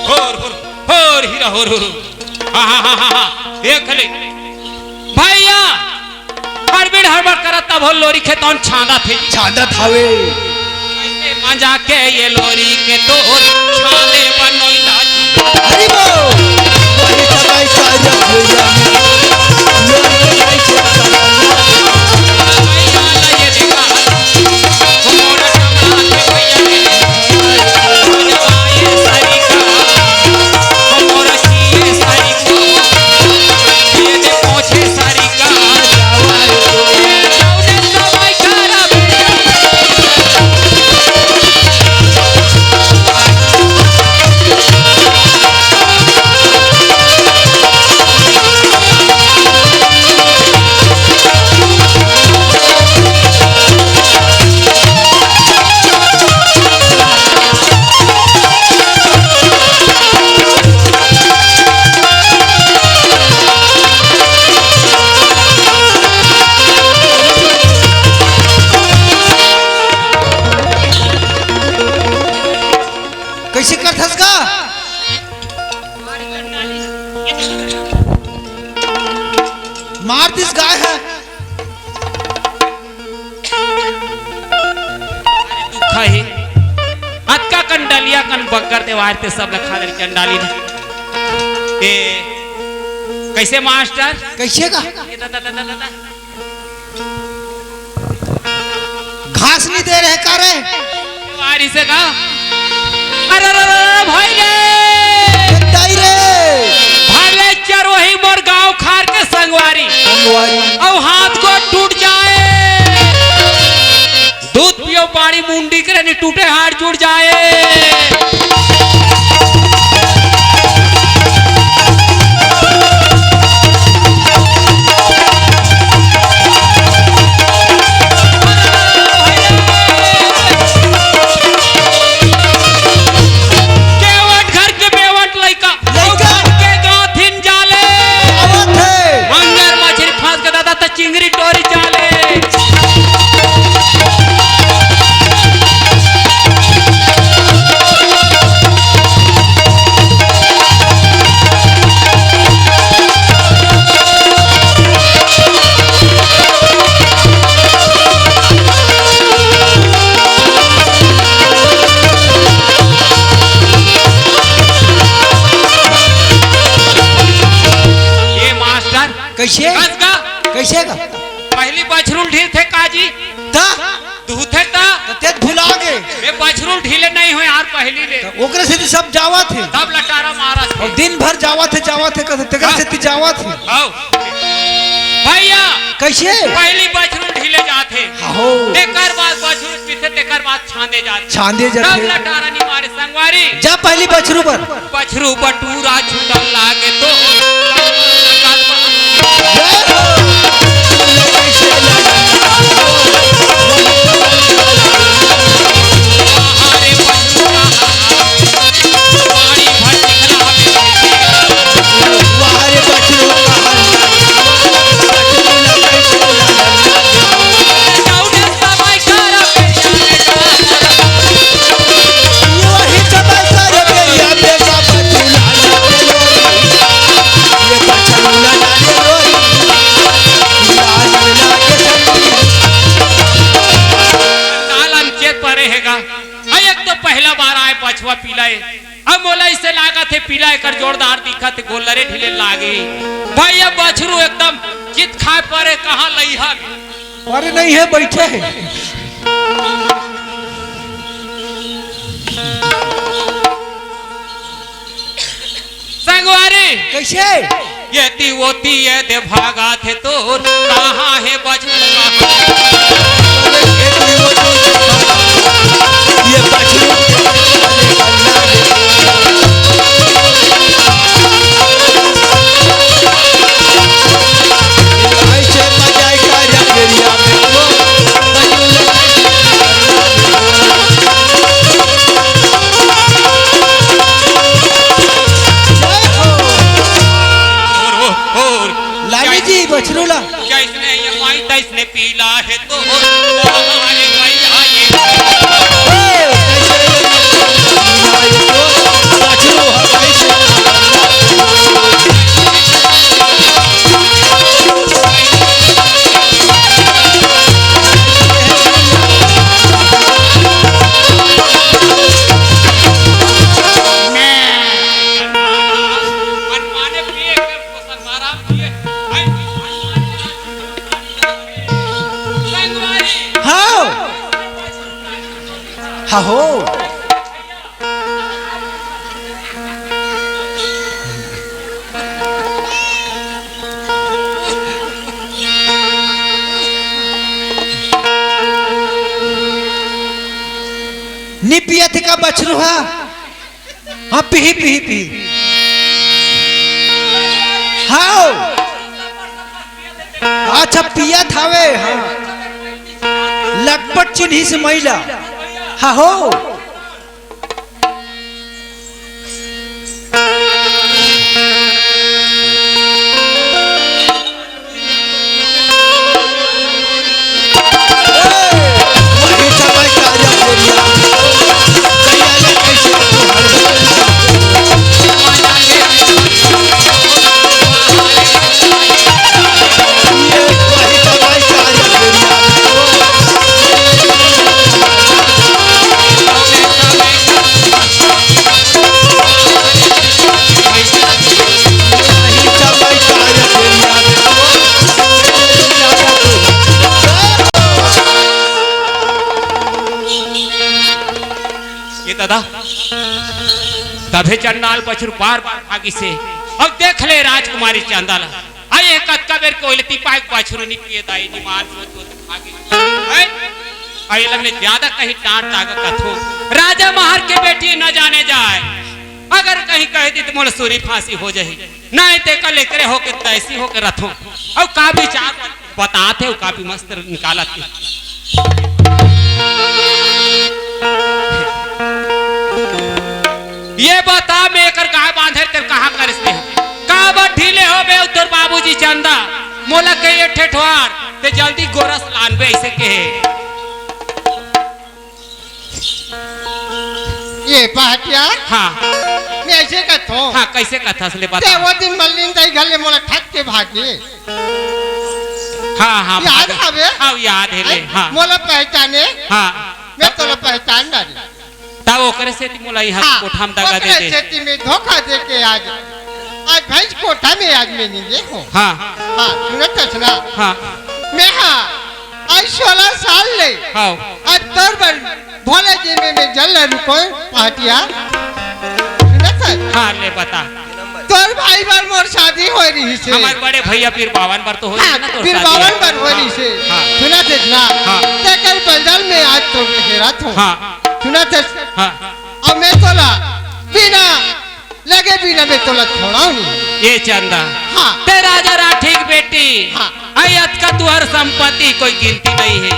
होर, होर, होर, हीरा, होर, होर। हाँ, हाँ, हाँ, हाँ, हाँ। एक ले। भैया, हड़बड़ हड़बड़ करत तब हो लोरी खेतौन छांदत हे। छांदत हवे। कैसे मजा के ये लोरी के तोर छांदे बनोइला। हरि बोल। वही तबाई साजत हुआ। लोरी के भाई से कैसे करथस का? मार दिस गाय है। दुखा ही। अतका कंडलिया कन बग्गर देवार ते सब लखा दे कंडाली ने। ए, कैसे मास्टर? कैसे का? ए, दा, दा, दा, दा, दा। घास नहीं दे रहे का रे? वारी से का? अरे, अरे, अरे, अरे, भाई रे! ये ताई रे! भले चरोही मोर गांव खार के संगवारी। संगवारी। अब हाथ को टूट जाए। दूध पियो पानी मुंडी करे, नहीं टूटे हाथ जुड़ जाए। केवट घर के बेवट लइका, लइका। के गाथिन जाले। आवत है। मंगर मछरी फांस के दादा त चिंगरी टोरी चाले। ये मास्टर कैसे? कस का? कैसे का? पहली बछरू ल ढीलथे काजी। त? दुहथे त? त तेत भुला गे। ये बछरू ल ढीले नहीं होय यार पहली ले। त ओकरे सेती सब जावत हे। तब लटारा मारत हे। अउ दिन भर जावत हे, जावत हे, कथे तेकरे हाँ। सेती जावत हे। आओ। भैया। कैसे? पहली बछरू ल ढीले जात हे। हो। तेकर बाद बछरू पीथे, तेकर बाद छांदे जात हे। छांदे जात हे। तब लटारा नहीं मारे संगवारी। जा पहली बछरू बर। बछरू बटूरा छूटल लागे तो। जय हो। बछवा पीला हे। अब मोला इसे लागत हे पीला एकर जोरदार दिखत हे, गोल्लरे ढीले लागे। भाई अब बछरू एकदम चित खाए परे, कहाँ लइहा। अरे नहीं हे, बइठे हे। संगवारी। कइसे? ये ती वो ती ये दे भागा थे तोर, कहाँ हे बछरू? ये बछरू। ऐसे मजा आएगा जब area में तो। जय हो। और, और, और। लामी जी, बछरू ला। जइसने ये माई तइसने पीला हे तो। अरे भैया ये। बछरू हवाई से। हाँ। हाँ हो। नी पियत का बछरू हा? हाँ, पीही, पीही, पीही। हाँ। अच्छा, पियत हवे, हाँ। लटपट चिन्हिस मइला। हाँ हो। ये दादा, तभे चंडाल बछरू बार बार भागिस हे। अब देख ले राजकुमारी चंदा ला, अई ये कतका बेर के ओइले तिपाय बछरू नी पिए दाई जी, मार सो तो भागिस। हैं? अई लगने ज्यादा कहीं डांट दागा कथो। राजा महर के बेटी न जाने जाए, अगर कहीं कह दी तो मोला सूरी फांसी हो जाही। नहीं ते कल एकरे होके तैसी होके रथो। अउ का विचार बतात हे, अउ काफी मस्त निकालत हे। ये बता, मैं एकर गाय बांधे तेर कहाँ करिस ते? काबर ढीले हो बे, तोर बाबूजी चंदा मोला के ये ठेठवार ते जल्दी गोरस लान बे, ऐसे कहे। ये पहाटिया? हाँ। मैं ऐसे कथो। हाँ, कैसे कथस ले बता। ते वो दिन मल्लिन दाई घर ले मोला ठग के भागे। हाँ, हाँ, याद भागे। हवे? हाँ, याद हे ले, हाँ। मोला पहचाने? हाँ। मैं तोला पहचान डारी। तब ओकरे सेती मोला यहाँ हाँ, कोठा में दगा दे ओकरे दे। सेती में धोखा दे के आज, आज भैंस कोठा में आज मैं नहीं हो। हाँ। हाँ, सुनत हस ना? हाँ। मैं हाँ, आज सोलह साल ले। हाँ। आज तोर बर भोले जी में मैं जल रुको पहाटिया। सुनत हस? हाँ, ले बता। तोर भाई बर मोर शादी होय रहिस हे। हमर बड़े भैया पीर बावन बर तो होय हाँ, ना तोर पीर शादी। बावन बर होय रहिस हे। हाँ। सुनत हस ना? हाँ। तेकर बदल में आज तोर हेरत हो। हाँ। सुनत हस? हाँ। अब मैं तोला बिना लगे बिना मैं तोला छोड़ाओ नहीं। ये चंदा। हाँ। ते राजा राठी के बेटी। हाँ। अई अतका तुहर संपत्ति कोई गिनती नहीं हे।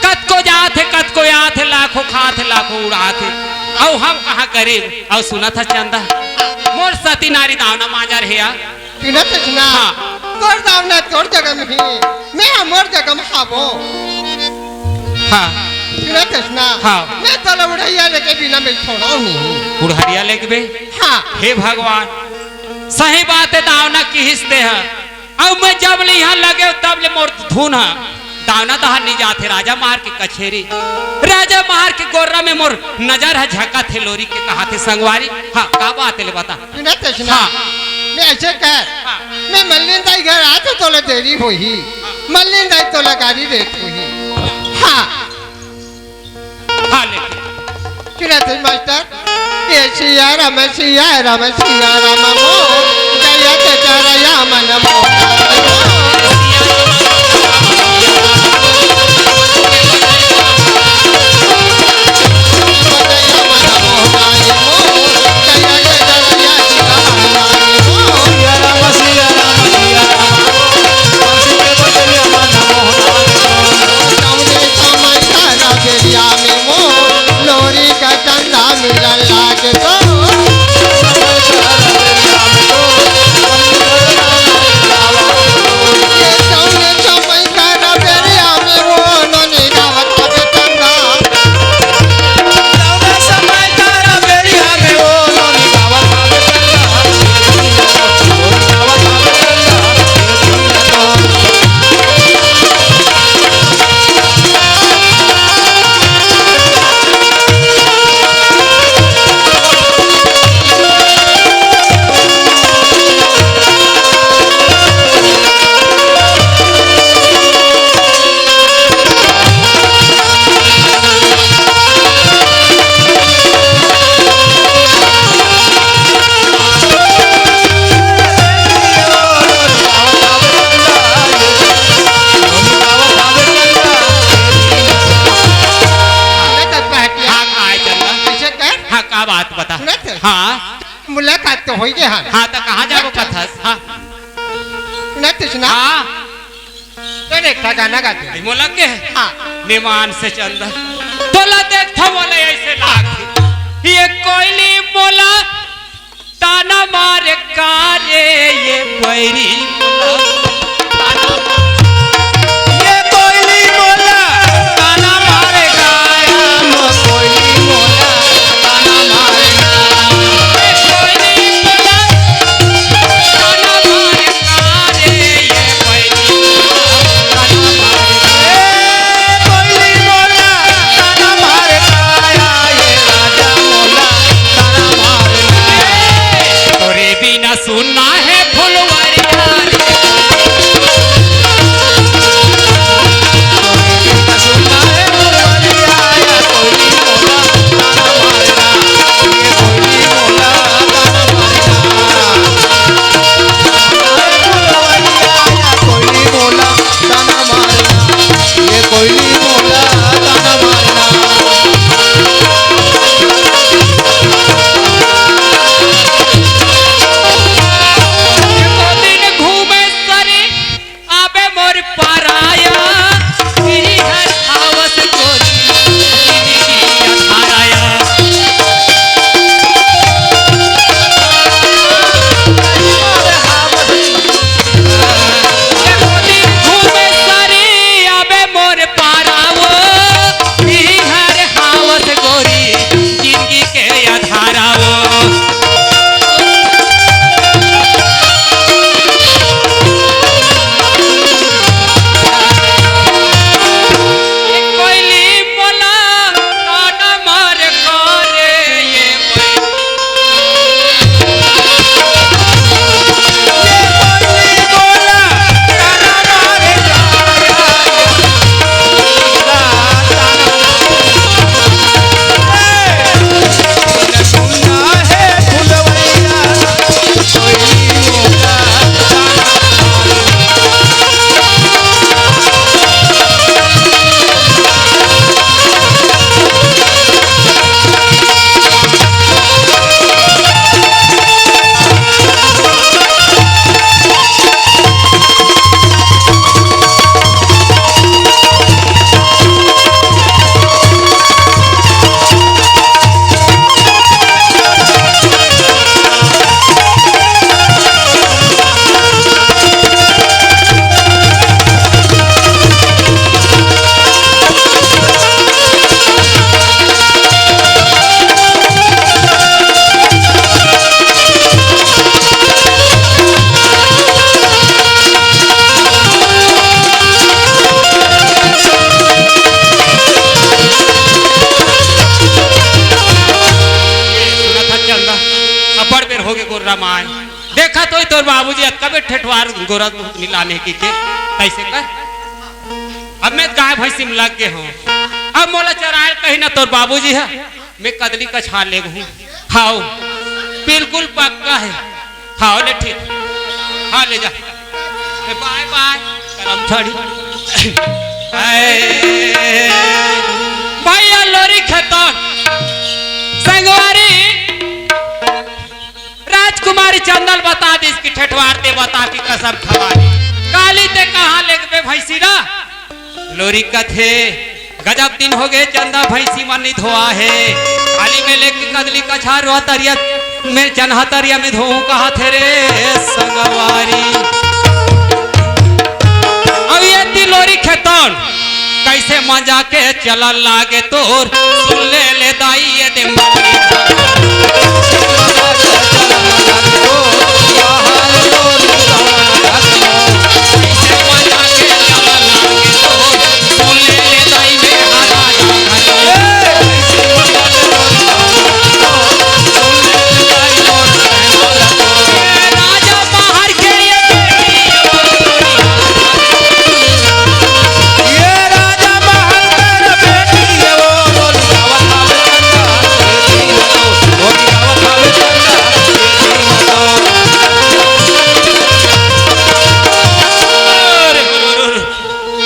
कतको जात हे, कतको आत हे, लाखों खात हे, लाखों उड़ात हे। अउ हम कहाँ गरीब? अउ सुनत हस चंदा, मोर सती नारी दावना मांजर हे या। सुनत हस ना? हाँ। तोर दावना तोर जगह में हे, मैं हा मोर जगह में हावो। हाँ। सुनत हस ना? हाँ। मैं तोला उड़हरिया लेके बिना मैं छोड़ाओ नहीं। उड़हरिया लेके बे? हाँ। हे भगवान, सही बात हे, दावना किहिस ते हा। अउ मैं जब ले यहाँ लगे तब ले मोर धुन हा। तावना तहार नी जाथे राजा मार के कछेरी। राजा मार के गोर्रा में मोर नजर ह झकत हे लोरी के कहाथे संगवारी। हाँ, का बात हे ले बता। सुनत हस ना? हाँ। मैं अइसे कह, हाँ। मैं मल्लिन दाई घर आत हों तोला देरी होही। मल्लिन दाई तोला गारी देत होही। हाँ। हाँ, ले। सुनत हस मास्टर? ए सिया राम, सिया राम, सिया राम मोर, दया के डरया मन मोर। हाँ, आय चंदा। कइसे कर? हाँ, का बात बता? सुनत हस? हाँ। मुलाकात तो होई गे, हाँ। हाँ, त कहाँ जाबो कथस? हाँ। सुनत हस ना? हाँ। तो एक ठा गाना गा दे। आई मोला के? हाँ। निमान से चंदा। तोला देखथों मोला अइसे लागथे। ये कोयली मोला ताना मारे का रे ये बैरी मोला। ये कोयली मोला ताना मारे का, ये कोयली मोला ताना मारे का। ये कोयली मोला ताना मारे का रे ये बैरी मोला ताना मारे का। ये कोयली मोला ताना मारे का, ये राजा मोला ताना मारे का। तोरे बिना सुन्ना हे फुलवरिया रे। का तो तोर बाबूजी अतका बे ठेठवार गोरस बहुत मिलाने की के, कैसे कर? अब मैं गाय भैंसी में लग गए हूँ, अब मोला चरायल कहीं ना तोर बाबूजी है, मैं कदली कछार ले हूँ। हाओ, बिल्कुल पक्का है। हाओ, ले ठीक, हाँ, ले जा। ए, बाय बाय, करम छड़ी। ए, भैया लोरी खेतन, संगवारी, राजकुमारी चंदल बता दिस कि ठेठवार ते बता कि कसम खवारी। काली ते कहाँ लेगबे भैंसी ला? लोरी कथे, गजब दिन हो गए, चंदा भैंसी मन नहीं धोआ है। काली में लेके कदली कछार रोआ तरिया में, चन्हा तरिया में धोऊ कहा थे रे संगवारी। अब ये ती लोरी खेतन, कैसे मजा के चलल लागे तोर, सुन ले ले दाई ये दे मौरी।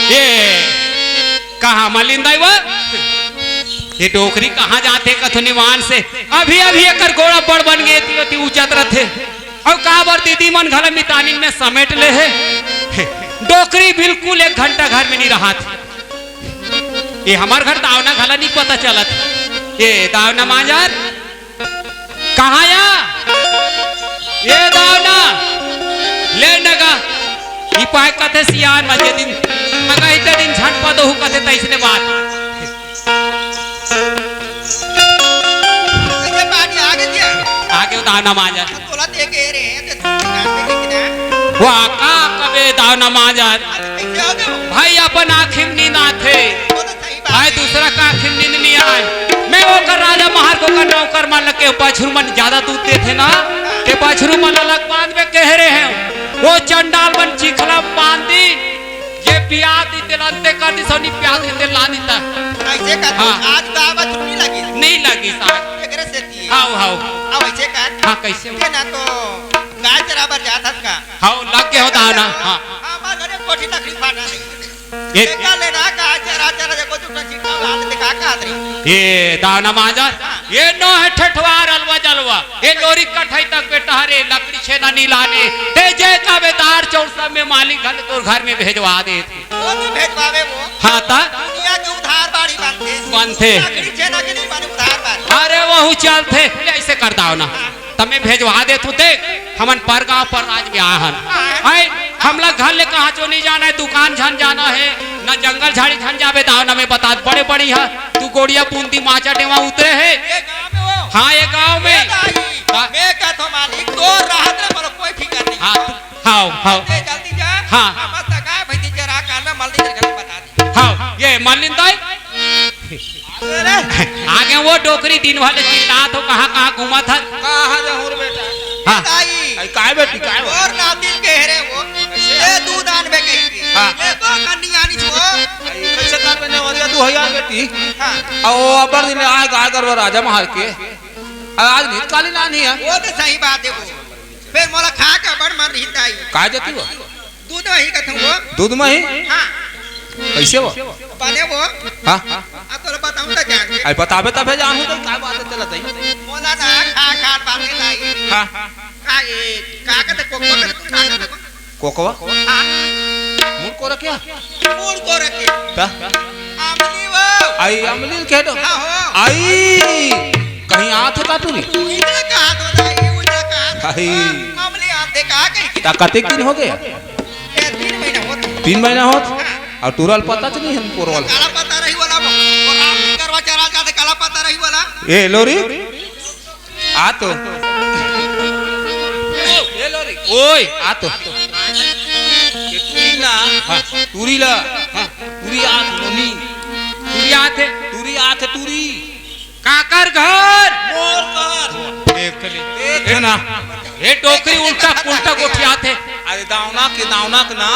ये कहाँ मलिन दाई वो? ये डोकरी कहाँ जाथे कथो निवान से? अभी अभी एकर गोड़ा बड़ बन गए ती, ती उचत रथे। अउ काबर दीदी मन घला मितानिन में समेट ले हे। डोकरी बिल्कुल एक घंटा घर में नहीं रहा थे। ये हमार घर दावना घला नहीं पता चलत। ये दावना मांजर कहाँ या? ये दावना ले नगा। ई पाए कथे सियान मा जे दिन नगा इते दिन झट पदो हु कथे तैसने बात। अरे बाटी आगे दिया। आगे दावना मांजर। तोला देखे रे, ते नाम पे कितना? वाह, का कबे दावना मांजर। कैसे हो गए? भाई अपन आँखी में नींद आथे। वो तो सही बात भाई है। दूसरा का आँखी में नींद नहीं आए। मैं ओकर राजा महार को कर नौकर मन लग के बछरू मन ज्यादा दूध देथे ना, के बछरू मन अलग बांध में कह रहे हैं। वो चंडाल मन चिखला बांध दी, ये प्याज दी तेल अंते कर दी, सोनी प्याज दी तेल ला दी ता। ऐसे कर हाँ। आज बाबा छुट्टी लगी। नहीं लगी साहब। एकरे से ती। How, how. अब ऐसे कर। हाँ, कैसे हो? के ना तो गाय चराबर जात हस का? हाउ, लग गए हो दाना। हाँ। हमार घरे कोठी लकड़ी फाटा नहीं। ये एका ले ना गाय चरा चरा देखो तू तो चिट्टा लाल दिखा का आदरी। ये दाना मांजर, ये नो है ठठवार अलवा जलवा। ये लोरी कठाई तक बेटा हरे लकड़ी छेना नहीं लाने। ते जे का बेदार चौर सब में मालिक घल तोर घर में भेजवा दे। वो भी भेजवावे वो। हाँ ता? दुनिया के उधार बाड़ी बनथे। बनथे। लकड़ी छेना के नहीं बने उधार बाड़ी। अरे वहू चलथे। ले ऐसे कर दाव ना। हाँ। तमे भेजवा देथू, देख, हमन परगांव पर राज में आए हन। आए, हमला घर ले कहाँ चो नहीं जाना है, दुकान झन जाना है, ना जंगल झाड़ी झन जाबे, दाव ना में बता, बड़े बड़ी है, तू गोड़िया बूंदी माचा डेवा उतरे है। ये गांव में हो। हाँ, ये गांव में। ए दाई, हाँ। मैं कहत हूँ मालिक, तोर राहत ले मोला कोई फिकर नहीं। हाँ, तू, हाँ, हाँ। ते जल्दी जा। हाँ। हम तक आए, भाई, तेरा कान में मल्ली करके बता दी। हाँ, ये मल्लिन दाई। अरे। आगे वो डोकरी दिन वाले चिल्लात हो, कहाँ, कहाँ घूमत हस? कहाँ जाहूँ रे बेटा? हाँ। ताई। अरे काय बेटी, काय हो? और नातिन के हरे वो। ये दूध आन में गई थी। हाँ। ये तो कन्नी आनी छो। अरे कैसे कर बने हो गया तू हया बेटी? हाँ। और अबर दिन आए गाय गरवा राजा महार के। अरे आज नीत काली नानी है। वो तो सही बात है वो। फिर मोला खा के बड़ मन रही ताई। काय देती हो? दूध मही कथम वो। दूध मही? हाँ। कैसे वो? बने वो। हाँ। अब तोला बताऊं त जान। आई बताबे तबे जानहूँ त काय बात चलत है। मोला ना खा खा बातें लाई। हाँ। का ये, का कहते कोकवा कहते तू का कहते? कोकवा? हाँ। मुड़ को रखिया? मुड़ को रखिया। का? अमली वो। आई अमली के दो। हाँ हो। आई कहीं आथे का तू रे? इधर कहा तो ना, ये उधर कहा तो। आई। अमली आथे का कहीं? ता कतेक दिन हो गया? ए, तीन महीना होत। तीन महीना होत? हाँ। और टूरल पता च नहीं हम पोरवल। काला पता रही वाला वो। और आप करवा चरा जाते काला पता रही वाला। ए लोरी, आ तो। ए लोरी, ओए, आ तो। ये टूरी ना, हाँ। टूरी ला, हाँ। टूरी आथ मोनी। टूरी आथे? टूरी आथे, टूरी। काकर घर? मोर घर। देख ले। देख ना। ए डोकरी उल्टा पुल्टा गोठियाथे। अरे दावना के, दावना के ना,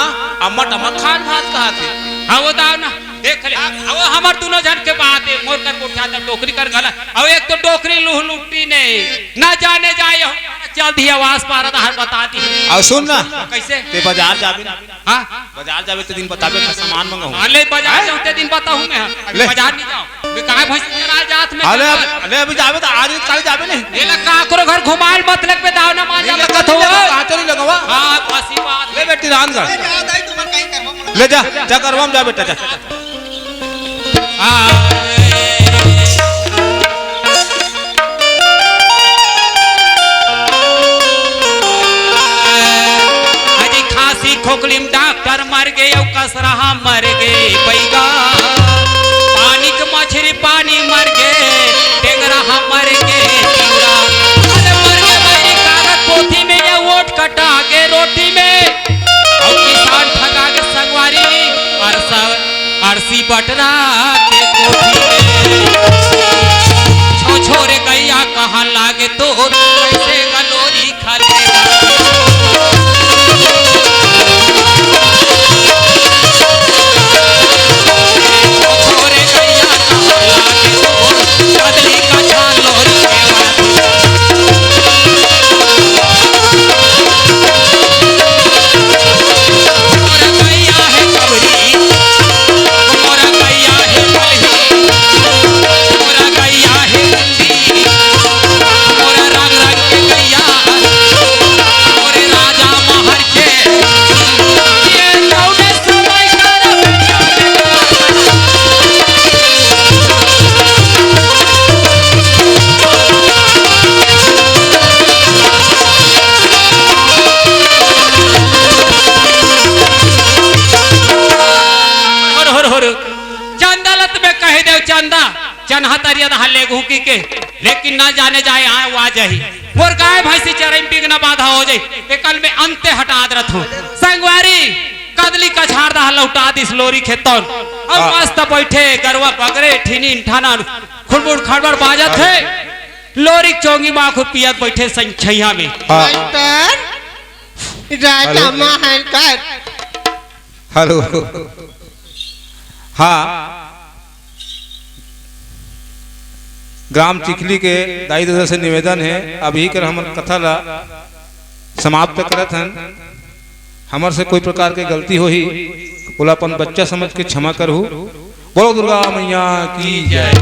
अम्मट अम्मट खान भात कहाथे। हाँ, वो दावना, देख ले। अब वो हमर दुनों झन के बात हे, मोर कर गोठियाथे, डोकरी कर गला। अब एक तो डोकरी लुहलुट्टी नहीं, ना जाने जाए, हम चल दिया वास पारा, तो हर बता दी। अउ सुन ना, कइसे? ते बजार जाबे ना? हाँ? बजार जाबे ते दिन बताबे, का सामान मंगाहूँ। अले बजार जाहूँ ते दिन बताहूँ मैं। अभी ले। बजार नहीं जाओ। मैं कहाँ भैंस चरा जात में अले, अले अभी जाबे तो आज काली जाबे नहीं। एला काकरो घर घुमाल मत लगबे, दाव ना मान जा लगत हो। काचो नहीं लगवा। हाँ, बसी बात। ले बेटी रानगढ़। ले जा, जा करवा में जा बेटा, जा। अजी खांसी खोखली में डॉक्टर मर गे, अउ कसरहा मर गे बैगा। पानी के मछरी पानी मर गे, टेंगरा हा मर गे, टिंगरा। अरे मर गे बैरी कागज पोथी में, ये वोट कटा गे रोटी में। अउ किसान ठगा गे संगवारी, अरसा, अरसी बटरा के कोठी में। छो छोरे गैया कहाँ लागे तोर, कैसे गलोरी खा ले। छोरे गैया कहाँ लागे तोर, कदली का छान लोरी के। मोर गैया हे कबरी, मोर गैया हे बलही, मोर गैया हे मुंडी, मोर रंग रंग के गैया, मोर राजा महर के। ये कौने समय कर होर, होर, होर। चंदा लत में कह देव चंदा, चन्हा तरिया दहा ले घूकी के, लेकिन ना जाने जाए आए वा जाही। मोर गाय भैंसी चरई में बिघ्न बाधा हो जाई, ते कल में अंते हटा दरत हूँ। संगवारी, कदली कछार दहा लौटा दिस लोरी खेतौन। अउ हाँ। मस्त बैठे गरवा बगरे, ठिनिन ठानन, खुड़बुड़ खड़बड़ बाजत हे। लोरी चोंगी माखू पियत बैठे संग छैया में। हाँ। मास्टर, राजा हेलो। महर कर। हेलो। हाँ, ग्राम चिखली के दाई ददा से निवेदन हे, अभी कर हमर कथा ला समाप्त करत हन। हमर से कोई प्रकार के गलती होही, ओला अपन बच्चा समझ के क्षमा करहू। बोलो दुर्गा मैया की जय।